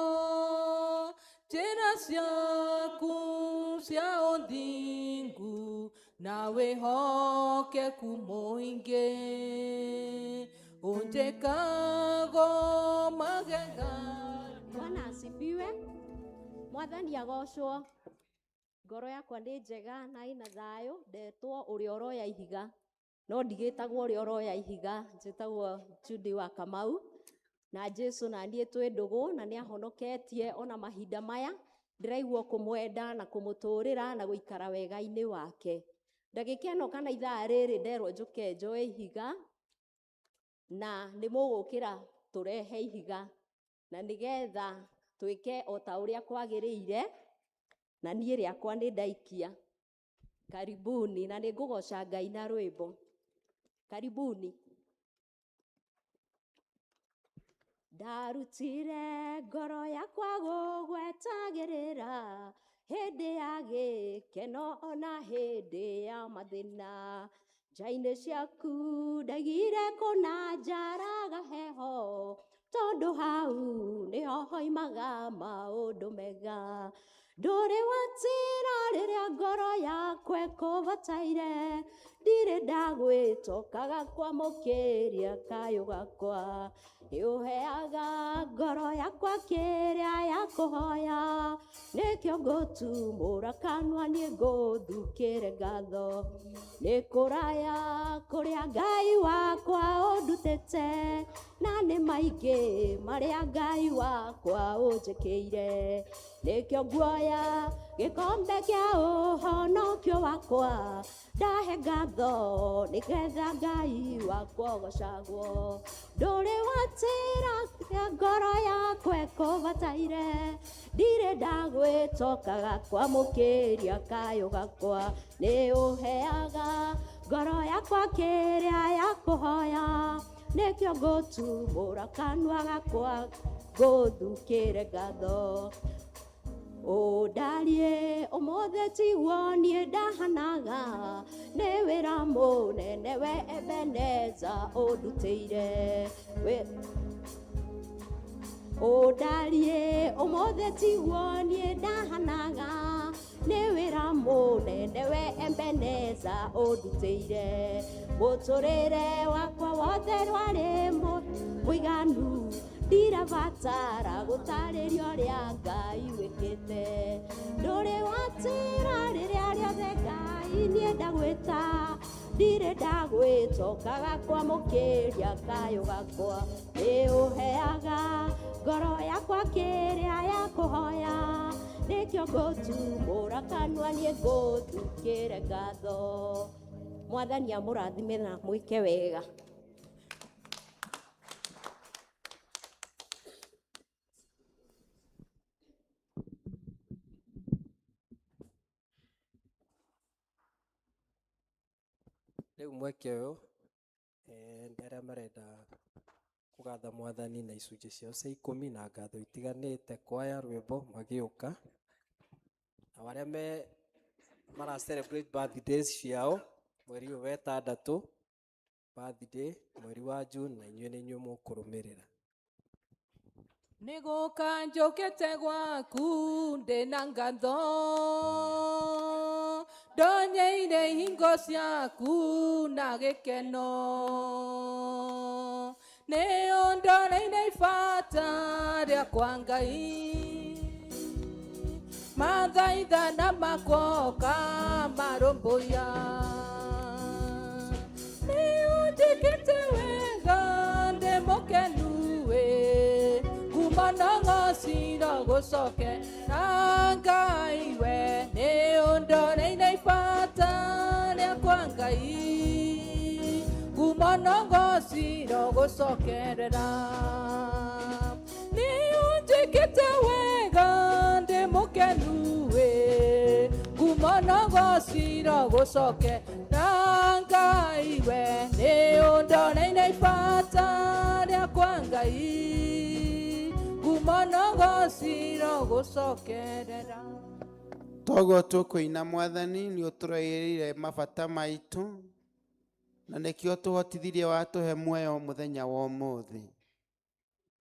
njĩra ciaku cia ũthingu na wĩhokeku mũingĩ, ũnjĩkago magegania. Bwana asifiwe. Mwathani agocwo. Ngoro yakwa nĩ njega na ĩna thayũ. Ndetwo ũrĩa ũroya ihiga, no ndigĩtagwo ũrĩa ũroya ihiga, njĩtagwo Judy wa Kamau, na Jesu na niĩ twĩ ndũgũ na nĩ ahonoketie ona mahinda maya. Ndĩraigua kũmwenda na kũmũtũrĩra na gũikara wega-inĩ wake. Ndagĩka ĩno kana ithaa rĩrĩ nderwo njũke njoe ihiga, na nĩ mũgũkĩra tũrehe ihiga, na nĩgetha twĩke o ta ũrĩa kwagĩrĩire, na niĩ rĩakwa nĩ ndaikia. Karibuni, na nĩ ngũgoca Ngai na rwĩmbo. Karibuni. Ndarutire ngoro yakwa gũgwetagĩrĩra hĩndĩ ya gĩkeno ona hĩndĩ ya mathĩna. Nja-inĩ ciaku ndaigire kũna njaraga heho, tondũ hau nĩho hoimaga maũndũ mega. Ndũrĩ watĩra rĩrĩa ngoro yakwa yakwa ĩkũbataire ndirĩ ndagwĩtokaga kwamũkĩria kayũ gakwa nĩũheaga ngoro yakwa kĩrĩa ya kũhoya nĩkĩo ngũtumũra kanua niĩ ngũthukĩre ngatho nĩ kũraya kũrĩa Ngai wakwa ũndutĩte na nĩ maingĩ marĩa Ngai wakwa ũnjĩkĩire nĩkĩo nguoya gĩkombe kĩa ũhonokio wakwa ndahe ngatho nĩgetha Ngai wakwa ũgocagwo ndũrĩ watĩra ngoro yakwa ĩkũbataire ndirĩ ndagwĩtokaga kwamũkĩria kayũ gakwa nĩ ũheaga ngoro yakwa kĩrĩa ya kũhoya nĩkĩo ngũtumũra kanua gakwa ngũthukĩre ngatho ũndariĩ ũmũthĩ tiguo niĩ ndahanaga nĩ wĩra mũnene we Ebeneza ũndutĩire ũndariĩ ũmũthĩ tiguo niĩ ndahanaga nĩ wĩra mũnene we Ebeneza ũndutĩire mũtũrĩre wakwa wothe rwarĩ mũiganu ndirabatara gũtarĩrio ũrĩa Ngai wĩkĩte ndũrĩ watĩra rĩrĩa rĩothe Ngai niĩ ndagwĩta ndirĩ ndagwĩtokaga kwamũkĩria kayũ gakwa nĩ ũheaga ngoro yakwa kĩrĩa ya kũhoya nĩkĩo ngũtumũra kanua niĩ ngũthukĩre ngatho mwathani amũrathime na mwĩke wega. Rĩu mweke ũyũ nĩ arĩa marenda kũgatha mwathani na icunjĩ ciao cia ikũmi na ngatho itiganĩte kwaya rwĩmbo magĩũka, na arĩa me mara celebrate birthdays ciao mweri ũyũ wa ĩtandatũ birthday mweri wa June, na inyuĩ nĩ inyuĩ mũkũrũmĩrĩra. Nĩ gũka njũkĩte gwaku ndĩna ngatho ndonyeire hingo ciaku na gĩkeno nĩ ũndoreire ibata rĩakwa Ngai mathaithana makwoka marũmbũiya nĩ ũnjĩkĩte wega ndĩ mũkenu wĩ kuma na ng'ociro gũcokera Ngai we nĩ ũndoreire ibata rĩakwa Ngai kuma na ng'ociro gũcokerera nĩ ũnjĩkĩte wega ndĩ mũkenu wĩ kuma na ng'ociro gũcokera Ngai we nĩ ũndoreire ibata rĩakwa Ngai kuma na ng'ociro gũcokerera. Toguo tũkũina mwathani nĩ ũtũroĩrĩire mabata maitũ na nĩkĩo tũhotithirie watũhe muoyo mũthenya wa ũmũthĩ.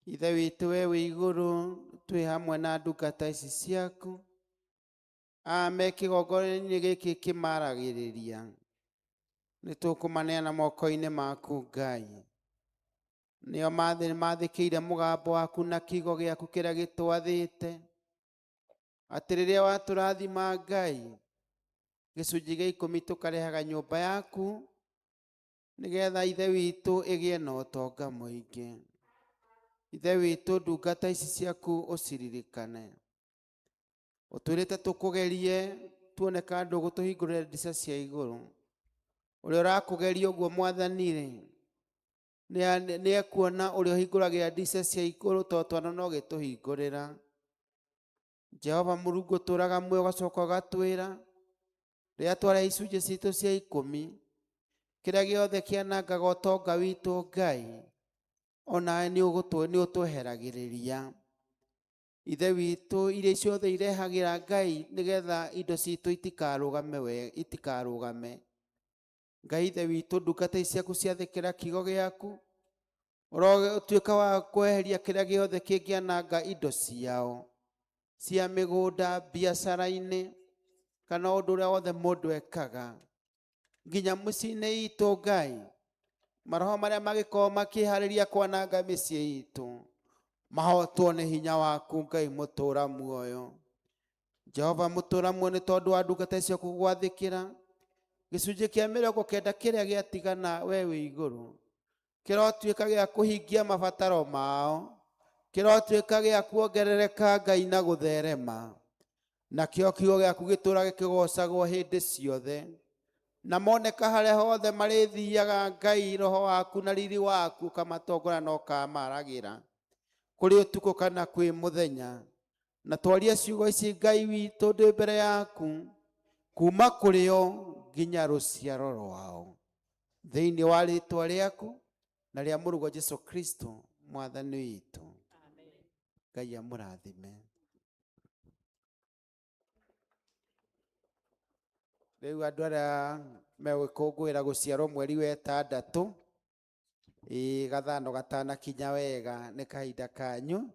Ithe witũ we wĩ igũrũ twĩ hamwe na ndungata ici ciaku aya me kĩgongona-inĩ gĩkĩ kĩmaragĩrĩria nĩ tũkũmaneana moko-inĩ maku Ngai. Nĩo mathĩkĩire mũgambo waku na kiugo gĩaku kĩrĩa gĩtwathĩte atĩ rĩrĩa watũrathima Ngai gĩcunjĩ gĩa ikũmi tũkarehaga nyũmba yaku nĩgetha Ithe witũ ĩgĩe na ũtonga mũingĩ. Ithe witũ ndungata ici ciaku ũciririkane ũtwĩrĩte tũkũgerie tuone kana ndũgũtũhingũrĩra ndirica cia igũrũ. Ũrĩa ũrakũgeria ũguo mwathani rĩ nĩ ekuona ũrĩa ũhingũragĩra ndirica cia igũrũ tondũ twana no gĩtũhingũrĩra. Jehova Mũrungu ũtũraga muoyo ũgacoka ũgatwĩra rĩrĩa twarehe icunjĩ citũ cia ikũmi kĩrĩa gĩothe kĩanangaga ũtonga witũ Ngai onawe nĩ ũtweheragĩrĩria. Ithe witũ iria ciothe irehagĩra Ngai nĩgetha indo citũ itikarũgame itikarũgame. Ngai Ithe witũ ndungata ici ciaku ciathĩkĩra kiugo gĩaku ũrotuĩka wa kweheria kĩrĩa gĩothe kĩngĩananga indo ciao cia mĩgũnda biacara-inĩ Kana ũndũ ũrĩa wothe mũndũ ekaga nginya mũciĩ-inĩ itũ Ngai, maroho marĩa magĩkorwo makĩharĩria kwananga mĩciĩ itũ mahotwo nĩ hinya waku Ngai mũtũra muoyo. Jehova mũtũra muoyo, nĩ tondũ wa ndungata icio kũgwathĩkĩra gĩcunjĩ kĩa 90 kĩrĩa gĩatigana we wĩ igũrũ, kĩrotuĩka gĩa kũhingia mabataro mao, kĩrotuĩka gĩa kuongerereka Ngai na gũtherema, nakĩo kiugo gĩaku gĩtũũra gĩkĩgocagwo hĩndĩ ciothe, na moneka harĩa hothe marĩthiaga Ngai, roho waku na riri waku ũkamatongoria na ũkamaragĩra kũrĩ ũtukũ kana kwĩ mũthenya. Na twarie ciugo ici Ngai witũ ndĩ mbere yaku, kuma kũrĩ o nginya rũciaro rwao, thĩinĩ wa rĩtwa rĩaku na rĩa mũrũguo Jesu Kristo mwathani witũ. Ngai amũrathime. Rĩu andũ arĩa megũkũngũĩra gũciarwo mweri wa ĩtandatũ, ĩ gathano gatanakinya wega, nĩ kahinda kanyu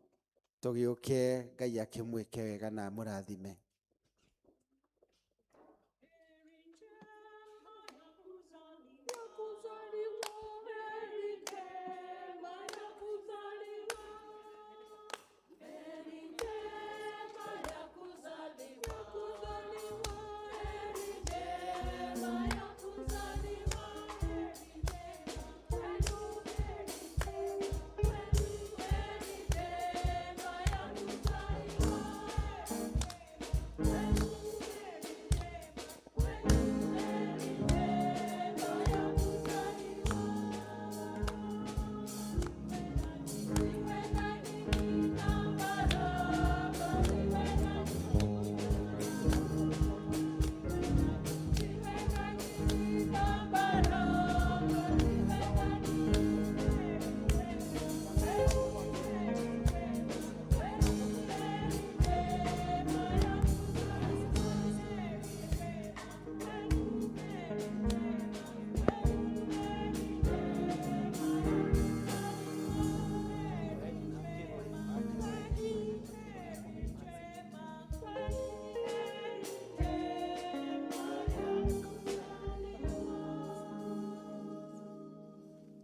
tũgĩũke. Ngai akĩmwĩke wega na amũrathime.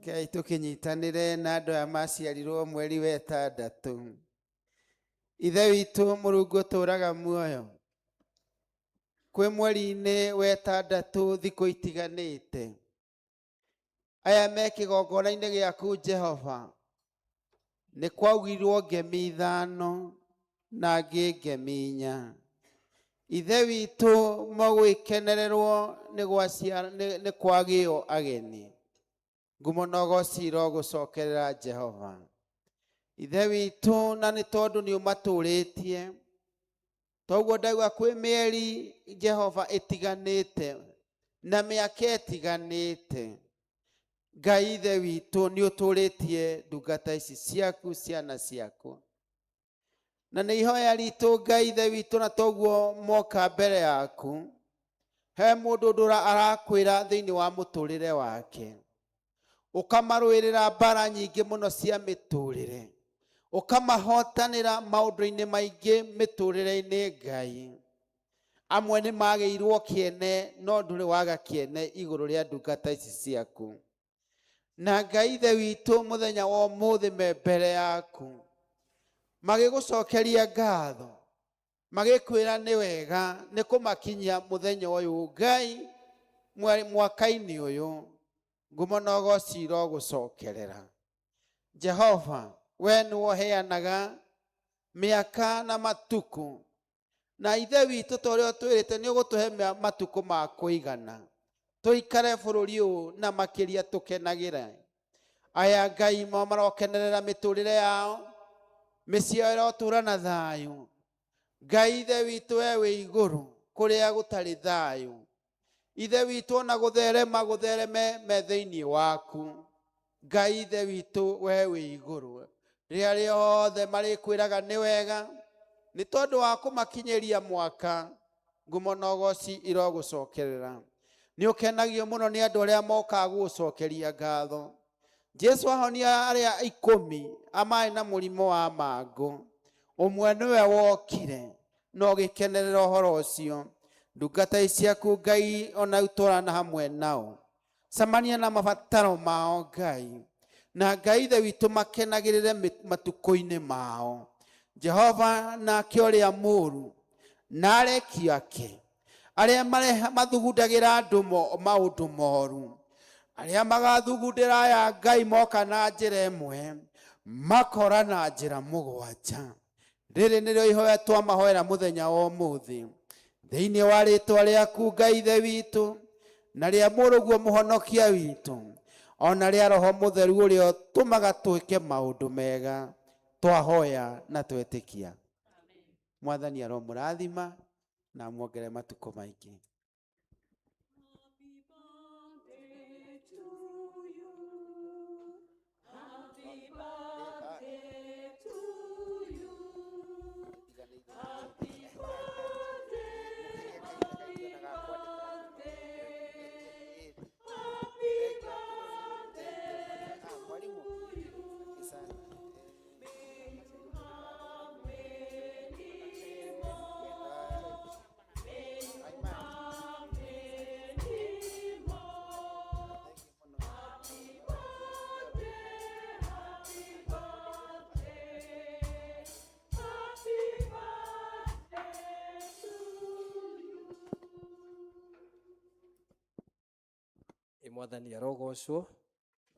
Kei tũkĩnyitanĩre na andũ aya maciarirwo mweri wa ĩtandatũ. Ithe witũ Mũrungu ũtũũraga muoyo, kwĩ mweri-inĩ wa ĩtandatũ thikũ itiganĩte, aya me kĩgongona-inĩ gĩaku Jehova, nĩ kwaugirwo ngemi 5 na ngĩ ngemi 4. Ithe witũ mogwĩkenererwo nĩ kwagĩo ageni. Ngumo na ũgoci irogũcokerera Jehova. Ithe witũ, na nĩ tondũ nĩ ũmatũrĩtie, toguo ndaigua kwĩ mĩeri Jehova ĩtiganĩte na mĩaka ĩtiganĩte. Ngai Ithe witũ, nĩ ũtũrĩtie ndungata ici ciaku, ciana ciaku, na nĩ ihoya ritũ Ngai Ithe witũ, na toguo moka mbere yaku, he mũndũ ndũra arakwĩra thĩinĩ wa mũtũrĩre wake, ũkamarũĩrĩra mbara nyingĩ mũno cia mĩtũrĩre, ũkamahotanĩra maũndũ-inĩ maingĩ mĩtũrĩre-inĩ. Ngai, amwe nĩ magĩirwo kĩene, no ndũrĩ waga kĩene igũrũ rĩa ndungata ici ciaku. Na Ngai Ithe witũ, mũthenya wa ũmũthĩ me mbere yaku magĩgũcokeria ngatho, magĩkwĩra nĩ wega nĩ kũmakinyia mũthenya ũyũ Ngai mwaka-inĩ ũyũ. Ngumo na ũgoci irogũcokerera Jehova. We nĩwe ũheanaga mĩaka na matukũ, na Ithe witũ, ta ũrĩa ũtwĩrĩte nĩ ũgũtũhe matukũ ma kũigana tũikare bũrũri ũyũ na makĩria tũkenagĩre. Aya Ngai marokenerera mĩtũrĩre yao, mĩciĩ yao ĩrotũra na thayũ. Ngai Ithe witũ, we wĩ igũrũ kũrĩa gũtarĩ thayũ, Ithe witũ, ona gũtherema gũthereme me thĩinĩ waku. Ngai Ithe witũ, we wĩ igũrũ, rĩrĩa rĩothe marĩkwĩraga nĩ wega nĩ tondũ wa kũmakinyĩria mwaka, ngumo na ũgoci irogũcokerera. Nĩ ũkenagio mũno nĩ andũ arĩa mokaga gũgũcokeria ngatho. Jesu ahonia arĩa 10 amarĩ na mũrimũ wa mangũ, ũmwe nĩwe wokire na ũgĩkenerera ũhoro ũcio. Ndungata ici ciaku Ngai ona utwarana hamwe nao, cemania na mabataro mao Ngai, na Ngai Ithe witũ makenagĩrĩre matukũ-inĩ mao. Jehova, nake ũrĩa mũũru na areki ake arĩa mathugundagĩra andũ maũndũ moru, arĩa magathugundĩra aya Ngai moka na njĩra ĩmwe makora na njĩra mũgwanja. Rĩrĩ nĩrĩo ihoya twamahoera mũthenya wa ũmũthĩ thĩinĩ wa rĩtwa rĩaku Ngai Ithe witũ, na rĩa Mũrũguo Mũhonokia witũ, ona rĩa Roho Mũtheru ũrĩa ũtũmaga twĩke maũndũ mega, twahoya na twetĩkia. Mwathani aromũrathima na amuongere matukũ maingĩ. Ĩ Mwathani arogocwo.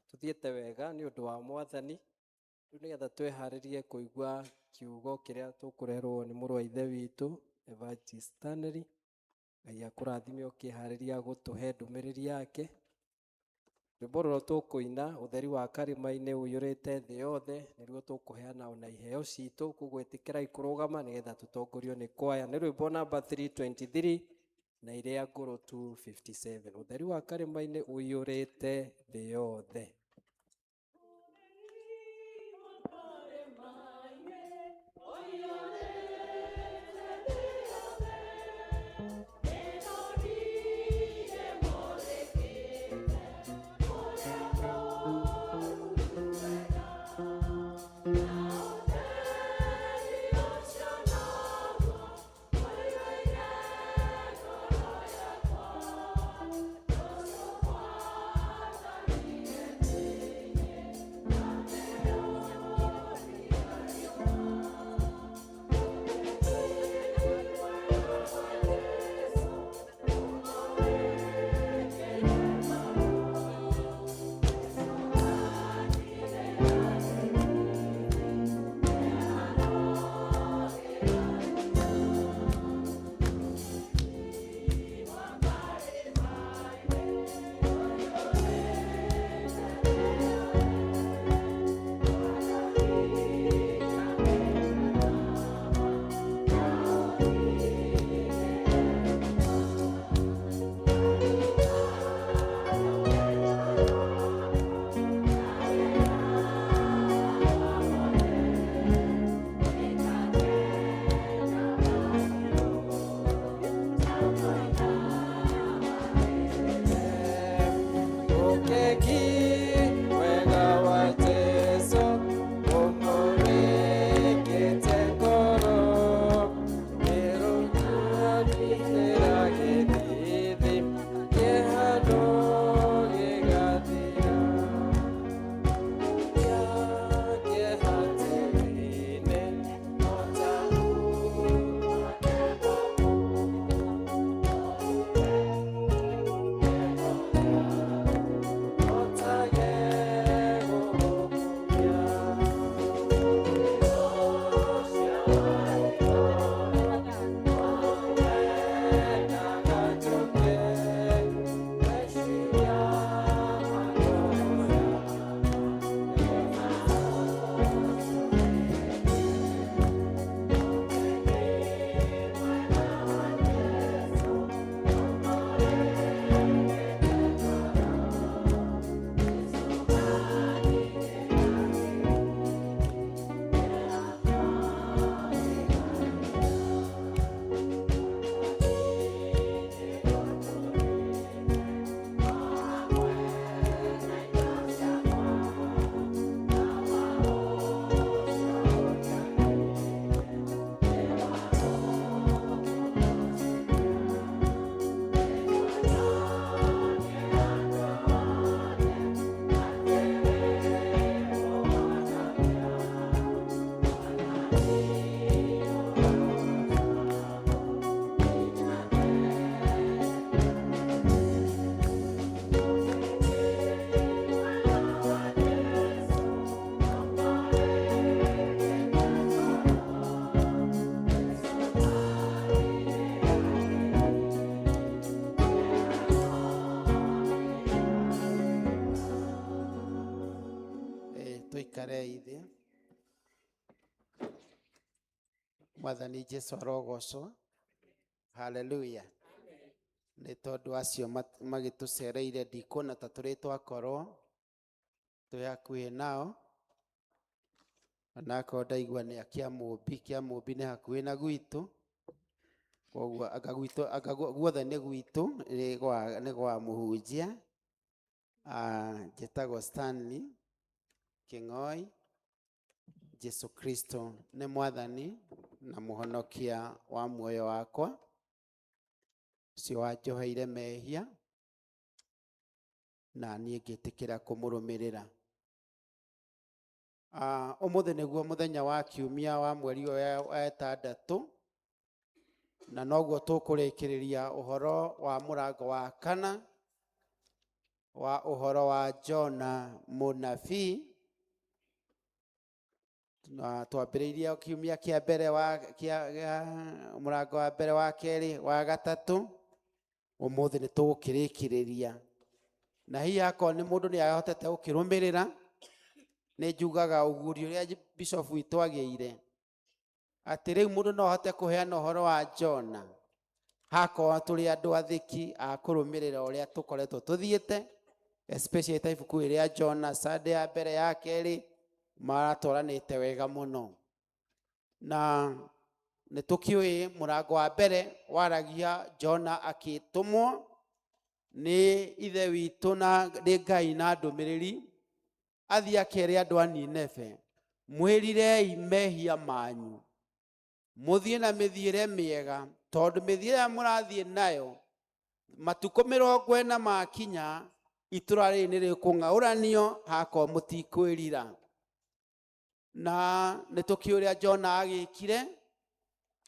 Tuthiĩte wega nĩ ũndũ wa Mwathani. Rĩu nĩgetha twĩharĩrie kũigua kiugo kĩrĩa tũkũrerwo nĩ mũrũ wa Ithe witũ Evangelist Stanley. Ngai akũrathime ũkĩharĩria gũtũhe ndũmĩrĩri yake. Rwĩmbo rũrĩa tũkũina, ũtheri wa karĩma-inĩ ũiyũrĩte thĩ yothe, nĩruo tũkũheana ona iheo citũ, koguo ĩtĩkĩrai kũrũgama nĩgetha tũtongorio nĩ kwaya. Nĩ rwĩmbo namba 323 na iria ngũrũ 257. Ũtheri wa karĩma-inĩ ũiyũrĩte thĩ yothe. Tũikarei thĩ. Mwathani Jesu arogocwo. Haleluya. Nĩ tondũ acio magĩtũcereire ndikuona ta tũrĩ twakorwo twĩ hakuhĩ nao, onakorwo ndaigua nĩ a Kĩamũmbi. Kĩamũmbi nĩ hakuhĩ na gwitũ, koguo anga gwitũ, anga guothe nĩ gwitũ, nĩ gwa mũhunjia. Njĩtagwo Stanley Kĩng'oi. Jesu Kristo nĩ mwathani na mũhonokia wa muoyo wakwa, ũcio wanjoheire mehia na niĩ ngĩtĩkĩra kũmũrũmĩrĩra. Ũmũthĩ nĩguo mũthenya wa kiumia wa mweri ũyũ wa ĩtandatũ, na noguo tũkũrĩkĩrĩria ũhoro wa mũrango wa kana wa ũhoro wa Jona mũnabii. Na twambĩrĩirie kiumia kĩa mbere wa kĩa, kĩa mũrango wa mbere, wa kerĩ, wa gatatũ. Ũmũthĩ nĩ tũgũkĩrĩkĩrĩria, na hihi akorwo nĩ mũndũ nĩ ahotete gũkĩrũmĩrĩra, nĩ njugaga ũguũrio ũrĩa bishop witũ agĩire atĩ rĩu mũndũ no ahote kũheana ũhoro wa Jona hakorwo tũrĩ andũ athĩki a kũrũmĩrĩra ũrĩa tũkoretwo tũthiĩte, especially ta ibuku rĩa Jona. Sunday ya mbere, ya kerĩ maratwaranĩte wega mũno, na nĩ tũkĩũĩ mũrango wa mbere waragia Jona akĩtũmwo nĩ ithe witũ na nĩ Ngai na ndũmĩrĩri athiĩ akere andũ a Nineve, mwĩrirei mehia manyu, mũthiĩ na mĩthiĩre mĩega, tondũ mĩthiĩre ĩrĩa mũrathiĩ nayo, matukũ 40 makinya, itũra rĩrĩ nĩ rĩkũng'aũranio hakorwo mũtikwĩrira. Na nĩ tũkĩũĩ ũrĩa Jona agĩkire,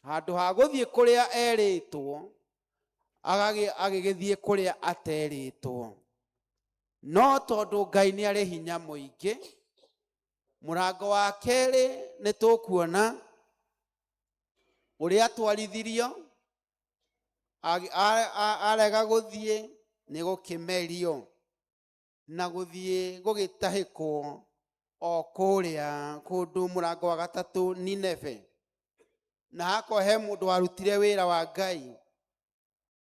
handũ ha gũthiĩ kũrĩa erĩtwo, agĩgĩthiĩ kũrĩa aterĩtwo. No tondũ Ngai nĩ arĩ hinya mũingĩ, mũrango wa kerĩ nĩ tũkuona ũrĩa atwarithirio, arega gũthiĩ nĩ gũkĩmerio na gũthiĩ gũgĩtahĩkwo o kũrĩa kũndũ mũrango wa gatatũ Nineve. Na hakorwo he mũndũ warutire wĩra wa Ngai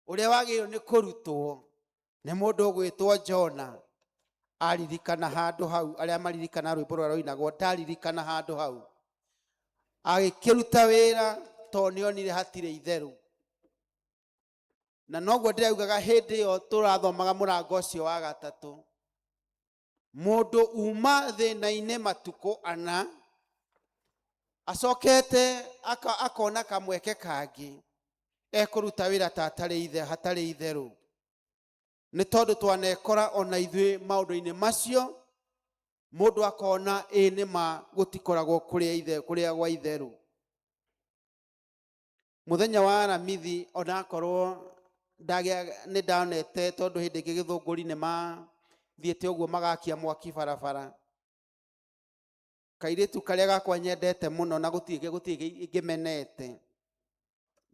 ũrĩa wagĩrĩirwo nĩ kũrutwo nĩ mũndũ ũgwĩtwo Jona, aririkana handũ hau, arĩa maririkana rwĩmbo rũrĩa rũinagwo ndaririkana handũ hau, agĩkĩruta wĩra tondũ nĩonire hatirĩ itherũ. Na noguo ndĩraugaga hĩndĩ ĩyo tũrathomaga mũrango ũcio wa gatatũ, mũndũ uma thĩna-inĩ matukũ ana acokete akona kamweke kangĩ ekũruta wĩra ta hatarĩ itherũ, nĩ tondũ twanekora ona ithuĩ maũndũ-inĩ macio, mũndũ akona ĩ nĩ ma gũtikoragwo kũrĩa gwa itherũ. Mũthenya wa Aramithi onakorwo nĩ ndonete, tondũ hĩndĩ ĩngĩ Gĩthũngũri nĩ mathiĩte ũguo magakia mwaki barabara, kairĩtu karĩa gakwa nyendete mũno na gũtirĩ ngĩmenete,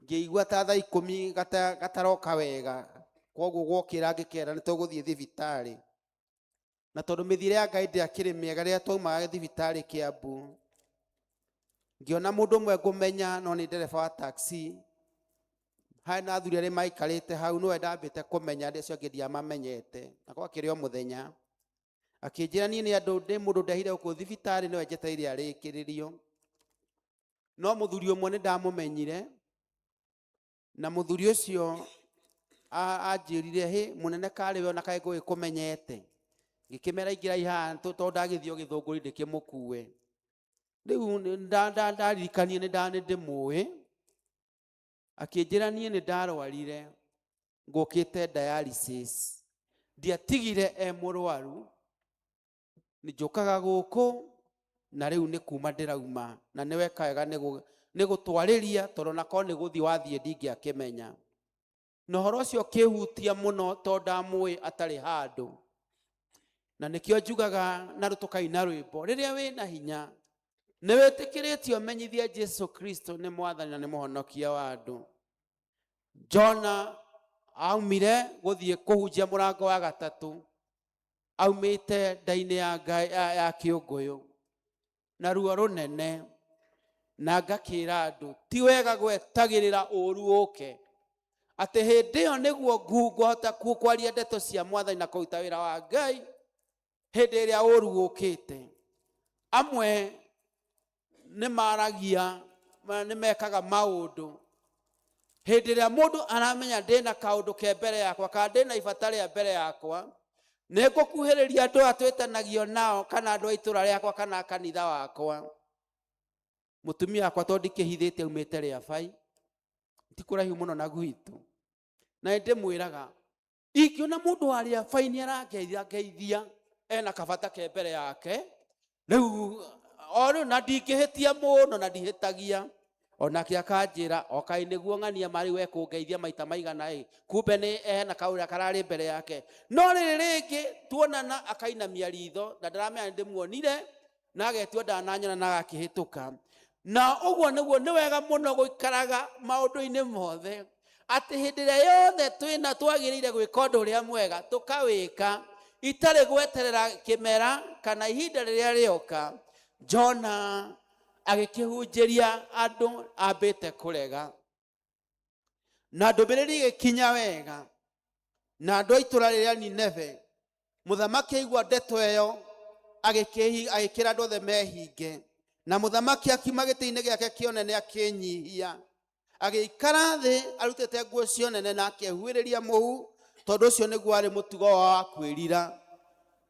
ngĩigua ta thaa 10 gataroka wega, koguo gwokĩra ngĩkera nĩ tũgũthiĩ thibitarĩ. Na tondũ mĩthiĩre ya Ngai ndĩakĩrĩ mĩega, rĩrĩa twaumaga thibitarĩ Kiambu, ngĩona mũndũ ũmwe ngũmenya no nĩ ndereba wa taxi, harĩ na athuri arĩa maikarĩte hau, nĩwe ndambĩte kũmenya, acio angĩ ndiamamenyete, na gwakĩrĩ o mũthenya. Akĩnjĩra niĩ nĩ andũ ndĩ mũndũ ndehire gũkũ thibitarĩ, nĩwe njetereire arĩkĩrĩrio. No mũthuri ũmwe nĩ ndamũmenyire, na mũthuri ũcio anjĩrire, hĩ mũnene karĩ we ona kaĩ ngũgĩkũmenyete. Ngĩkĩmera ingĩrai haha tondũ ndagĩthiĩ o Gĩthũngũri ndĩkĩmũkue. Rĩu ndaririkanire nĩ ndĩmũĩ. Akĩnjĩra niĩ nĩ ndarwarire ngũkĩte dialysis, ndiatigire e mũrwaru, nĩ njũkaga gũkũ na rĩu nĩ kuma ndĩrauma, na nĩ weka wega nĩ gũtwarĩria, tondũ onakorwo nĩ gũthiĩ wathiĩ ndingĩakĩmenya. Na ũhoro ũcio ũkĩhutia mũno tondũ ndamũĩ atarĩ handũ. Na nĩkĩo njugaga na tũkaina rwĩmbo, rĩrĩa wĩna hinya nĩ wĩtĩkĩrĩtio menyithie Jesu Kristo nĩ mwathani na nĩ mũhonokia wa andũ. Jona aumire gũthiĩ kũhunjia mũrango wa gatatũ, aumĩte nda-inĩ ya Ngai ya kĩũngũyũ. Na ruo rũnene na ngakĩra andũ ti wega gwetagĩrĩra ũru ũke atĩ hĩndĩ ĩyo nĩguo ngũhota kwaria ndeto cia mwathani na kũruta wĩra wa Ngai hĩndĩ ĩrĩa ũru ũkĩte. Amwe nĩ maragia, nĩ mekaga maũndũ hĩndĩ ĩrĩa mũndũ aramenya ndĩna kaũndũ ke mbere yakwa kana ndĩna ibata rĩa mbere yakwa, nĩ ngũkuhĩrĩria andũ aya twĩtanagio nao kana andũ a itũra rĩakwa kana kanitha wakwa. Mũtumia wakwa tondũ ndikĩhithĩte aumĩte Rĩabai, ti kũraihu mũno na gwitũ, na nĩndĩmwĩraga ingĩona mũndũ wa Rĩabai nĩ arangeithia ngeithia ena kabata ke mbere yake rĩu o rĩu, na ndingĩhĩtia mũno na ndihĩtagia onake akanjĩra okaĩ nĩguo ng'ania marĩ we kũngeithia maita maigana ĩ kumbe nĩ ena kaũrĩa kararĩ mbere yake. No rĩrĩ rĩngĩ tuonana akainamia ritho na ndaramenya nĩndĩmuonire na agetua ndananyona na agakĩhĩtũka. Na ũguo nĩguo nĩ wega mũno gũikaraga maũndũ-inĩ mothe atĩ hĩndĩ ĩrĩa yothe twĩna twagĩrĩire gwĩka ũndũ ũrĩa mwega tũkawĩka itarĩ gweterera kĩmera kana ihinda rĩrĩa rĩoka. Jona agĩkĩhunjĩria andũ ambĩte kũrega na ndũmĩrĩri ĩgĩkinya wega na andũ a itũra rĩrĩa Nineve. Mũthamaki aigua ndeto ĩyo agĩkĩra andũ othe mehinge, na mũthamaki akiuma gĩtĩ-inĩ gĩake kĩonene akĩnyihia agĩikara thĩ arutĩte nguo cia nene na akĩhuhĩrĩria mũhu, tondũ ũcio nĩguo warĩ mũtugo wao wa kwĩrira,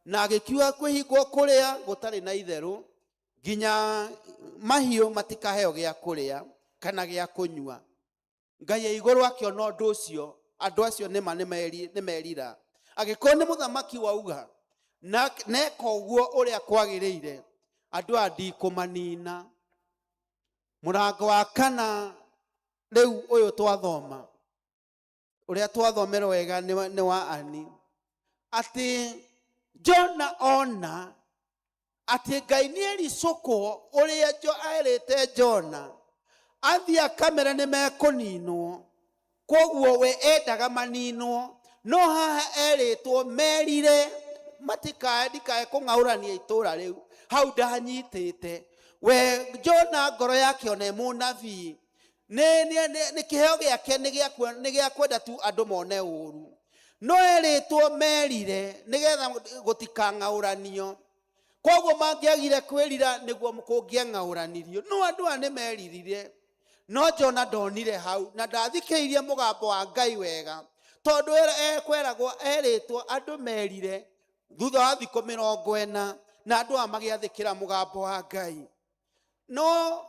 na agĩkiuga kwĩhingwo kũrĩa gũtarĩ na itherũ nginya mahiũ matikaheo gĩa kũrĩa kana gĩa kũnyua. Ngai ya igũrũ akĩona ũndũ ũcio, andũ acio nĩma nĩmerira. Angĩkorwo nĩ mũthamaki wauga na neka ũguo ũrĩa kwagĩrĩire, andũ aya ndikũmanina. Mũrango wa kana rĩu ũyũ twathoma, ũrĩa twathomera wega nĩ wa Ani, atĩ Jona ona atĩ Ngai nĩ ericũkwo ũrĩa erĩte Jona athiĩ akamere nĩ mekũninwo, koguo we endaga maninwo, no haha erĩtwo merire matikae ndikae kũng'aũrania itũra rĩu. Hau ndanyitĩte we Jona ngoro yake ona ĩ mũnabii nĩ kĩheo gĩake nĩ gĩa kwenda tu andũ mone ũru, no erĩtwo merire nĩgetha gũtikang'aũranio, koguo mangĩagire kwĩrira nĩguo kũngĩang'aũranirio. No andũ aya nĩ meririre, no Jona ndonire hau na ndathikĩrĩirie mũgambo wa Ngai wega, tondũ ekweragwo erĩtwo andũ merire thutha wa thikũ 40, na andũ aya magĩathĩkĩra mũgambo wa Ngai. No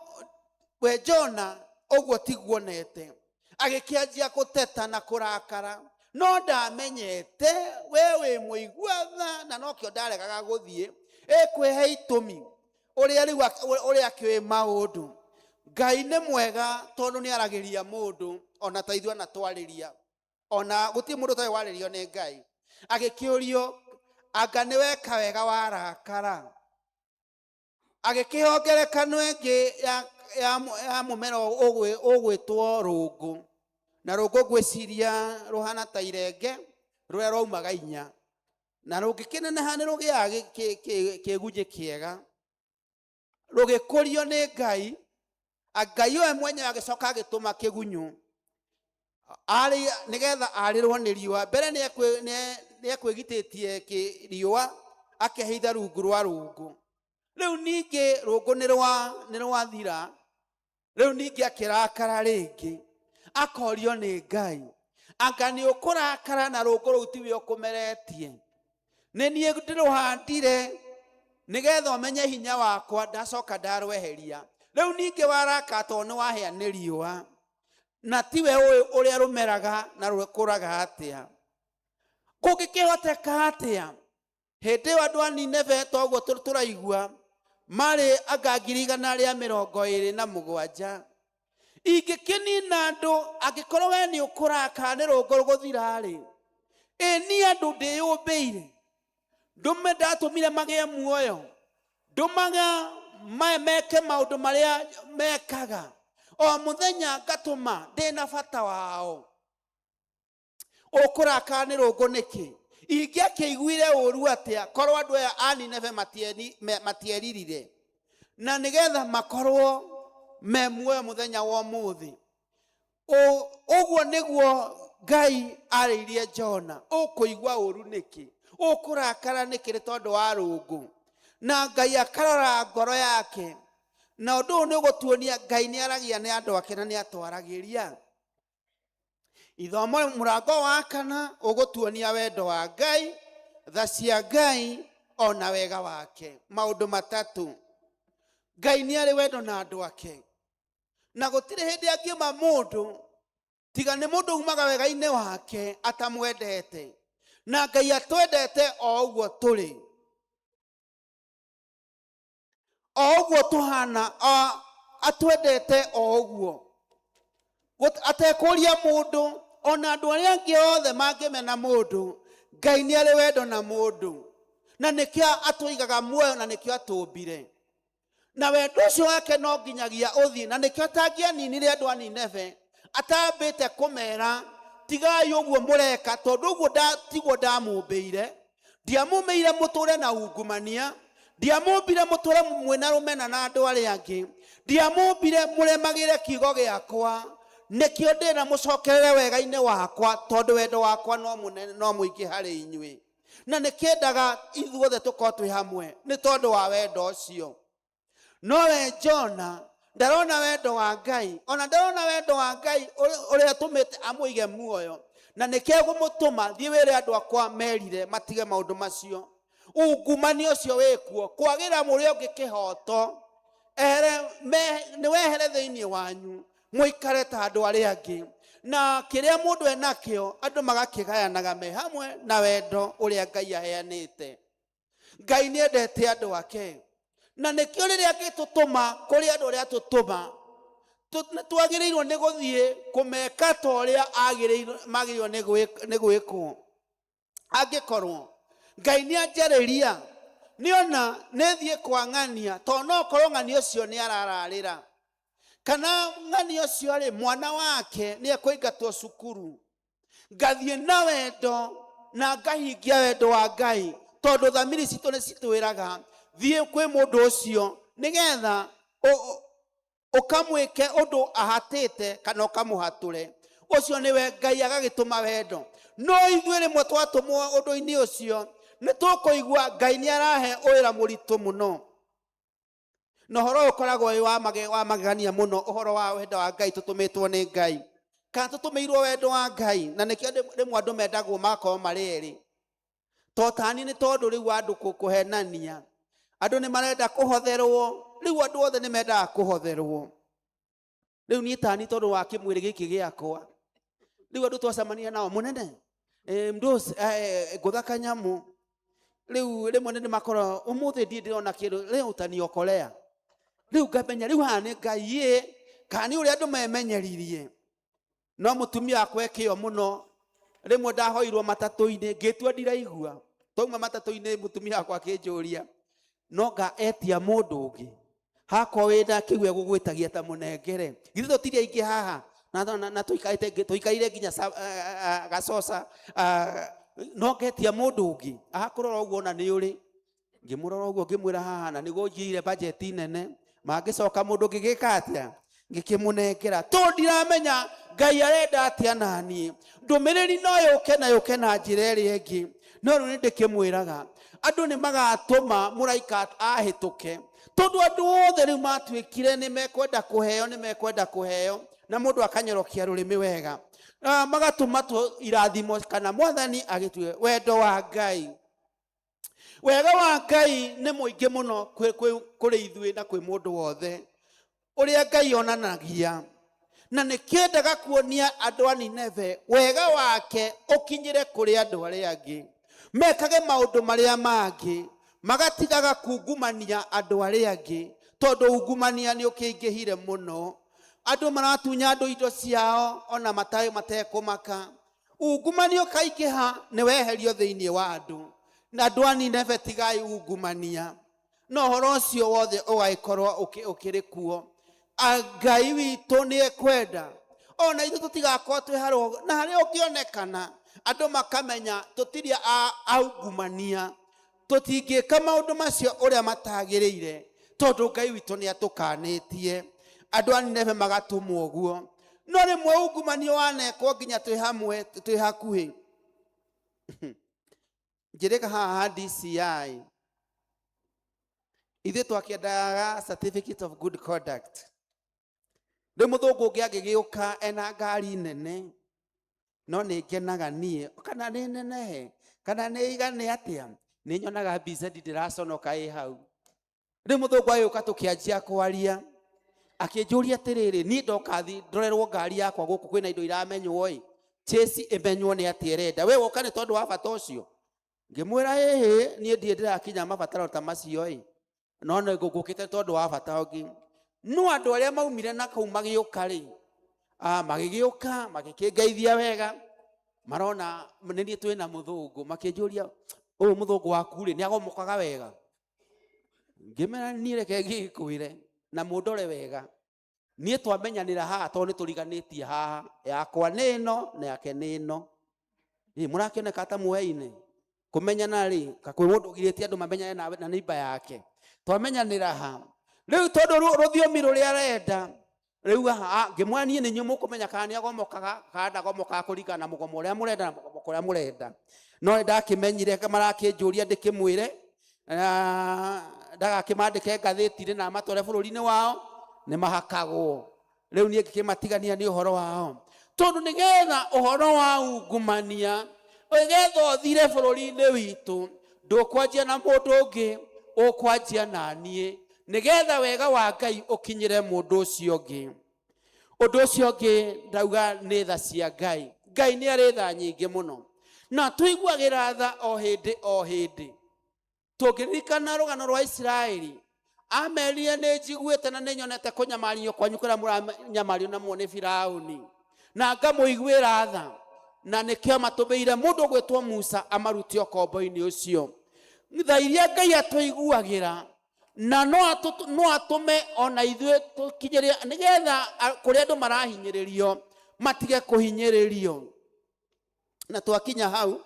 we Jona ũguo tiguonete, agĩkĩanjia kũteta na kũrakara, no ndamenyete we wĩ mũigua tha, na nokĩo ndaregaga gũthiĩ ĩkwĩhe itũmi ũrĩa rĩu ũrĩa akĩũĩ maũndũ. Ngai nĩ mwega tondũ nĩ aragĩria mũndũ ona ta ithuĩ anatwarĩria, ona gũtirĩ mũndũ ũtarĩ warĩrio nĩ Ngai. Agĩkĩũrio anga nĩ weka wega warakara, agĩkĩheo ngerekano ĩngĩ ya mũmera ũgwĩtwo rũngũ, na rũngũ ngwĩciria rũhana ta irenge rũrĩa rwaumaga inya, na rũngĩkĩneneha nĩ rũgĩaga kĩgunjĩ kĩega, rũgĩkũrio nĩ Ngai. Ngai we mwenyewe agĩcoka agĩtũma kĩgunyũ arĩ nĩgetha arĩrwo nĩ riũa. Mbere nĩ ekwĩgitĩtie riũa akehitha rungu rwa rũngũ, rĩu ningĩ rũngũ nĩ rwathira, rĩu ningĩ akĩrakara rĩngĩ akorio nĩ Ngai, anga nĩ ũkũrakara na rũngũ rũu tiwe ũkũmeretie, nĩ niĩ ndĩrũhandire nĩgetha ũmenye hinya wakwa, ndacoka ndarweheria. Rĩu ningĩ warakara tondũ nĩ wahĩa nĩ riũa, na tiwe ũĩ ũrĩa rũmeraga na rũkũraga atĩa. Kũngĩkĩhoteka atĩa hĩndĩ ĩyo andũ a Nineve toguo tũraigua marĩ anga 127,000, ingĩkĩnina andũ angĩkorwo we nĩ ũkũrakara nĩ rũngũ rũgũthira-rĩ, ĩ niĩ andũ ndĩyũmbĩire, ndũme ndatũmire magĩe muoyo, ndũmaga meke maũndũ marĩa mekaga o mũthenya, ngatũma ndĩna bata wao. Ũkũrakara nĩ rũngũ nĩkĩ? Ingĩakĩiguire ũru atĩa korwo andũ aya a Nineve matieririre? Na nĩgetha makorwo me muoyo mũthenya wa ũmũthĩ. Ũguo nĩguo Ngai arĩirie Jona. Ũkũigua ũru nĩkĩ? Ũkũrakara nĩkĩ nĩ tondũ wa rũngũ? Na Ngai akarora ngoro yake. Na ũndũ ũyũ nĩ ũgũtuonia Ngai nĩ aragia nĩ andũ ake na nĩ atwaragĩria. Ithomo mũrango wa kana ũgũtuonia wendo wa Ngai, tha cia Ngai ona wega wake. Maũndũ matatũ. Ngai nĩ arĩ wendo na andũ ake. Na gũtirĩ hĩndĩ angiuma mũndũ tiga nĩ mũndũ umaga wega-inĩ wake atamwendete. Na Ngai atwendete o ũguo tũrĩ, o ũguo tũhana, atwendete o ũguo, atekũria mũndũ. Ona andũ arĩa angĩ othe mangĩmena mũndũ, Ngai nĩ arĩ wendo na mũndũ, na nĩkĩo atũigaga muoyo, na nĩkĩo atũmbire. Na wendo ũcio wake no nginyagia ũthiĩ, na nĩkĩo atangĩaninire andũ a Nineve atambĩte kũmera, tigai ũguo mũreka, tondũ ũguo tiguo ndamũmbĩire. Ndiamũmbĩire mũtũre na ungumania, ndiamũmbire mũtũre mwĩna rũmena na andũ arĩa angĩ, ndiamũmbire mũremagĩre kiugo gĩakwa. Nĩkĩo ndĩna mũcokerere wega-inĩ wakwa, tondũ wendo wakwa no mũnene, no mũingĩ harĩ inyuĩ. Na nĩkĩendaga ithuothe tũkorwo twĩ hamwe nĩ tondũ wa wendo ũcio. No we Jona ndarona wendo wa Ngai, ona ndarona wendo wa Ngai ũrĩa tũmĩte amũige muoyo, na nĩkĩo egũmũtũma thiĩ wĩre andũ akwa merire matige maũndũ macio. Ungumania ũcio wĩkuo, kwagĩra mũrĩa ũngĩ kĩhoto, ehere nĩ wehere thĩinĩ wanyu, mũikare ta andũ arĩa angĩ, na kĩrĩa mũndũ enakĩo andũ magakĩgayanaga me hamwe na wendo ũrĩa Ngai aheanĩte. Ngai nĩ endete andũ ake, na nĩkĩo rĩrĩa angĩtũtũma kũrĩ andũ arĩa atũtũma, nĩ twagĩrĩirwo nĩ gũthiĩ kũmeka ta ũrĩa magĩrĩirwo nĩ gwĩkwo. Angĩkorwo Ngai nĩ anjarĩria, nĩona nĩ thiĩ kwa ng'ania, tondũ no korwo ng'ania ũcio nĩ arararĩra, kana ng'ania ũcio rĩ, mwana wake nĩ ekũingatwo cukuru, ngathiĩ na wendo na ngahingia wendo wa Ngai, tondũ thamiri citũ nĩ citwĩraga thiĩ kwĩ mũndũ ũcio nĩgetha ũkamwĩke ũndũ ahatĩte kana ũkamũhatũre. Ũcio nĩwe Ngai agagĩtũma wendo. No ithuĩ rĩmwe twatũmwo ũndũ-inĩ ũcio nĩ tũkũigua Ngai nĩ arahe wĩra mũritũ mũno, na ũhoro ũyũ ũkoragwo wĩ wa magegania mũno, ũhoro wa wendo wa Ngai tũtũmĩtwo nĩ Ngai kana tũtũmĩirwo wendo wa Ngai. Na nĩkĩo rĩmwe andũ mendagwo magakorwo marĩ erĩ, to tani nĩ tondũ rĩu andũ kũhenania, andũ nĩ marenda kũhotherwo. Rĩu andũ othe nĩ mendaga kũhotherwo. Rĩu niĩ tani tondũ wa kĩmwĩrĩ gĩkĩ gĩakwa, rĩu andũ twacemania nao mũnene, mdos, ngũtha kanyamũ, rĩu rĩmwe nĩ makorwo ũmũthĩ ndiĩ ndĩrona kĩndũ, rĩu utaniokolea. Rĩu ngamenya rĩu haha nĩ Ngai ĩ, kana nĩ ũrĩa andũ memenyeririe. No mũtumia wakwa ekĩo mũno, rĩmwe ndahoirwo matatũ-inĩ ngĩtua ndiraigua, twauma matatũ-inĩ mũtumia wakwa akĩnjũria no nga etia mũndũ ũngĩ hakwa wĩna kĩu egũgwĩtagia ta mũnengere, githĩ tũtirĩ aingĩ haha na tũikarire nginya gacoca, no ngetia mũndũ ũngĩ ahakũrora ũguo ona nĩ ũrĩ. Ngĩmũrora ũguo ngĩmwĩra haha na nĩguo njigire bajeti nene, mangĩcoka mũndũ ũngĩ gĩka atĩa, ngĩkĩmũnengera, tondũ ndiramenya Ngai arenda atĩa naniĩ. Ndũmĩrĩri no yũke na yũke na njĩra ĩrĩa ĩngĩ, no rĩu nĩ ndĩkĩmwĩraga andũ nĩ magatũma mũraika ahĩtũke, tondũ andũ othe rĩu matuĩkire nĩ mekwenda kũheo, nĩ mekwenda kũheo, na mũndũ akanyorokia rũrĩmĩ wega, magatũma irathimo kana mwathani agĩtue wendo wa Ngai. Wega wa Ngai nĩ mũingĩ mũno kũrĩ ithuĩ na kwĩ mũndũ wothe ũrĩa Ngai onanagia, na nĩkĩendaga kuonia andũ a Nineve wega wake ũkinyĩre kũrĩ andũ arĩa angĩ, mekage maũndũ marĩa mangĩ, magatigaga kungumania andũ arĩa angĩ, tondũ ungumania nĩ ũkĩingĩhire mũno. Andũ maratunya andũ indo ciao ona matekũmaka. Ungumania ũkaingĩha nĩ weherio thĩinĩ wa andũ, na andũ a Nineve tigai ungumania, na ũhoro ũcio wothe ũgagĩkorwo ũkĩrĩ kuo. Ngai witũ nĩ ekwenda ona ithuĩ tũtigakorwo twĩ harĩa, na harĩa ũngĩonekana andũ makamenya tũtirĩ aungumania, tũtingĩka maũndũ macio ũrĩa matagĩrĩire, Tondũ Ngai witũ nĩ atũkanĩtie. Andũ a Nineve magatũmwo ũguo. No rĩmwe ungumania wanekwo nginya twĩ hamwe, twĩ hakuhĩ. Njĩrĩga haha ha DCI. Ithuĩ twakĩendaga certificate of good conduct. Rĩu mũthũngũ ũngĩ angĩgĩũka ena ngari nene, no nĩ ngenaga niĩ, kana nĩ nenehe, kana nĩ igane atĩa, nĩ nyonaga BZ ndĩraconoka ĩ hau. Rĩu mũthũngũ agĩũka tũkĩanjia kwaria, akĩnjũria atĩrĩrĩ, niĩ ndoka ndorerwo ngari yakwa gũkũ kwĩna indo iramenywo ĩ, chassis ĩmenywo nĩ atĩa ĩrenda, we woka nĩ tondũ wa bata ũcio? Ngĩmwĩra ĩhĩ, niĩ ndirĩ ndĩrakinya mabataro ta macio ĩ, no nĩ ngũkĩte tondũ wa bata ũngĩ. No andũ arĩa maumire na kũu magĩũka rĩ, magĩgĩũka magĩkĩngeithia wega, marona nĩ niĩ twĩna mũthũngũ, makĩnjũria ũyũ mũthũngũ waku rĩ nĩ agomokaga wega? Ngĩmera niĩ reke ngĩkwĩre na mũndore wega, niĩ twamenyanĩra haha tondũ nĩ tũriganĩtie haha, yakwa nĩ ĩno na yake nĩ ĩno. Ĩ, mũrakĩoneka ta muoyaine kũmenyana rĩ, ka kwĩ mũndũ ũgirĩtie andũ mamenyane na neighbor yake. Twamenyanĩra ha rĩu tondũ rũthiomi rũrĩa arenda rĩu haha, ngĩmwĩra niĩ nĩ inyuĩ mũkũmenya kana nĩ agomokaga kana ndagomokaga kũringana na mũgomo ũrĩa mũrenda na mũgomoko ũrĩa mũrenda. No nĩ ndakĩmenyire marakĩnjũria ndĩkĩmwĩre, ndagakĩmandĩke ngathĩti-inĩ na amatware bũrũri-inĩ wao, nĩ mahakagwo. Rĩu niĩ ngĩkĩmatigania nĩ ũhoro wao, tondũ nĩgetha ũhoro wa ungumania nĩgetha ũthire bũrũri-inĩ witũ, ndũkwanjia na mũndũ ũngĩ, ũkwanjia na niĩ, nĩgetha wega wa Ngai ũkinyĩre mũndũ ũcio ũngĩ. Ũndũ ũcio ũngĩ ndauga nĩ tha cia Ngai. Ngai nĩ arĩ tha nyingĩ mũno, na tũiguagĩra tha o hĩndĩ o hĩndĩ. Tũngĩririkana rũgano rwa Isiraeli, amerire nĩ njiguĩte na nĩ nyonete kũnyamario kwanyu kũrĩa mũranyamario namuo nĩ Firaũni, na ngamũiguĩra tha, na nĩkĩo amatũmĩire mũndũ ũgwĩtwo Musa amarute ũkombo-inĩ ũcio. Tha iria Ngai atũiguagĩra, na no atũme ona ithuĩ tũkinyĩre, nĩgetha kũrĩa andũ marahinyĩrĩrio matige kũhinyĩrĩrio. Na twakinya hau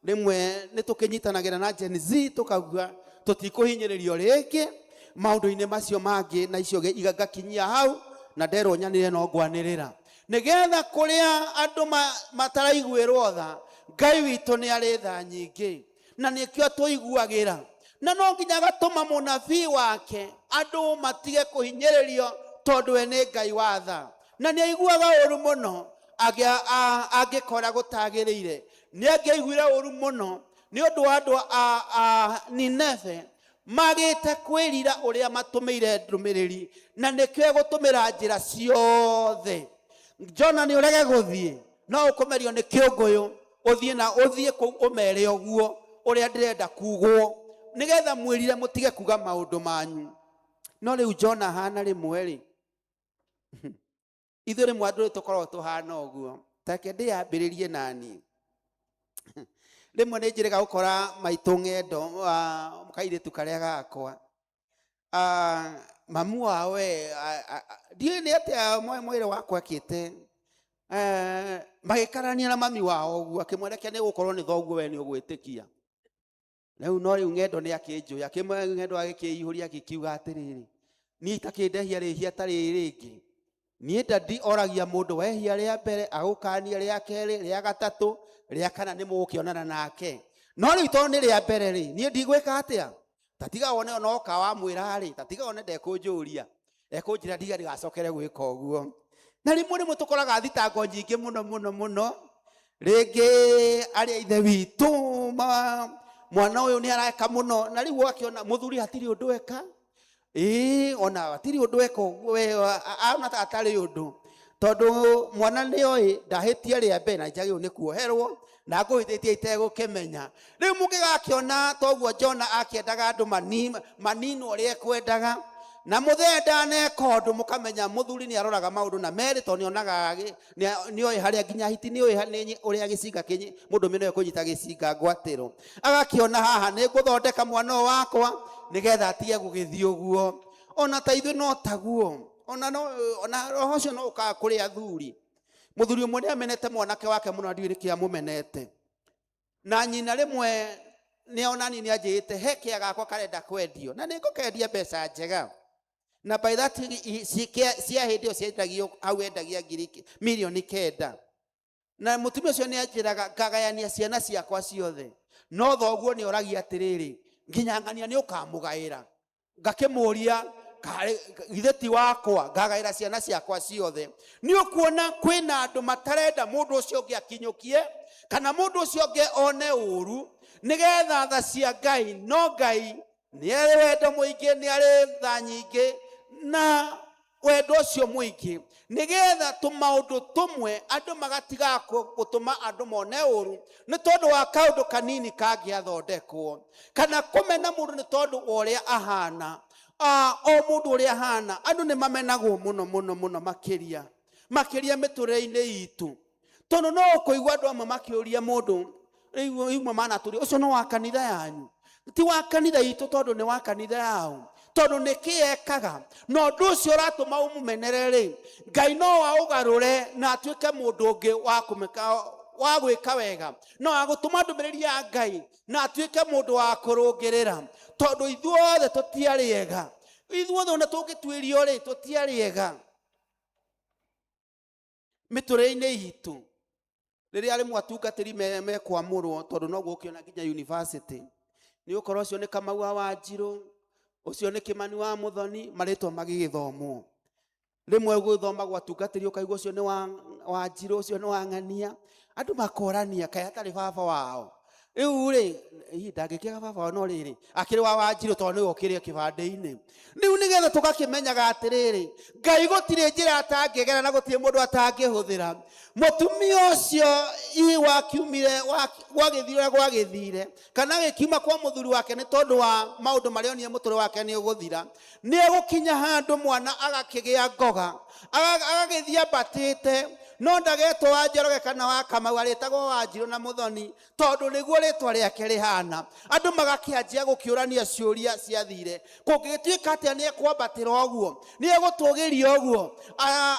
rĩmwe nĩ tũkĩnyitanagĩra na Gen Z tũkauga tũtikũhinyĩrĩrio rĩngĩ maũndũ-inĩ macio mangĩ, na icio igakinyia hau, na nderwo nyanĩre no ngwanĩrĩra, nĩgetha kũrĩa andũ mataraiguĩrwo tha, Ngai witũ nĩ arĩ tha nyingĩ, na nĩkĩo tũiguagĩra, na no nginya agatũma mũnabii wake andũ matige kũhinyĩrĩrio, tondũ we nĩ Ngai wa tha, na nĩ aiguaga ũru mũno angĩkora gũtagĩrĩire. Nĩ angĩaiguire ũru mũno nĩ ũndũ wa andũ a Nineve magĩte kwĩrira ũrĩa matũmĩire ndũmĩrĩri, na nĩkĩo egũtũmĩra njĩra ciothe. Jona nĩ ũrege gũthiĩ, no ũkũmerio nĩ kĩũngũyũ, ũthiĩ na ũthiĩ kũu ũmere ũguo ũrĩa ndĩrenda kugwo, nĩgetha mwĩrire mũtige kuga maũndũ manyu. No rĩu Jona hana rĩmwe rĩ, ithuĩ rĩmwe andũ tũkoragwo tũhana ũguo, take ndĩyambĩrĩrie nani. Rĩmwe nĩ njĩrĩga gũkora maitũ ng'endo, kairĩtu karĩa gakwa, mamu wao we, ndiũĩ nĩ atĩa mwĩrĩ wakwa ekĩte, magĩkarania na mami wao ũguo, akĩmwerekia nĩ gũkorwo nĩ thoguo we nĩ ũgwĩtĩkia. Rĩu no rĩu ng'endo nĩ akĩnjũĩ, akĩmwe ng'endo agĩkĩihũria agĩkiuga atĩrĩrĩ, niĩ itakĩndehia rĩhia ta rĩrĩ rĩngĩ. Niĩ ndadi oragia mũndũ wehia rĩa mbere, agũkania rĩa kerĩ, rĩa gatatũ, rĩa kana nĩ mũgũkĩonana nake. No rĩu tondũ nĩ rĩa mbere rĩ, niĩ ndigwĩka atĩa? Tatiga wone ona oka wamwĩra rĩ, tatiga wone ndekũnjũria. Ekũnjĩra ndiga ndigacokere gwĩka ũguo. Na rĩmwe rĩmwe tũkoraga thitango nyingĩ mũno mũno mũno. Rĩngĩ arĩa ithe witũ mwana ũyũ nĩ areka mũno, na rĩu ũgakĩona mũthuri hatirĩ ũndũ eka. Ĩĩ, ona hatirĩ ũndũ eka ũguo, we, ona ta atarĩ ũndũ. Tondũ mwana nĩ oĩ ndahĩtia rĩa mbere na njagĩrĩirwo nĩ kuoherwo, na ngũhĩtĩtie itegũkĩmenya. Rĩu mũngĩgakĩona toguo Jona akĩendaga andũ maninwo ũrĩa ekwendaga, na mũthee ndaneka ũndũ, mũkamenya mũthuri nĩ aroraga maũndũ na merĩ, tondũ nĩonaga nĩoĩ harĩa nginya hiti, nĩoĩ ũrĩa gĩcinga kĩnyi-, mũndũ ũmwe nĩoĩ kũnyita gĩcinga ngwatĩro. Agakĩona haha nĩ ngũthondeka mwana ũyũ wakwa nĩgetha atige gũgĩthiĩ ũguo. Ona ta ithuĩ no taguo, ona no, ona roho ũcio no ũkaga kũrĩ athuri. Mũthuri ũmwe nĩ amenete mwanake wake mũno, ndiũĩ nĩkĩ amũmenete. Na nyina rĩmwe nĩ ona niĩ nĩ anjĩrĩte he kĩa gakwa karenda kwendio, na nĩ ngũkendia mbeca njega. Na by that cia hĩndĩ ĩyo ciendagio hau endagia ngiri mirioni 9. Na mũtumia ũcio nĩ anjĩraga ngagayania ciana ciakwa ciothe, no thoguo nĩ oragia atĩrĩrĩ, nginya ng'ania nĩ ũkamũgaĩra. Ngakĩmũria, githĩ ti wakwa ngagaĩra ciana ciakwa ciothe? Nĩ ũkuona kwĩna andũ matarenda mũndũ ũcio ũngĩ akinyũkie kana mũndũ ũcio ũngĩ one ũru nĩgetha tha cia Ngai. No Ngai nĩ arĩ wendo mũingĩ, nĩ arĩ tha nyingĩ, na wendo ũcio mũingĩ nĩgetha tũmaũndũ tũmwe andũ magatigaga gũtũma andũ mone ũru nĩ tondũ wa kaũndũ kanini kangĩathondekwo, kana kũmena mũndũ nĩ tondũ wa ũrĩa ahana. O mũndũ ũrĩa ahana, andũ nĩ mamenagwo mũno mũno mũno, makĩria makĩria mĩtũrĩre-inĩ itũ, tondũ no ũkũigua andũ amwe makĩũria mũndũ rĩu imwe manatũria, ũcio no wa kanitha yanyu? Ti wa kanitha itũ, tondũ nĩ wa kanitha yao, tondũ nĩ kĩ ekaga na ũndũ ũcio ũratũma ũmũmenere rĩ, Ngai no aũgarũre na atuĩke mũndũ ũngĩ wa kũmĩka wa gwĩka wega, no agũtũma ndũmĩrĩri ya Ngai na atuĩke mũndũ wa kũrũngĩrĩra, tondũ ithuothe tũtiarĩ ega. Ithuothe ona tũngĩtuĩrio rĩ, tũtiarĩ ega mĩtũrĩre-inĩ itũ. Rĩrĩa rĩmwe atungatĩri mekwamũrwo, tondũ noguo ũkĩona nginya university nĩ ũkorwo ũcio nĩ Kamau wa Wanjirũ, ũcio nĩ Kĩmani wa Mũthoni, marĩtwa magĩgĩthomwo. Rĩmwe gũthomagwo atungatĩri, ũkaigua ũcio nĩ wa Wanjirũ, ũcio nĩ wa Ng'ania. Andũ makorania, kaĩ atarĩ baba wao? Rĩu rĩ, hihi ndangĩkĩaga baba wao, no rĩrĩ akĩrĩ wa Wanjirũ tondũ nĩwe ũkĩrĩ kĩbandĩ-inĩ rĩu. Nĩgetha tũgakĩmenyaga atĩrĩrĩ, Ngai gũtirĩ njĩra atangĩgera na gũtirĩ mũndũ atangĩhũthĩra. Mũtumia ũcio hihi wakiumire gwagĩthire ũrĩa gwagĩthire, kana agĩkiuma kwa mũthuri wake nĩ tondũ wa maũndũ marĩa onire mũtũrĩre wake nĩ ũgũthira, nĩ egũkinya handũ mwana agakĩgĩa ngoga, agagĩthiĩ ambatĩte, no ndagetwo wa Njoroge kana wa Kamau, arĩtagwo Wanjirũ na Mũthoni, tondũ nĩguo rĩtwa rĩake rĩhana. Andũ magakĩanjia gũkĩũrania ciũria ciathire, kũngĩgĩtuĩka atĩa? Nĩ ekwambatĩra ũguo? Nĩ egũtũgĩria ũguo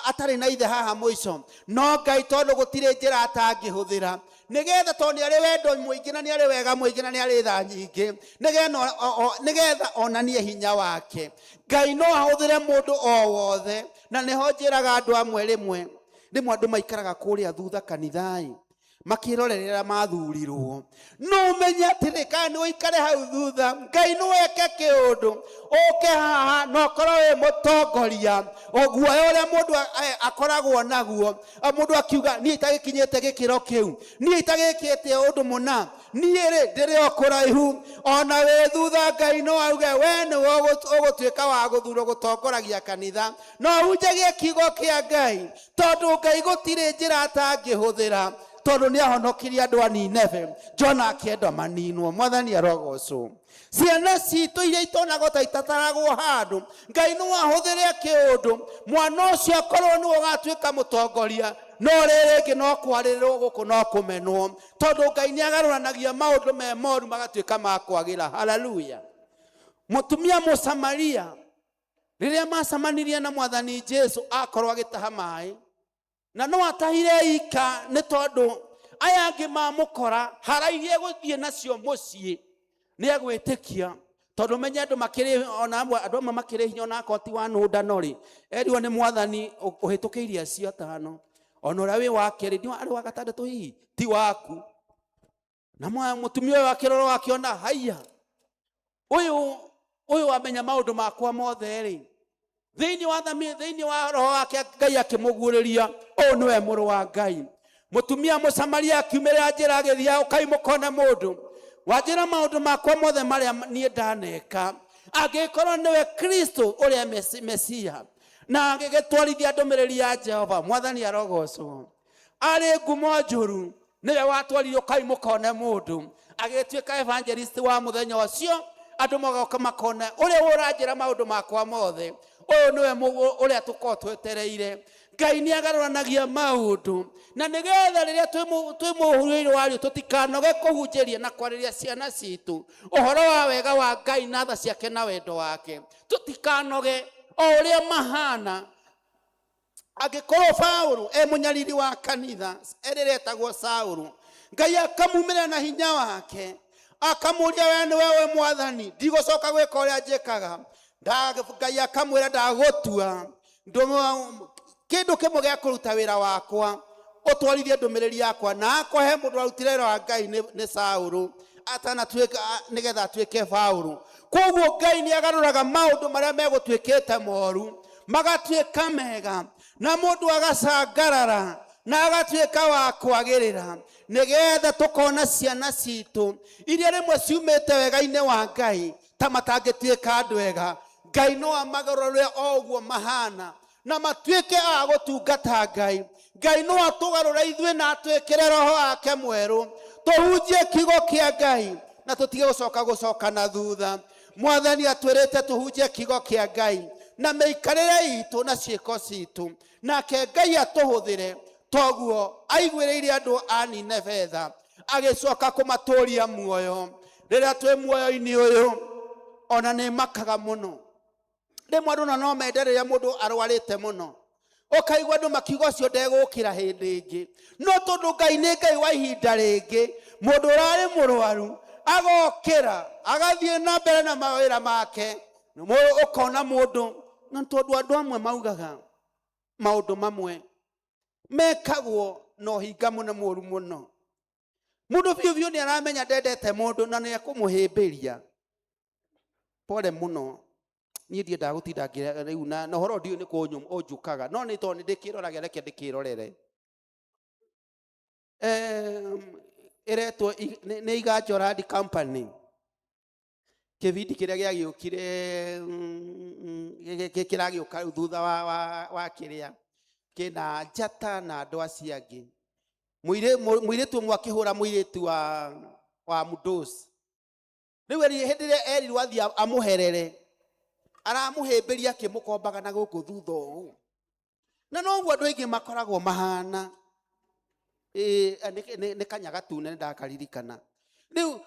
atarĩ na ithe haha mũico? No Ngai, tondũ gũtirĩ njĩra atangĩhũthĩra, nĩgetha tondũ nĩ arĩ wendo mũingĩ na nĩ arĩ wega mũingĩ na nĩ arĩ tha nyingĩ, nĩgetha onanie hinya wake, Ngai no ahũthĩre mũndũ o wothe. Na nĩho njĩraga andũ amwe, rĩmwe rĩmwe andũ maikaraga kũrĩa thutha kanitha-ĩ, makĩrorerera mathurirwo. No ũmenye atĩrĩ, kana nĩ ũikare hau thutha, Ngai no eke kĩũndũ ũke haha na ũkorwo wĩ mũtongoria. Guoya ũrĩa mũndũ akoragwo naguo, mũndũ akiuga, niĩ itagĩkinyĩte gĩkĩro kĩu, niĩ itagĩkĩte ũndũ mũna, niĩ rĩ ndĩrĩ o kũraihu. Ona wĩ thutha, Ngai no auge we nĩwe ũgũtuĩka wa gũthurwo gũtongoragia kanitha no hunjagie kiugo kĩa Ngai, tondũ Ngai gũtirĩ njĩra atangĩhũthĩra, tondũ nĩ ahonokirie andũ a Nineve, Jona akĩenda maninwo. Mwathani arogocwo. Ciana citũ iria itonagwo ta itataragwo handũ, Ngai no ahũthĩre kĩũndũ mwana ũcio akorwo nĩwe ũgatuĩka mũtongoria. No rĩrĩ rĩngĩ no kwarĩrĩrwo gũkũ, no kũmenwo, tondũ Ngai nĩ agarũranagia maũndũ me moru magatuĩka ma kwagĩra. Haleluya. Mũtumia Mũsamaria, rĩrĩa macemanirie na Mwathani Jesu, akorwo agĩtaha maĩ, na no atahire ika, nĩ tondũ aya angĩ mamũkora harairie gũthiĩ nacio mũciĩ nĩ egwĩtĩkia, tondũ menye andũ makĩrĩ ona amwe, andũ amwe makĩrĩ hinya, ona akorwo ti wa nũndano rĩ, erirwo nĩ Mwathani ũhĩtũkĩirie acio atano, ona ũrĩa wĩ wa kerĩ nĩ arĩ wa gatandatũ hihi ti waku. Na mũtumia ũyũ akĩrora, akĩona, haiya, ũyũ wamenya maũndũ makwa mothe rĩ. Thĩinĩ wa thami, thĩinĩ wa roho wake, Ngai akĩmũguũrĩria, ũyũ nĩwe mũrũ wa Ngai. Mũtumia Mũsamaria akiumĩrĩra njĩra agĩthiĩ, ũkai mũkone mũndũ wanjĩra maũndũ makwa mothe marĩa niĩ ndaneka, angĩkorwo nĩwe Kristo ũrĩa Mesia. Na agĩgĩtwarithia ndũmĩrĩri ya Jehova. Mwathani arogocwo. Arĩ ngumo njũru, nĩwe watwarire ũkai mũkone mũndũ, agĩtuĩka evangelist wa mũthenya ũcio. Andũ magoka makona ũrĩa ũranjĩra maũndũ makwa mothe, ũyũ nĩwe ũrĩa tũkorwo twetereire. Ngai nĩ agarũranagia maũndũ, na nĩgetha rĩrĩa twĩ mũhuro-inĩ wario tũtikanoge kũhunjĩria na kwarĩria ciana citũ ũhoro wa wega wa Ngai na tha ciake na wendo wake. Tũtikanoge o ũrĩa mahana. Angĩkorwo Paũlũ e mũnyariri wa kanitha, erĩrĩa etagwo Saũlũ, Ngai akamumĩra na hinya wake, akamũria, we nĩwe we Mwathani, ndigũcoka gwĩka ũrĩa njĩkaga. Ngai akamwĩra ndagũtua kĩndũ kĩmwe gĩa kũruta wĩra wakwa, ũtwarithie ndũmĩrĩri yakwa. Na akwa he mũndũ warutire wĩra wa Ngai nĩ Saũlũ atanatuĩka, nĩgetha atuĩke Paũlũ. Koguo Ngai nĩ agarũraga maũndũ marĩa megũtuĩkĩte moru magatuĩka mega, na mũndũ agacangarara na agatuĩka wa kwagĩrĩra, nĩgetha tũkona ciana citũ iria rĩmwe ciumĩte wega-inĩ wa Ngai ta matangĩtuĩka andũ ega. Ngai no amagarũre o ũguo mahana na matuĩke a gũtungata Ngai. Ngai no atũgarũre ithuĩ na atwĩkĩre roho wake mwerũ, tũhunjie kiugo kĩa Ngai na tũtige gũcoka gũcoka na thutha. Mwathani atwĩrĩte tũhunjie kiugo kĩa Ngai na mĩikarĩre itũ na ciĩko citũ, nake Ngai atũhũthĩre toguo aiguĩrĩire andũ a Nineve tha, agĩcoka kũmatũria muoyo. Rĩrĩa twĩ muoyo-inĩ ũyũ, ona nĩ makaga mũno. Rĩmwe andũ na no mende rĩrĩa mũndũ arwarĩte mũno, ũkaigua andũ makiuga ũcio ndegũkĩra hĩndĩ ĩngĩ. No tondũ Ngai nĩ Ngai wa ihinda rĩngĩ, mũndũ ũrarĩ mũrwaru agokĩra agathiĩ na mbere na mawĩra make. Ũkona mũndũ, na tondũ andũ amwe maugaga maũndũ mamwe mekagwo na ũhinga mũno mũru mũno. Mũndũ biũ biũ nĩ aramenya ndendete mũndũ na nĩ ekũmũhĩmbĩria. Pole mũno, niĩ ndiendaga gũtinda ngĩra rĩu na ũhoro ndiũĩ nĩ kũ ũnjũkaga, no nĩ tondũ nĩ ndĩkĩroraga, reke ndĩkĩrorere. Ĩretwo nĩ Iganjo Land Company. Kĩbindi kĩrĩa gĩagĩũkire, kĩragĩũka rĩu thutha wa kĩrĩa kĩna njata na andũ acio angĩ. Mũirĩtu ũmwe akĩhũra mũirĩtu wa Mũndũci. Rĩu hĩndĩ ĩrĩa erirwo athiĩ amũherere, aramũhĩmbĩria akĩmũkombaga na gũkũ thutha ũũ. Na noguo andũ aingĩ makoragwo mahana. Nĩ kanyaga tune nĩ ndakaririkana. Rĩu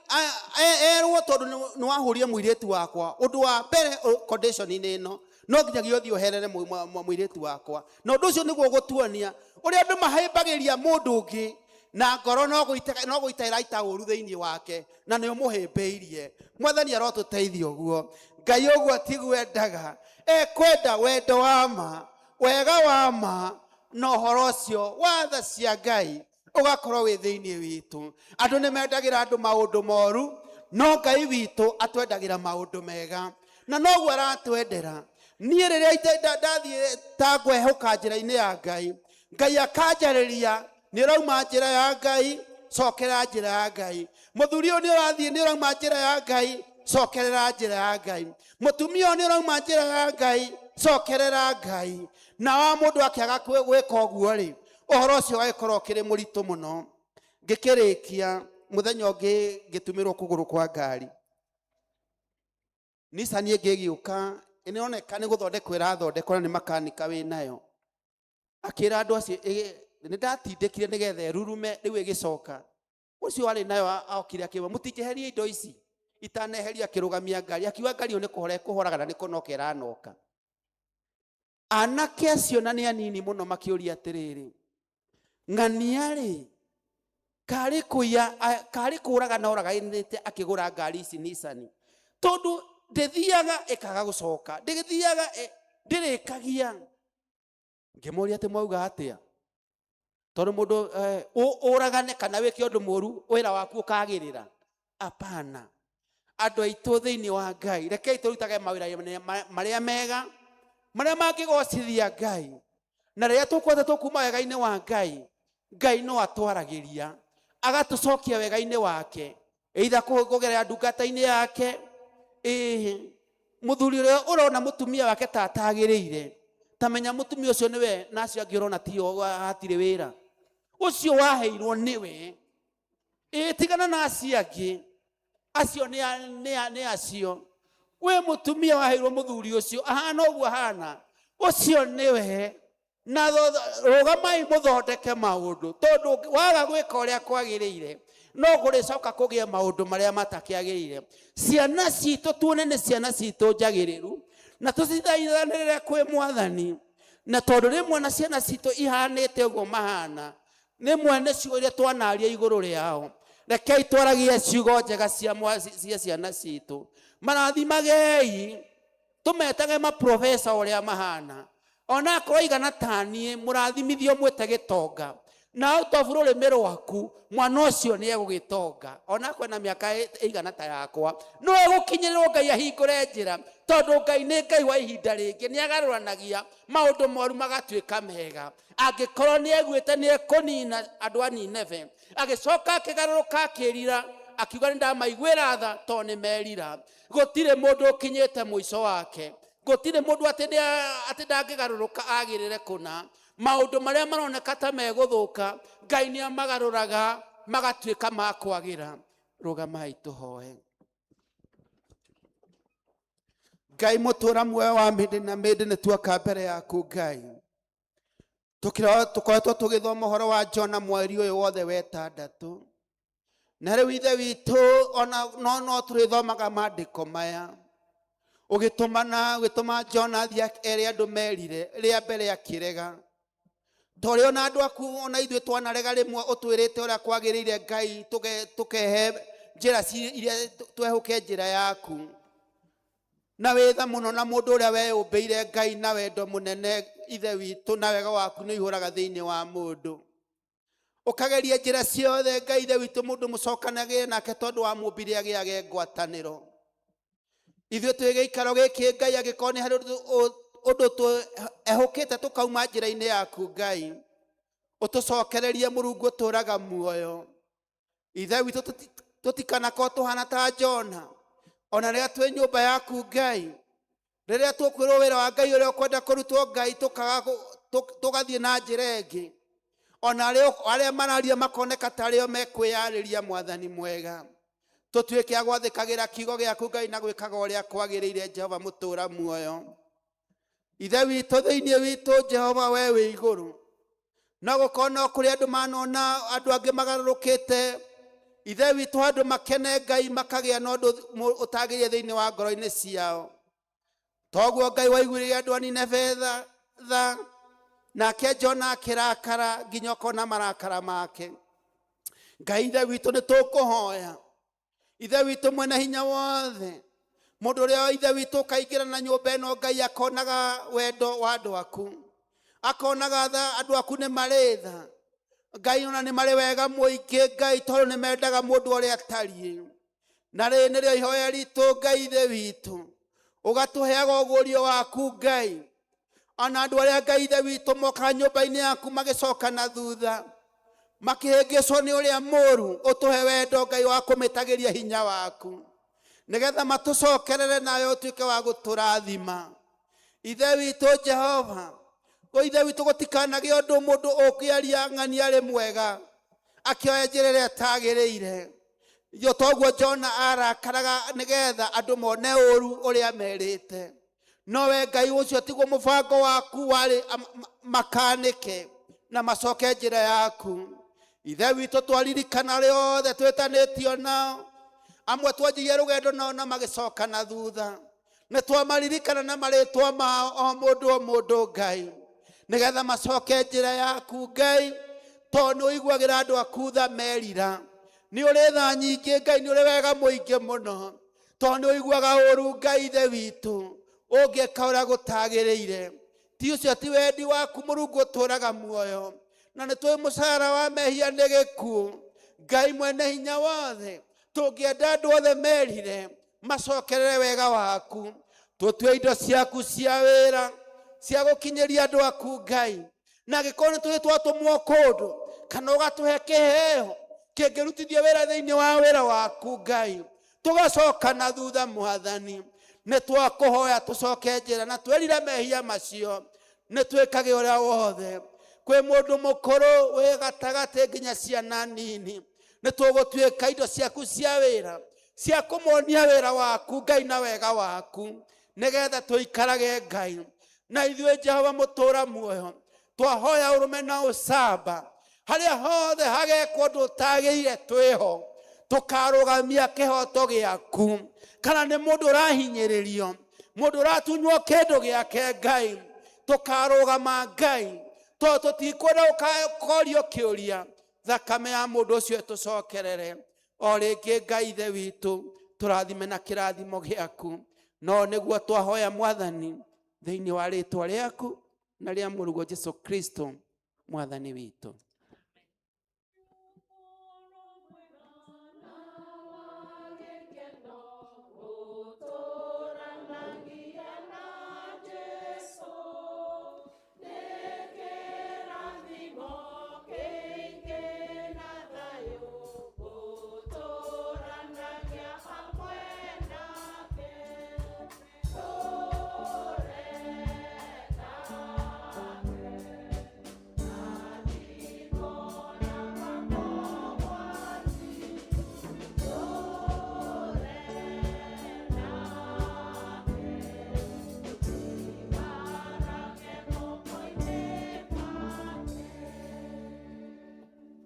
erwo tondũ nĩ wahũrire mũirĩtu wakwa, ũndũ wa mbere condition-inĩ ĩno no nginyagia ũthiĩ ũherere mũirĩtu wakwa. Na ũndũ ũcio nĩguo ũgũtuonia ũrĩa andũ mahĩmbagĩria mũndũ ũngĩ na ngoro no gũita ĩraita ũru thĩinĩ wake, na nĩ ũmũhĩmbĩirie. Mwathani arotũteithia ũguo. Ngai ũguo tiguo endaga, ekwenda wendo wa ma, wega wa ma, na ũhoro ũcio wa tha cia Ngai ũgakorwo wĩ thĩinĩ witũ. Andũ nĩ mendagĩra andũ maũndũ moru, no Ngai witũ atwendagĩra maũndũ mega, na noguo aratwendera. Niĩ rĩrĩa ndathiĩ ta ngwehũka njĩra-inĩ ya Ngai, Ngai akanjarĩria, nĩ ũrauma njĩra ya Ngai, cokerera njĩra ya Ngai. Mũthuri ũyũ nĩ ũrathiĩ, nĩ ũrauma njĩra ya Ngai, cokerera njĩra ya Ngai. Mũtumia ũyũ nĩ ũrauma njĩra ya Ngai, cokerera Ngai. Na wa mũndũ akĩaga gwĩka ũguo rĩ, ũhoro ũcio ũgagĩkorwo ũkĩrĩ mũritũ mũno. Ngĩkĩrĩkia mũthenya ũngĩ ngĩtumĩrwo kũgũrũ kwa ngari. Nissan ĩngĩ ĩgĩũka, ĩroneka nĩ gũthondekwo ĩrathondekwo na nĩ makanika wĩnayo. Akĩra andũ acio, nĩ ndatindĩkire nĩgetha ĩrurume, rĩu ĩgĩcoka. Ũcio warĩ nayo okire akĩuga, mũtingĩheria indo ici. Itaneheria akĩrũgamia ngari, akiuga ngari ĩyo nĩ kũhora ĩkũhoraga na nĩ kũnoka ĩranoka. Anake acio na nĩ anini mũno makĩũria atĩrĩrĩ, ng'ania rĩ, karĩ kũiya, karĩ kũraga na oraganĩte akĩgũra ngari ici Nissan, tondũ ndĩthiaga ĩkaga gũcoka, ndĩthiaga ndĩrĩkagia. Ngĩmũria atĩ mwauga atĩa? Tondũ mũndũ ũragane kana wĩke ũndũ mũru, wĩra waku ũkagĩrĩra. Hapana. Andũ aitũ thĩinĩ wa Ngai, rekei tũrutage mawĩra marĩa mega, marĩa mangĩgocithia Ngai. Na rĩrĩa tũkwenda tũkuma wega-inĩ wa Ngai, Ngai no atwaragĩria, agatũcokia wega-inĩ wake, either kũgerera ndungata-inĩ yake. Mũthuri ũrĩa ũrona mũtumia wake ta atagĩrĩire, ta menya mũtumia ũcio nĩwe, na acio angĩ ũrona tio hatirĩ wĩra. Ũcio waheirwo nĩwe. Tigana na acio angĩ, acio nĩ acio. We mũtumia waheirwo mũthuri ũcio, ahana ũguo ahana, ũcio nĩwe. Na rũgamai mũthondeke maũndũ, tondũ waga gwĩka ũrĩa kwagĩrĩire, no kũrĩcoka kũgĩe maũndũ marĩa matakĩagĩrĩire. Ciana citũ tuone nĩ ciana citũ njagĩrĩru, na tũcithaithanĩrĩre kwĩ Mwathani. Na tondũ rĩmwe na ciana citũ ihanĩte ũguo mahana, rĩmwe nĩ ciugo iria twanaria igũrũ rĩao. Rekei twaragie ciugo njega cia ciana citũ. Marathimagei, Tũmetage maprofesa ũrĩa mahana. Ona akorwo igana taniĩ mũrathimithio mwĩte gĩtonga. Na out of rũrĩmĩ rwaku mwana ũcio nĩ egũgĩtonga. Ona akorwo na mĩaka ĩigana ta yakwa. No egũkinyĩrĩrwo Ngai ahingũre njĩra. Tondũ Ngai nĩ Ngai wa ihinda rĩngĩ nĩ agarũranagia maũndũ moru magatuĩka mega. Angĩkorwo nĩ aiguĩte nĩ ekũnina andũ a Nineve, agĩcoka akĩgarũrũka akĩrira, akiuga nĩ ndamaiguĩra tha tondũ nĩ merira. Gũtirĩ mũndũ ũkinyĩte mũico wake. Gũtirĩ mũndũ atĩ atĩ ndangĩgarũrũka agĩrĩre kũna. Maũndũ marĩa maroneka ta megũthũka, Ngai nĩ amagarũraga magatuĩka ma kwagĩra. Rũgamai tũhoe. Ngai mũtũra muoyo wa mĩndĩ na mĩndĩ nĩ tuoka mbere yaku Ngai. Tũkoretwo tũgĩthoma ũhoro wa Jona mweri ũyũ wothe wa ĩtandatũ. Na rĩu Ithe witũ ona no tũrĩthomaga maandĩko maya. Ũgĩtũma Jona athiĩ ere andũ merire, rĩa mbere akĩrega. Torĩa ona andũ aku ona ithuĩ twanarega rĩmwe ũtwĩrĩte ũrĩa kwagĩrĩire Ngai tũkehe njĩra iria twehũke njĩra yaku. Na wĩtha mũno na mũndũ ũrĩa weyũmbĩire Ngai na wendo mũnene Ithe witũ na wega waku nĩ ũihũraga thĩinĩ wa mũndũ. Ũkageria njĩra ciothe Ngai Ithe witũ mũndũ mũcokanagĩre nake tondũ wa mũmbire agĩage ngwatanĩro. Ithuĩ twĩ gĩikaro gĩkĩ Ngai angĩkorwo nĩ harĩ ũndũ ehũkĩte tũkauma njĩra-inĩ yaku Ngai. Ũtũcokererie Mũrungu ũtũraga muoyo. Ithe witũ tũtikanakorwo tũhana ta Jona. Ona rĩrĩa twĩ nyũmba yaku Ngai, rĩrĩa tũkwĩrwo wĩra wa Ngai ũrĩa ũkwenda kũrutwo Ngai tũgathiĩ na njĩra ĩngĩ. Ona arĩa mararia makoneka ta arĩo mekwĩyarĩria Mwathani mwega. Tũtuĩke a gwathĩkagĩra kiugo gĩaku Ngai na gwĩkaga ũrĩa kwagĩrĩire Jehova mũtũũra muoyo. Ithe witũ thĩinĩ witũ Jehova we wĩ igũrũ. No gũkorwo no kũrĩ andũ manona andũ angĩ magarũrũkĩte. Ithe witũ andũ makene Ngai makagĩa na ũndũ ũtagĩrĩire thĩinĩ wa ngoro-inĩ ciao. Toguo Ngai waiguĩrĩire andũ a Nineve tha, nake Jona akĩrakara nginya ũkona marakara make. Ngai Ithe witũ nĩ tũkũhoya. Ithe witũ mwene hinya wothe, mũndũ ũrĩa Ithe witũ ũkaingĩra na nyũmba ĩno Ngai akonaga wendo wa andũ aku, akonaga tha andũ aku nĩ marĩ tha. Ngai ona nĩ marĩ wega mũingĩ Ngai tondũ nĩ mendaga mũndũ ũrĩa atariĩ. Na rĩrĩ nĩrĩo ihoya ritũ Ngai Ithe witũ, ũgatũheaga ũguũrio waku Ngai. Ona andũ arĩa Ngai Ithe witũ mokaga nyũmba-inĩ yaku magĩcoka na thutha, makĩhĩngĩcwo nĩ ũrĩa mũũru, ũtũhe wendo Ngai wa kũmĩtagĩria hinya waku, nĩgetha matũcokerere nawe ũtuĩke wa gũtũrathima. Ithe witũ Jehova, Ithe witũ gũtikanagĩe ũndũ mũndũ ũngĩaria ng'ania arĩ mwega, akĩoya njĩra ĩrĩa ĩtagĩrĩire. Yo toguo Jona arakaraga nĩgetha andũ mone ũru ũrĩa merĩte. No we Ngai ũcio tiguo mũbango waku warĩ makanĩke na macoke njĩra yaku. Ithe witũ twaririkana arĩa othe twĩtanĩtio nao, amwe twanjirie rũgendo nao na magĩcoka na thutha. Nĩ twamaririkana na marĩtwa mao o mũndũ o mũndũ Ngai, nĩgetha macoke njĩra yaku Ngai, tondũ nĩ ũiguagĩra andũ aku tha merira. Nĩ ũrĩ tha nyingĩ Ngai, nĩ ũrĩ wega mũingĩ mũno, tondũ nĩ ũiguaga ũru Ngai Ithe witũ ũngĩka ũrĩa gũtagĩrĩire. Ti ũcio ti wendi waku Mũrungu ũtũraga muoyo, na nĩ tũĩ mũcara wa mehia nĩ gĩkuũ. Ngai mwene hinya wothe, tũngĩenda andũ othe merire macokerere wega waku, tũtue indo ciaku cia wĩra cia gũkinyĩria andũ aku Ngai. Na angĩkorwo nĩ tũrĩ twatũmwo kũndũ kana ũgatũhe kĩheo kĩngĩrutithio wĩra thĩinĩ wa wĩra waku Ngai, tũgacoka na thutha Mwathani. Nĩ twakũhoya tũcoke njĩra na twerire mehia macio, nĩ twĩkage ũrĩa wothe. Kwĩ mũndũ mũkũrũ wĩ gatagatĩ nginya ciana nini, nĩ tũgũtuĩka indo ciaku cia wĩra cia kũmonia wĩra waku Ngai na wega waku, nĩgetha tũikarage Ngai. Na ithuĩ Jehova mũtũra muoyo, twahoya ũrũme na ũcamba, harĩa hothe hagekwo ũndũ ũtagĩrĩire twĩho, tũkarũgamia kĩhoto gĩaku. Kana nĩ mũndũ ũrahinyĩrĩrio, mũndũ ũratunywo kĩndũ gĩake Ngai, tũkarũgama Ngai, tondũ tũtikwenda gũkorio kĩũria, thakame ya mũndũ ũcio ĩtũcokerere. O rĩngĩ Ngai Ithe witũ, tũrathime na kĩrathimo gĩaku. No nĩguo twahoya Mwathani thĩinĩ wa rĩtwa rĩaku na rĩa mũrũguo Jesu Kristo Mwathani witũ.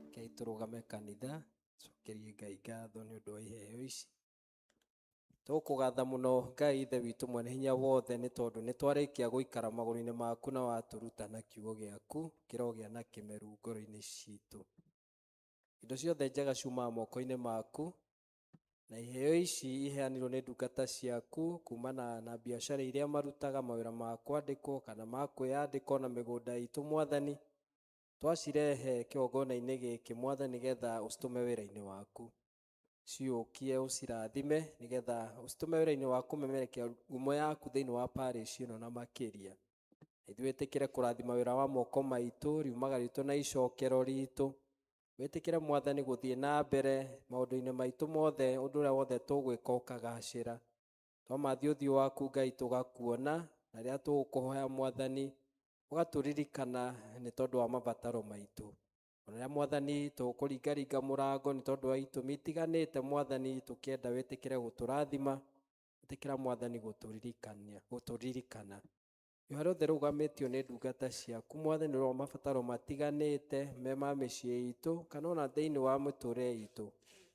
Rekei tũrũgame kanitha, cokerie Ngai ngatho nĩ ũndũ wa iheo ici. Tũkũgatha mũno Ngai Ithe witũ mwene hinya wothe nĩ tondũ nĩ twarĩkia gũikara magũrũ-inĩ maku na watũruta na kiugo gĩaku kĩrogĩa na kĩmeru ngoro-inĩ citũ. Indo ciothe njega ciumaga moko-inĩ maku, na iheo ici iheanirwo nĩ ndungata ciaku kumana na biacara iria marutaga, mawĩra ma kwandĩkwo kana ma kwĩyandĩka na mĩgũnda itũ Mwathani. Twacirehe kĩgongona-inĩ gĩkĩ Mwathani nĩgetha ũcitũme wĩra-inĩ waku. Ciũkie ũcirathime nĩgetha ũcitũme wĩra-inĩ wa kũmemerekia ngumo yaku thĩinĩ wa parish ĩno na makĩria. Ithuĩ wĩtĩkĩre kũrathima wĩra wa moko maitũ, riumaga ritũ na icokero ritũ. Wĩtĩkĩre Mwathani gũthiĩ na mbere maũndũ-inĩ maitũ mothe, ũndũ ũrĩa wothe tũgwĩka ũkagacĩra. Twamathia ũthiũ waku Ngai tũgakuona, na rĩrĩa tũgũkũhoya Mwathani ũgatũririkana nĩ tondũ wa mabataro maitũ. Ona rĩrĩa Mwathani tũkũringaringa mũrango nĩ tondũ wa itũmi itiganĩte Mwathani, tũkĩenda wĩtĩkĩre gũtũrathima, ĩtĩkĩra Mwathani gũtũririkana. Nĩ harĩa othe rũgamĩtio nĩ ndungata ciaku Mwathani wa mabataro matiganĩte me ma mĩciĩ itũ kana ona thĩinĩ wa mĩtũrĩre itũ.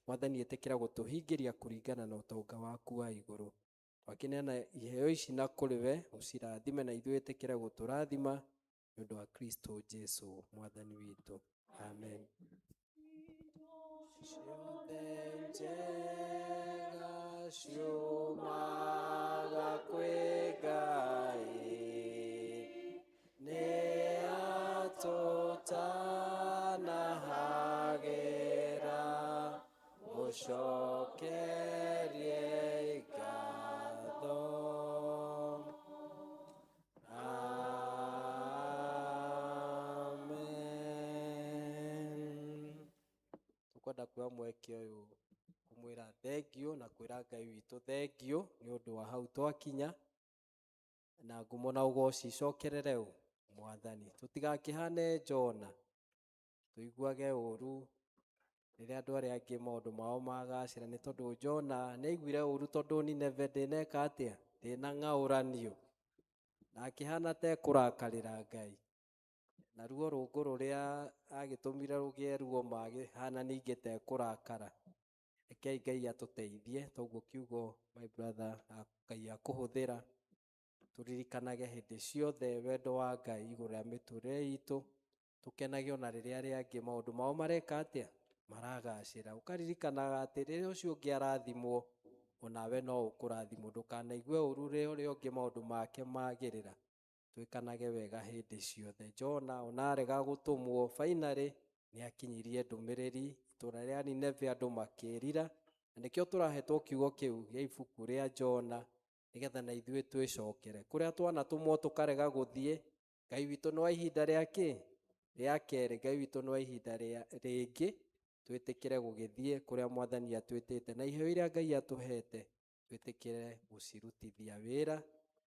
Mwathani ĩtĩkĩra gũtũhingĩria kũringana na ũtonga waku wa igũrũ. Twakĩneana iheo ici na kũrĩ we, ũcirathime na ithuĩ ĩtĩkĩre gũtũrathima nĩ ũndũ wa Kristo Jesu Mwathani witũ. Amen. Ciothe njega ciumaga kwĩ Ngai, nĩ atũtanahagĩra, mũcokerie ngatho. Amen. Tũkwenda kuoya mweke ũyũ kũmwĩra thengio na kwĩra Ngai witũ thengio nĩ ũndũ wa hau twakinya, na ngumo na ũgoci icokerere ũ Mwathani. Tũtigakĩhane Jona, tũiguage ũru rĩrĩa andũ arĩa angĩ maũndũ mao magacĩra, nĩ tondũ Jona nĩ aiguire ũru tondũ Nineve ndĩneka atĩa, ndĩnang'aũranio, na akĩhana ta ekũrakarĩra Ngai. Naruo rũngũ rũrĩa agĩtũmire rũgĩe ruo magĩhana ningĩ ta ekũrakara. Rekei Ngai atũteithie, toguo kiugo my brother Ngai akũhũthĩra tũririkanage hĩndĩ ciothe wendo wa Ngai igũrũ rĩa mĩtũrĩre itũ, tũkenage ona rĩrĩa arĩa angĩ maũndũ mao mareka atĩa, maragacĩra. Ũkaririkanaga atĩ rĩrĩa ũcio ũngĩ arathimwo onawe no ũkũrathimwo, ndũkanaigue ũru rĩrĩa ũrĩa ũngĩ maũndũ make magĩrĩra. Twĩkanage wega hĩndĩ ciothe. Jona ona arega gũtũmwo finally nĩ akinyirie ndũmĩrĩri itũra rĩa Nineve, andũ makĩrira, na nĩkĩo tũrahetwo kiugo kĩu gĩa ibuku rĩa Jona nĩgetha na ithuĩ twĩcokere kũrĩa twanatũmwo tũkarega gũthiĩ. Ngai witũ nĩ wa ihinda rĩa kĩ rĩa kerĩ, Ngai witũ nĩ wa ihinda rĩngĩ, twĩtĩkĩre gũgĩthiĩ kũrĩa Mwathani atwĩtĩte, na iheo iria Ngai atũhete twĩtĩkĩre gũcirutithia wĩra,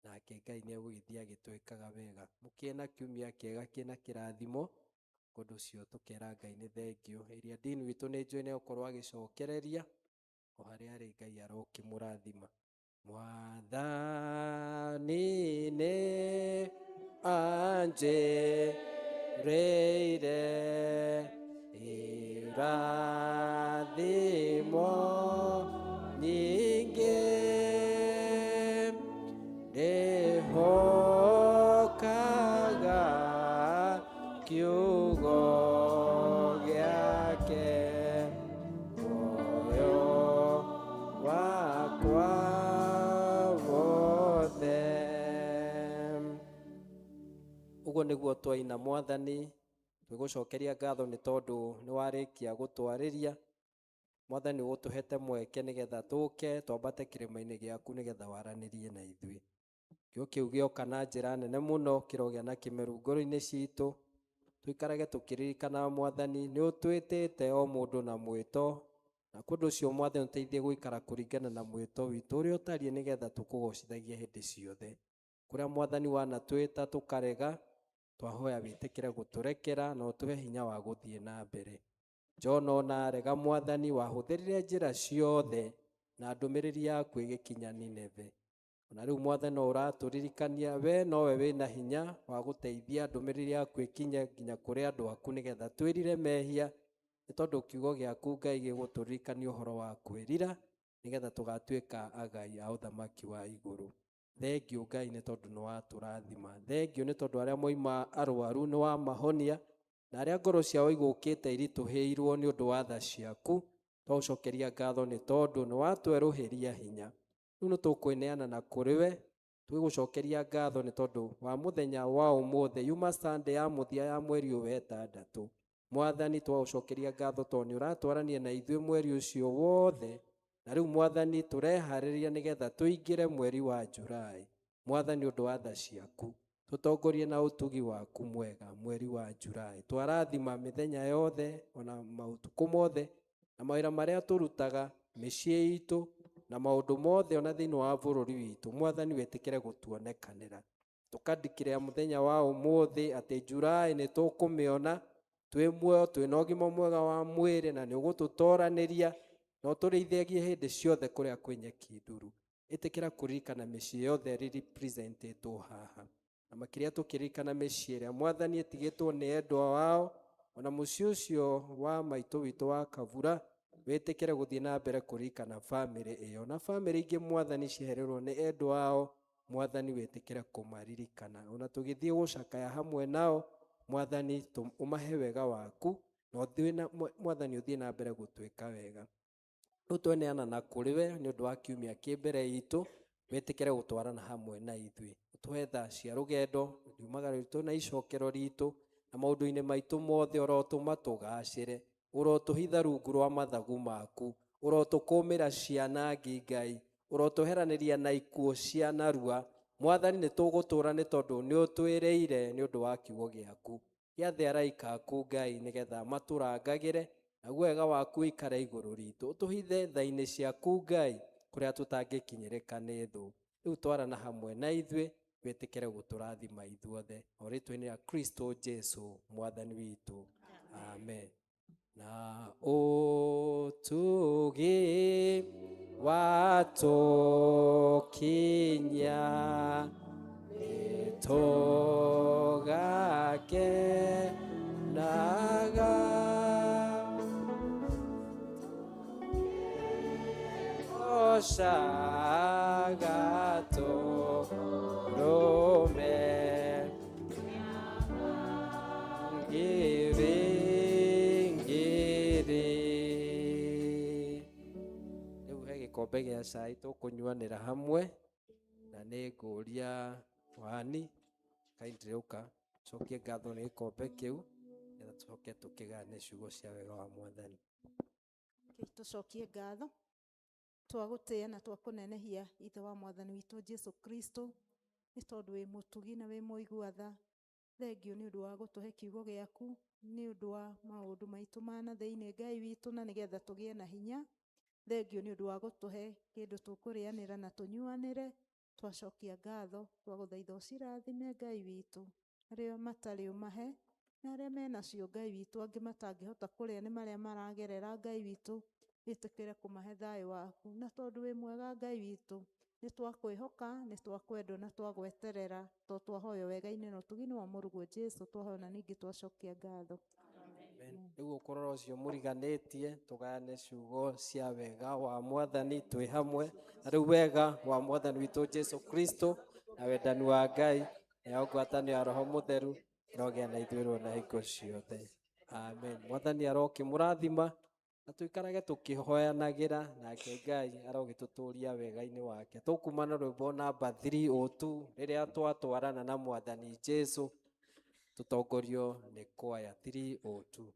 nake Ngai nĩ egũgĩthiĩ agĩtwĩkaga wega. Mũkĩe na kiumia kĩega kĩna kĩrathimo. Ũndũ ũcio tũkera Ngai nĩ thengio. Ĩrĩa dini witũ nĩ njũĩ nĩ egũkorwo agĩcokereria o harĩa arĩ, Ngai arokĩmũrathima. Mwathani nĩ anjĩrĩire irathimo nyingĩ, ndĩhokaga kiugo gĩake, muoyo wakwa wothe. Ũguo nĩguo twaina Mwathani, twĩgũcokeria ngatho nĩ tondũ nĩ warĩkia gũtwarĩria. Mwathani ũgũtũhete mweke nĩgetha tũke twambate kĩrĩma-inĩ gĩaku nĩgetha waranĩrie na ithuĩ. Kĩo kĩu gĩoka na njĩra nene mũno kĩrogĩa na kĩmeru ngoro-inĩ citũ. Tũikarage tũkĩririkana Mwathani nĩ ũtwĩtĩte o mũndũ na mwĩto, na kũndũ ũcio Mwathani ũteithie gũikara kũringana na mwĩto witũ ũrĩa ũtariĩ nĩgetha tũkũgocithagie hĩndĩ ciothe. Kũrĩa Mwathani wanatwĩta tũkarega, twahoya wĩtĩkĩre gũtũrekera na ũtũhe hinya wa gũthiĩ na mbere. Jona ona arega Mwathani wahũthĩrire njĩra ciothe na ndũmĩrĩri yaku ĩgĩkinya Nineve. Ona rĩu Mwathani no ũratũririkania we nowe wĩna hinya wa gũteithia ndũmĩrĩri yaku ĩkinye nginya kũrĩ andũ aku nĩgetha twĩrire mehia, nĩ tondũ kiugo gĩaku Ngai gĩgũtũririkania ũhoro wa kwĩrira nĩgetha tũgatuĩka agai a ũthamaki wa igũrũ. Thengiũ Ngai nĩ tondũ nĩ watũrathima. Thengiũ nĩ tondũ arĩa moima arwaru nĩ wamahonia, na arĩa ngoro ciao igũkĩte iritũhĩirwo nĩ ũndũ wa tha ciaku, twagũcokeria ngatho nĩ tondũ nĩ watwerũhĩria hinya. Rĩu nĩ tũkwĩneana na kũrĩ we, twĩgũcokeria ngatho nĩ tondũ wa mũthenya wa ũmũthĩ, yuma Sunday ya mũthia ya mweri ũyũ wa ĩtandatũ. Mwathani twagũcokeria ngatho tondũ nĩ ũratwarania na ithuĩ mweri ũcio wothe, na rĩu Mwathani tũreharĩria nĩgetha tũingĩre mweri wa Julai. Mwathani ũndũ wa tha ciaku, tũtongorie na ũtugi waku mwega mweri wa Julai. Twarathima mĩthenya yothe ona maũtukũ mothe na mawĩra marĩa tũrutaga, mĩciĩ itũ na maũndũ mothe ona thĩinĩ wa bũrũri witũ. Mwathani wĩtĩkĩre gũtuonekanĩra. Tũkandikĩrĩa mũthenya wa ũmũthĩ atĩ Julai nĩ tũkũmĩona twĩ muoyo, twĩna ũgima mwega wa mwĩrĩ, na nĩ ũgũtũtoranĩria na ũtũrĩithagie hĩndĩ ciothe kũrĩa kwĩ nyeki nduru. Ĩtĩkĩra kũririkana mĩciĩ yothe representetwo haha, na makĩria tũkĩririkana mĩciĩ ĩrĩa Mwathani ĩtigĩtwo nĩ endwa wao, ona mũciĩ ũcio wa maitũ witũ wa Kabura, wĩtĩkĩre gũthiĩ na mbere kũririkana bamĩrĩ ĩyo na bamĩrĩ ingĩ Mwathani ciehererwo nĩ endwa ao. Mwathani wĩtĩkĩre kũmaririkana, ona tũgĩthiĩ gũcakaya hamwe nao Mwathani ũmahe wega waku, na ũthiĩ na Mwathani ũthiĩ na mbere gũtwĩka wega. Rĩu tweneana na kũrĩ we nĩ ũndũ wa kiumia kĩ mbere itũ, wĩtĩkĩre gũtwarana hamwe na ithuĩ, ũtũhe tha cia rũgendo, riumagara ritũ na icokero ritũ, na maũndũ-inĩ maitũ mothe ũrotũma tũgacĩre, ũrotũhitha rungu rwa mathagu maku, ũrotũkũmĩra ciana ngi Ngai, ũrotũheranĩria na ikuũ cia narua. Mwathani nĩ tũgũtũra nĩ tondũ nĩ ũtwĩrĩire nĩ ũndũ wa kiugo gĩaku. Gĩathe araika aku Ngai nĩgetha matũrangagĩre, naguo wega waku ũikare igũrũ ritũ, ũtũhithe tha-inĩ ciaku Ngai kũrĩa tũtangĩkinyĩrĩka nĩ thũ. Rĩu twarana hamwe na ithuĩ, wĩtĩkĩre gũtũrathima ithuothe, o rĩtwa-inĩ rĩa Kristo Jesu Mwathani witũ, amen. Na ũtugi watũkinya nĩtũgakenaga, gocaga tũrũme ngiri ngiri. Rĩu he gĩkombe gĩa cai tũkũnyuanĩra hamwe, na nĩ ngũria wani kindly ũka cokie ngatho nĩ gĩkombe kĩu nĩgetha tũcoke tũkĩgayane ciugo cia wega wa Mwathani. Tũcokie ngatho twagũtĩĩa na twakũnenehia Ithe wa Mwathani witũ Jesu Kristo, nĩ tondũ wĩ mũtugi na wĩ mũigua tha. Thengiũ nĩ ũndũ wa gũtũhe kiugo gĩaku, nĩ ũndũ wa maũndũ maitũ ma na thĩinĩ Ngai witũ, na nĩgetha tũgĩe na hinya. Thengiũ nĩ ũndũ wa gũtũhe kĩndũ tũkũrĩanĩra na tũnyuanĩre. Twacokia ngatho, twagũthaitha ũcirathime Ngai witũ, arĩa matarĩ ũmahe, na arĩa menacio Ngai witũ, angĩ matangĩhota kũrĩa nĩ marĩa maragerera Ngai witũ, wĩtĩkĩre kũmahe thayũ waku. Na tondũ wĩ mwega Ngai witũ, nĩ twakwĩhoka, nĩ twakwendwo na twagweterera, to twahoya wega-inĩ na ũtugi-inĩ wa Mũrũguo Jesu, twahoya na ningĩ twacokia ngatho. Rĩu ũkorora ũcio mũriganĩtie tũgayane ciugo cia wega wa Mwathani twĩ hamwe. Na rĩu wega wa Mwathani witũ Jesu Kristo na wendani wa Ngai na ngwatanĩro ya Roho Mũtheru ĩrogĩa na ithuĩ na hingo ciothe, amen. Mwathani arokĩmũrathima na tũikarage tũkĩhoyanagĩra, nake Ngai arogĩtũtũria wega-inĩ wake. Tũkuma na rwĩmbo namba 302 rĩrĩa twatwarana na Mwathani Jesu. Tũtongorio nĩ kwaya 302.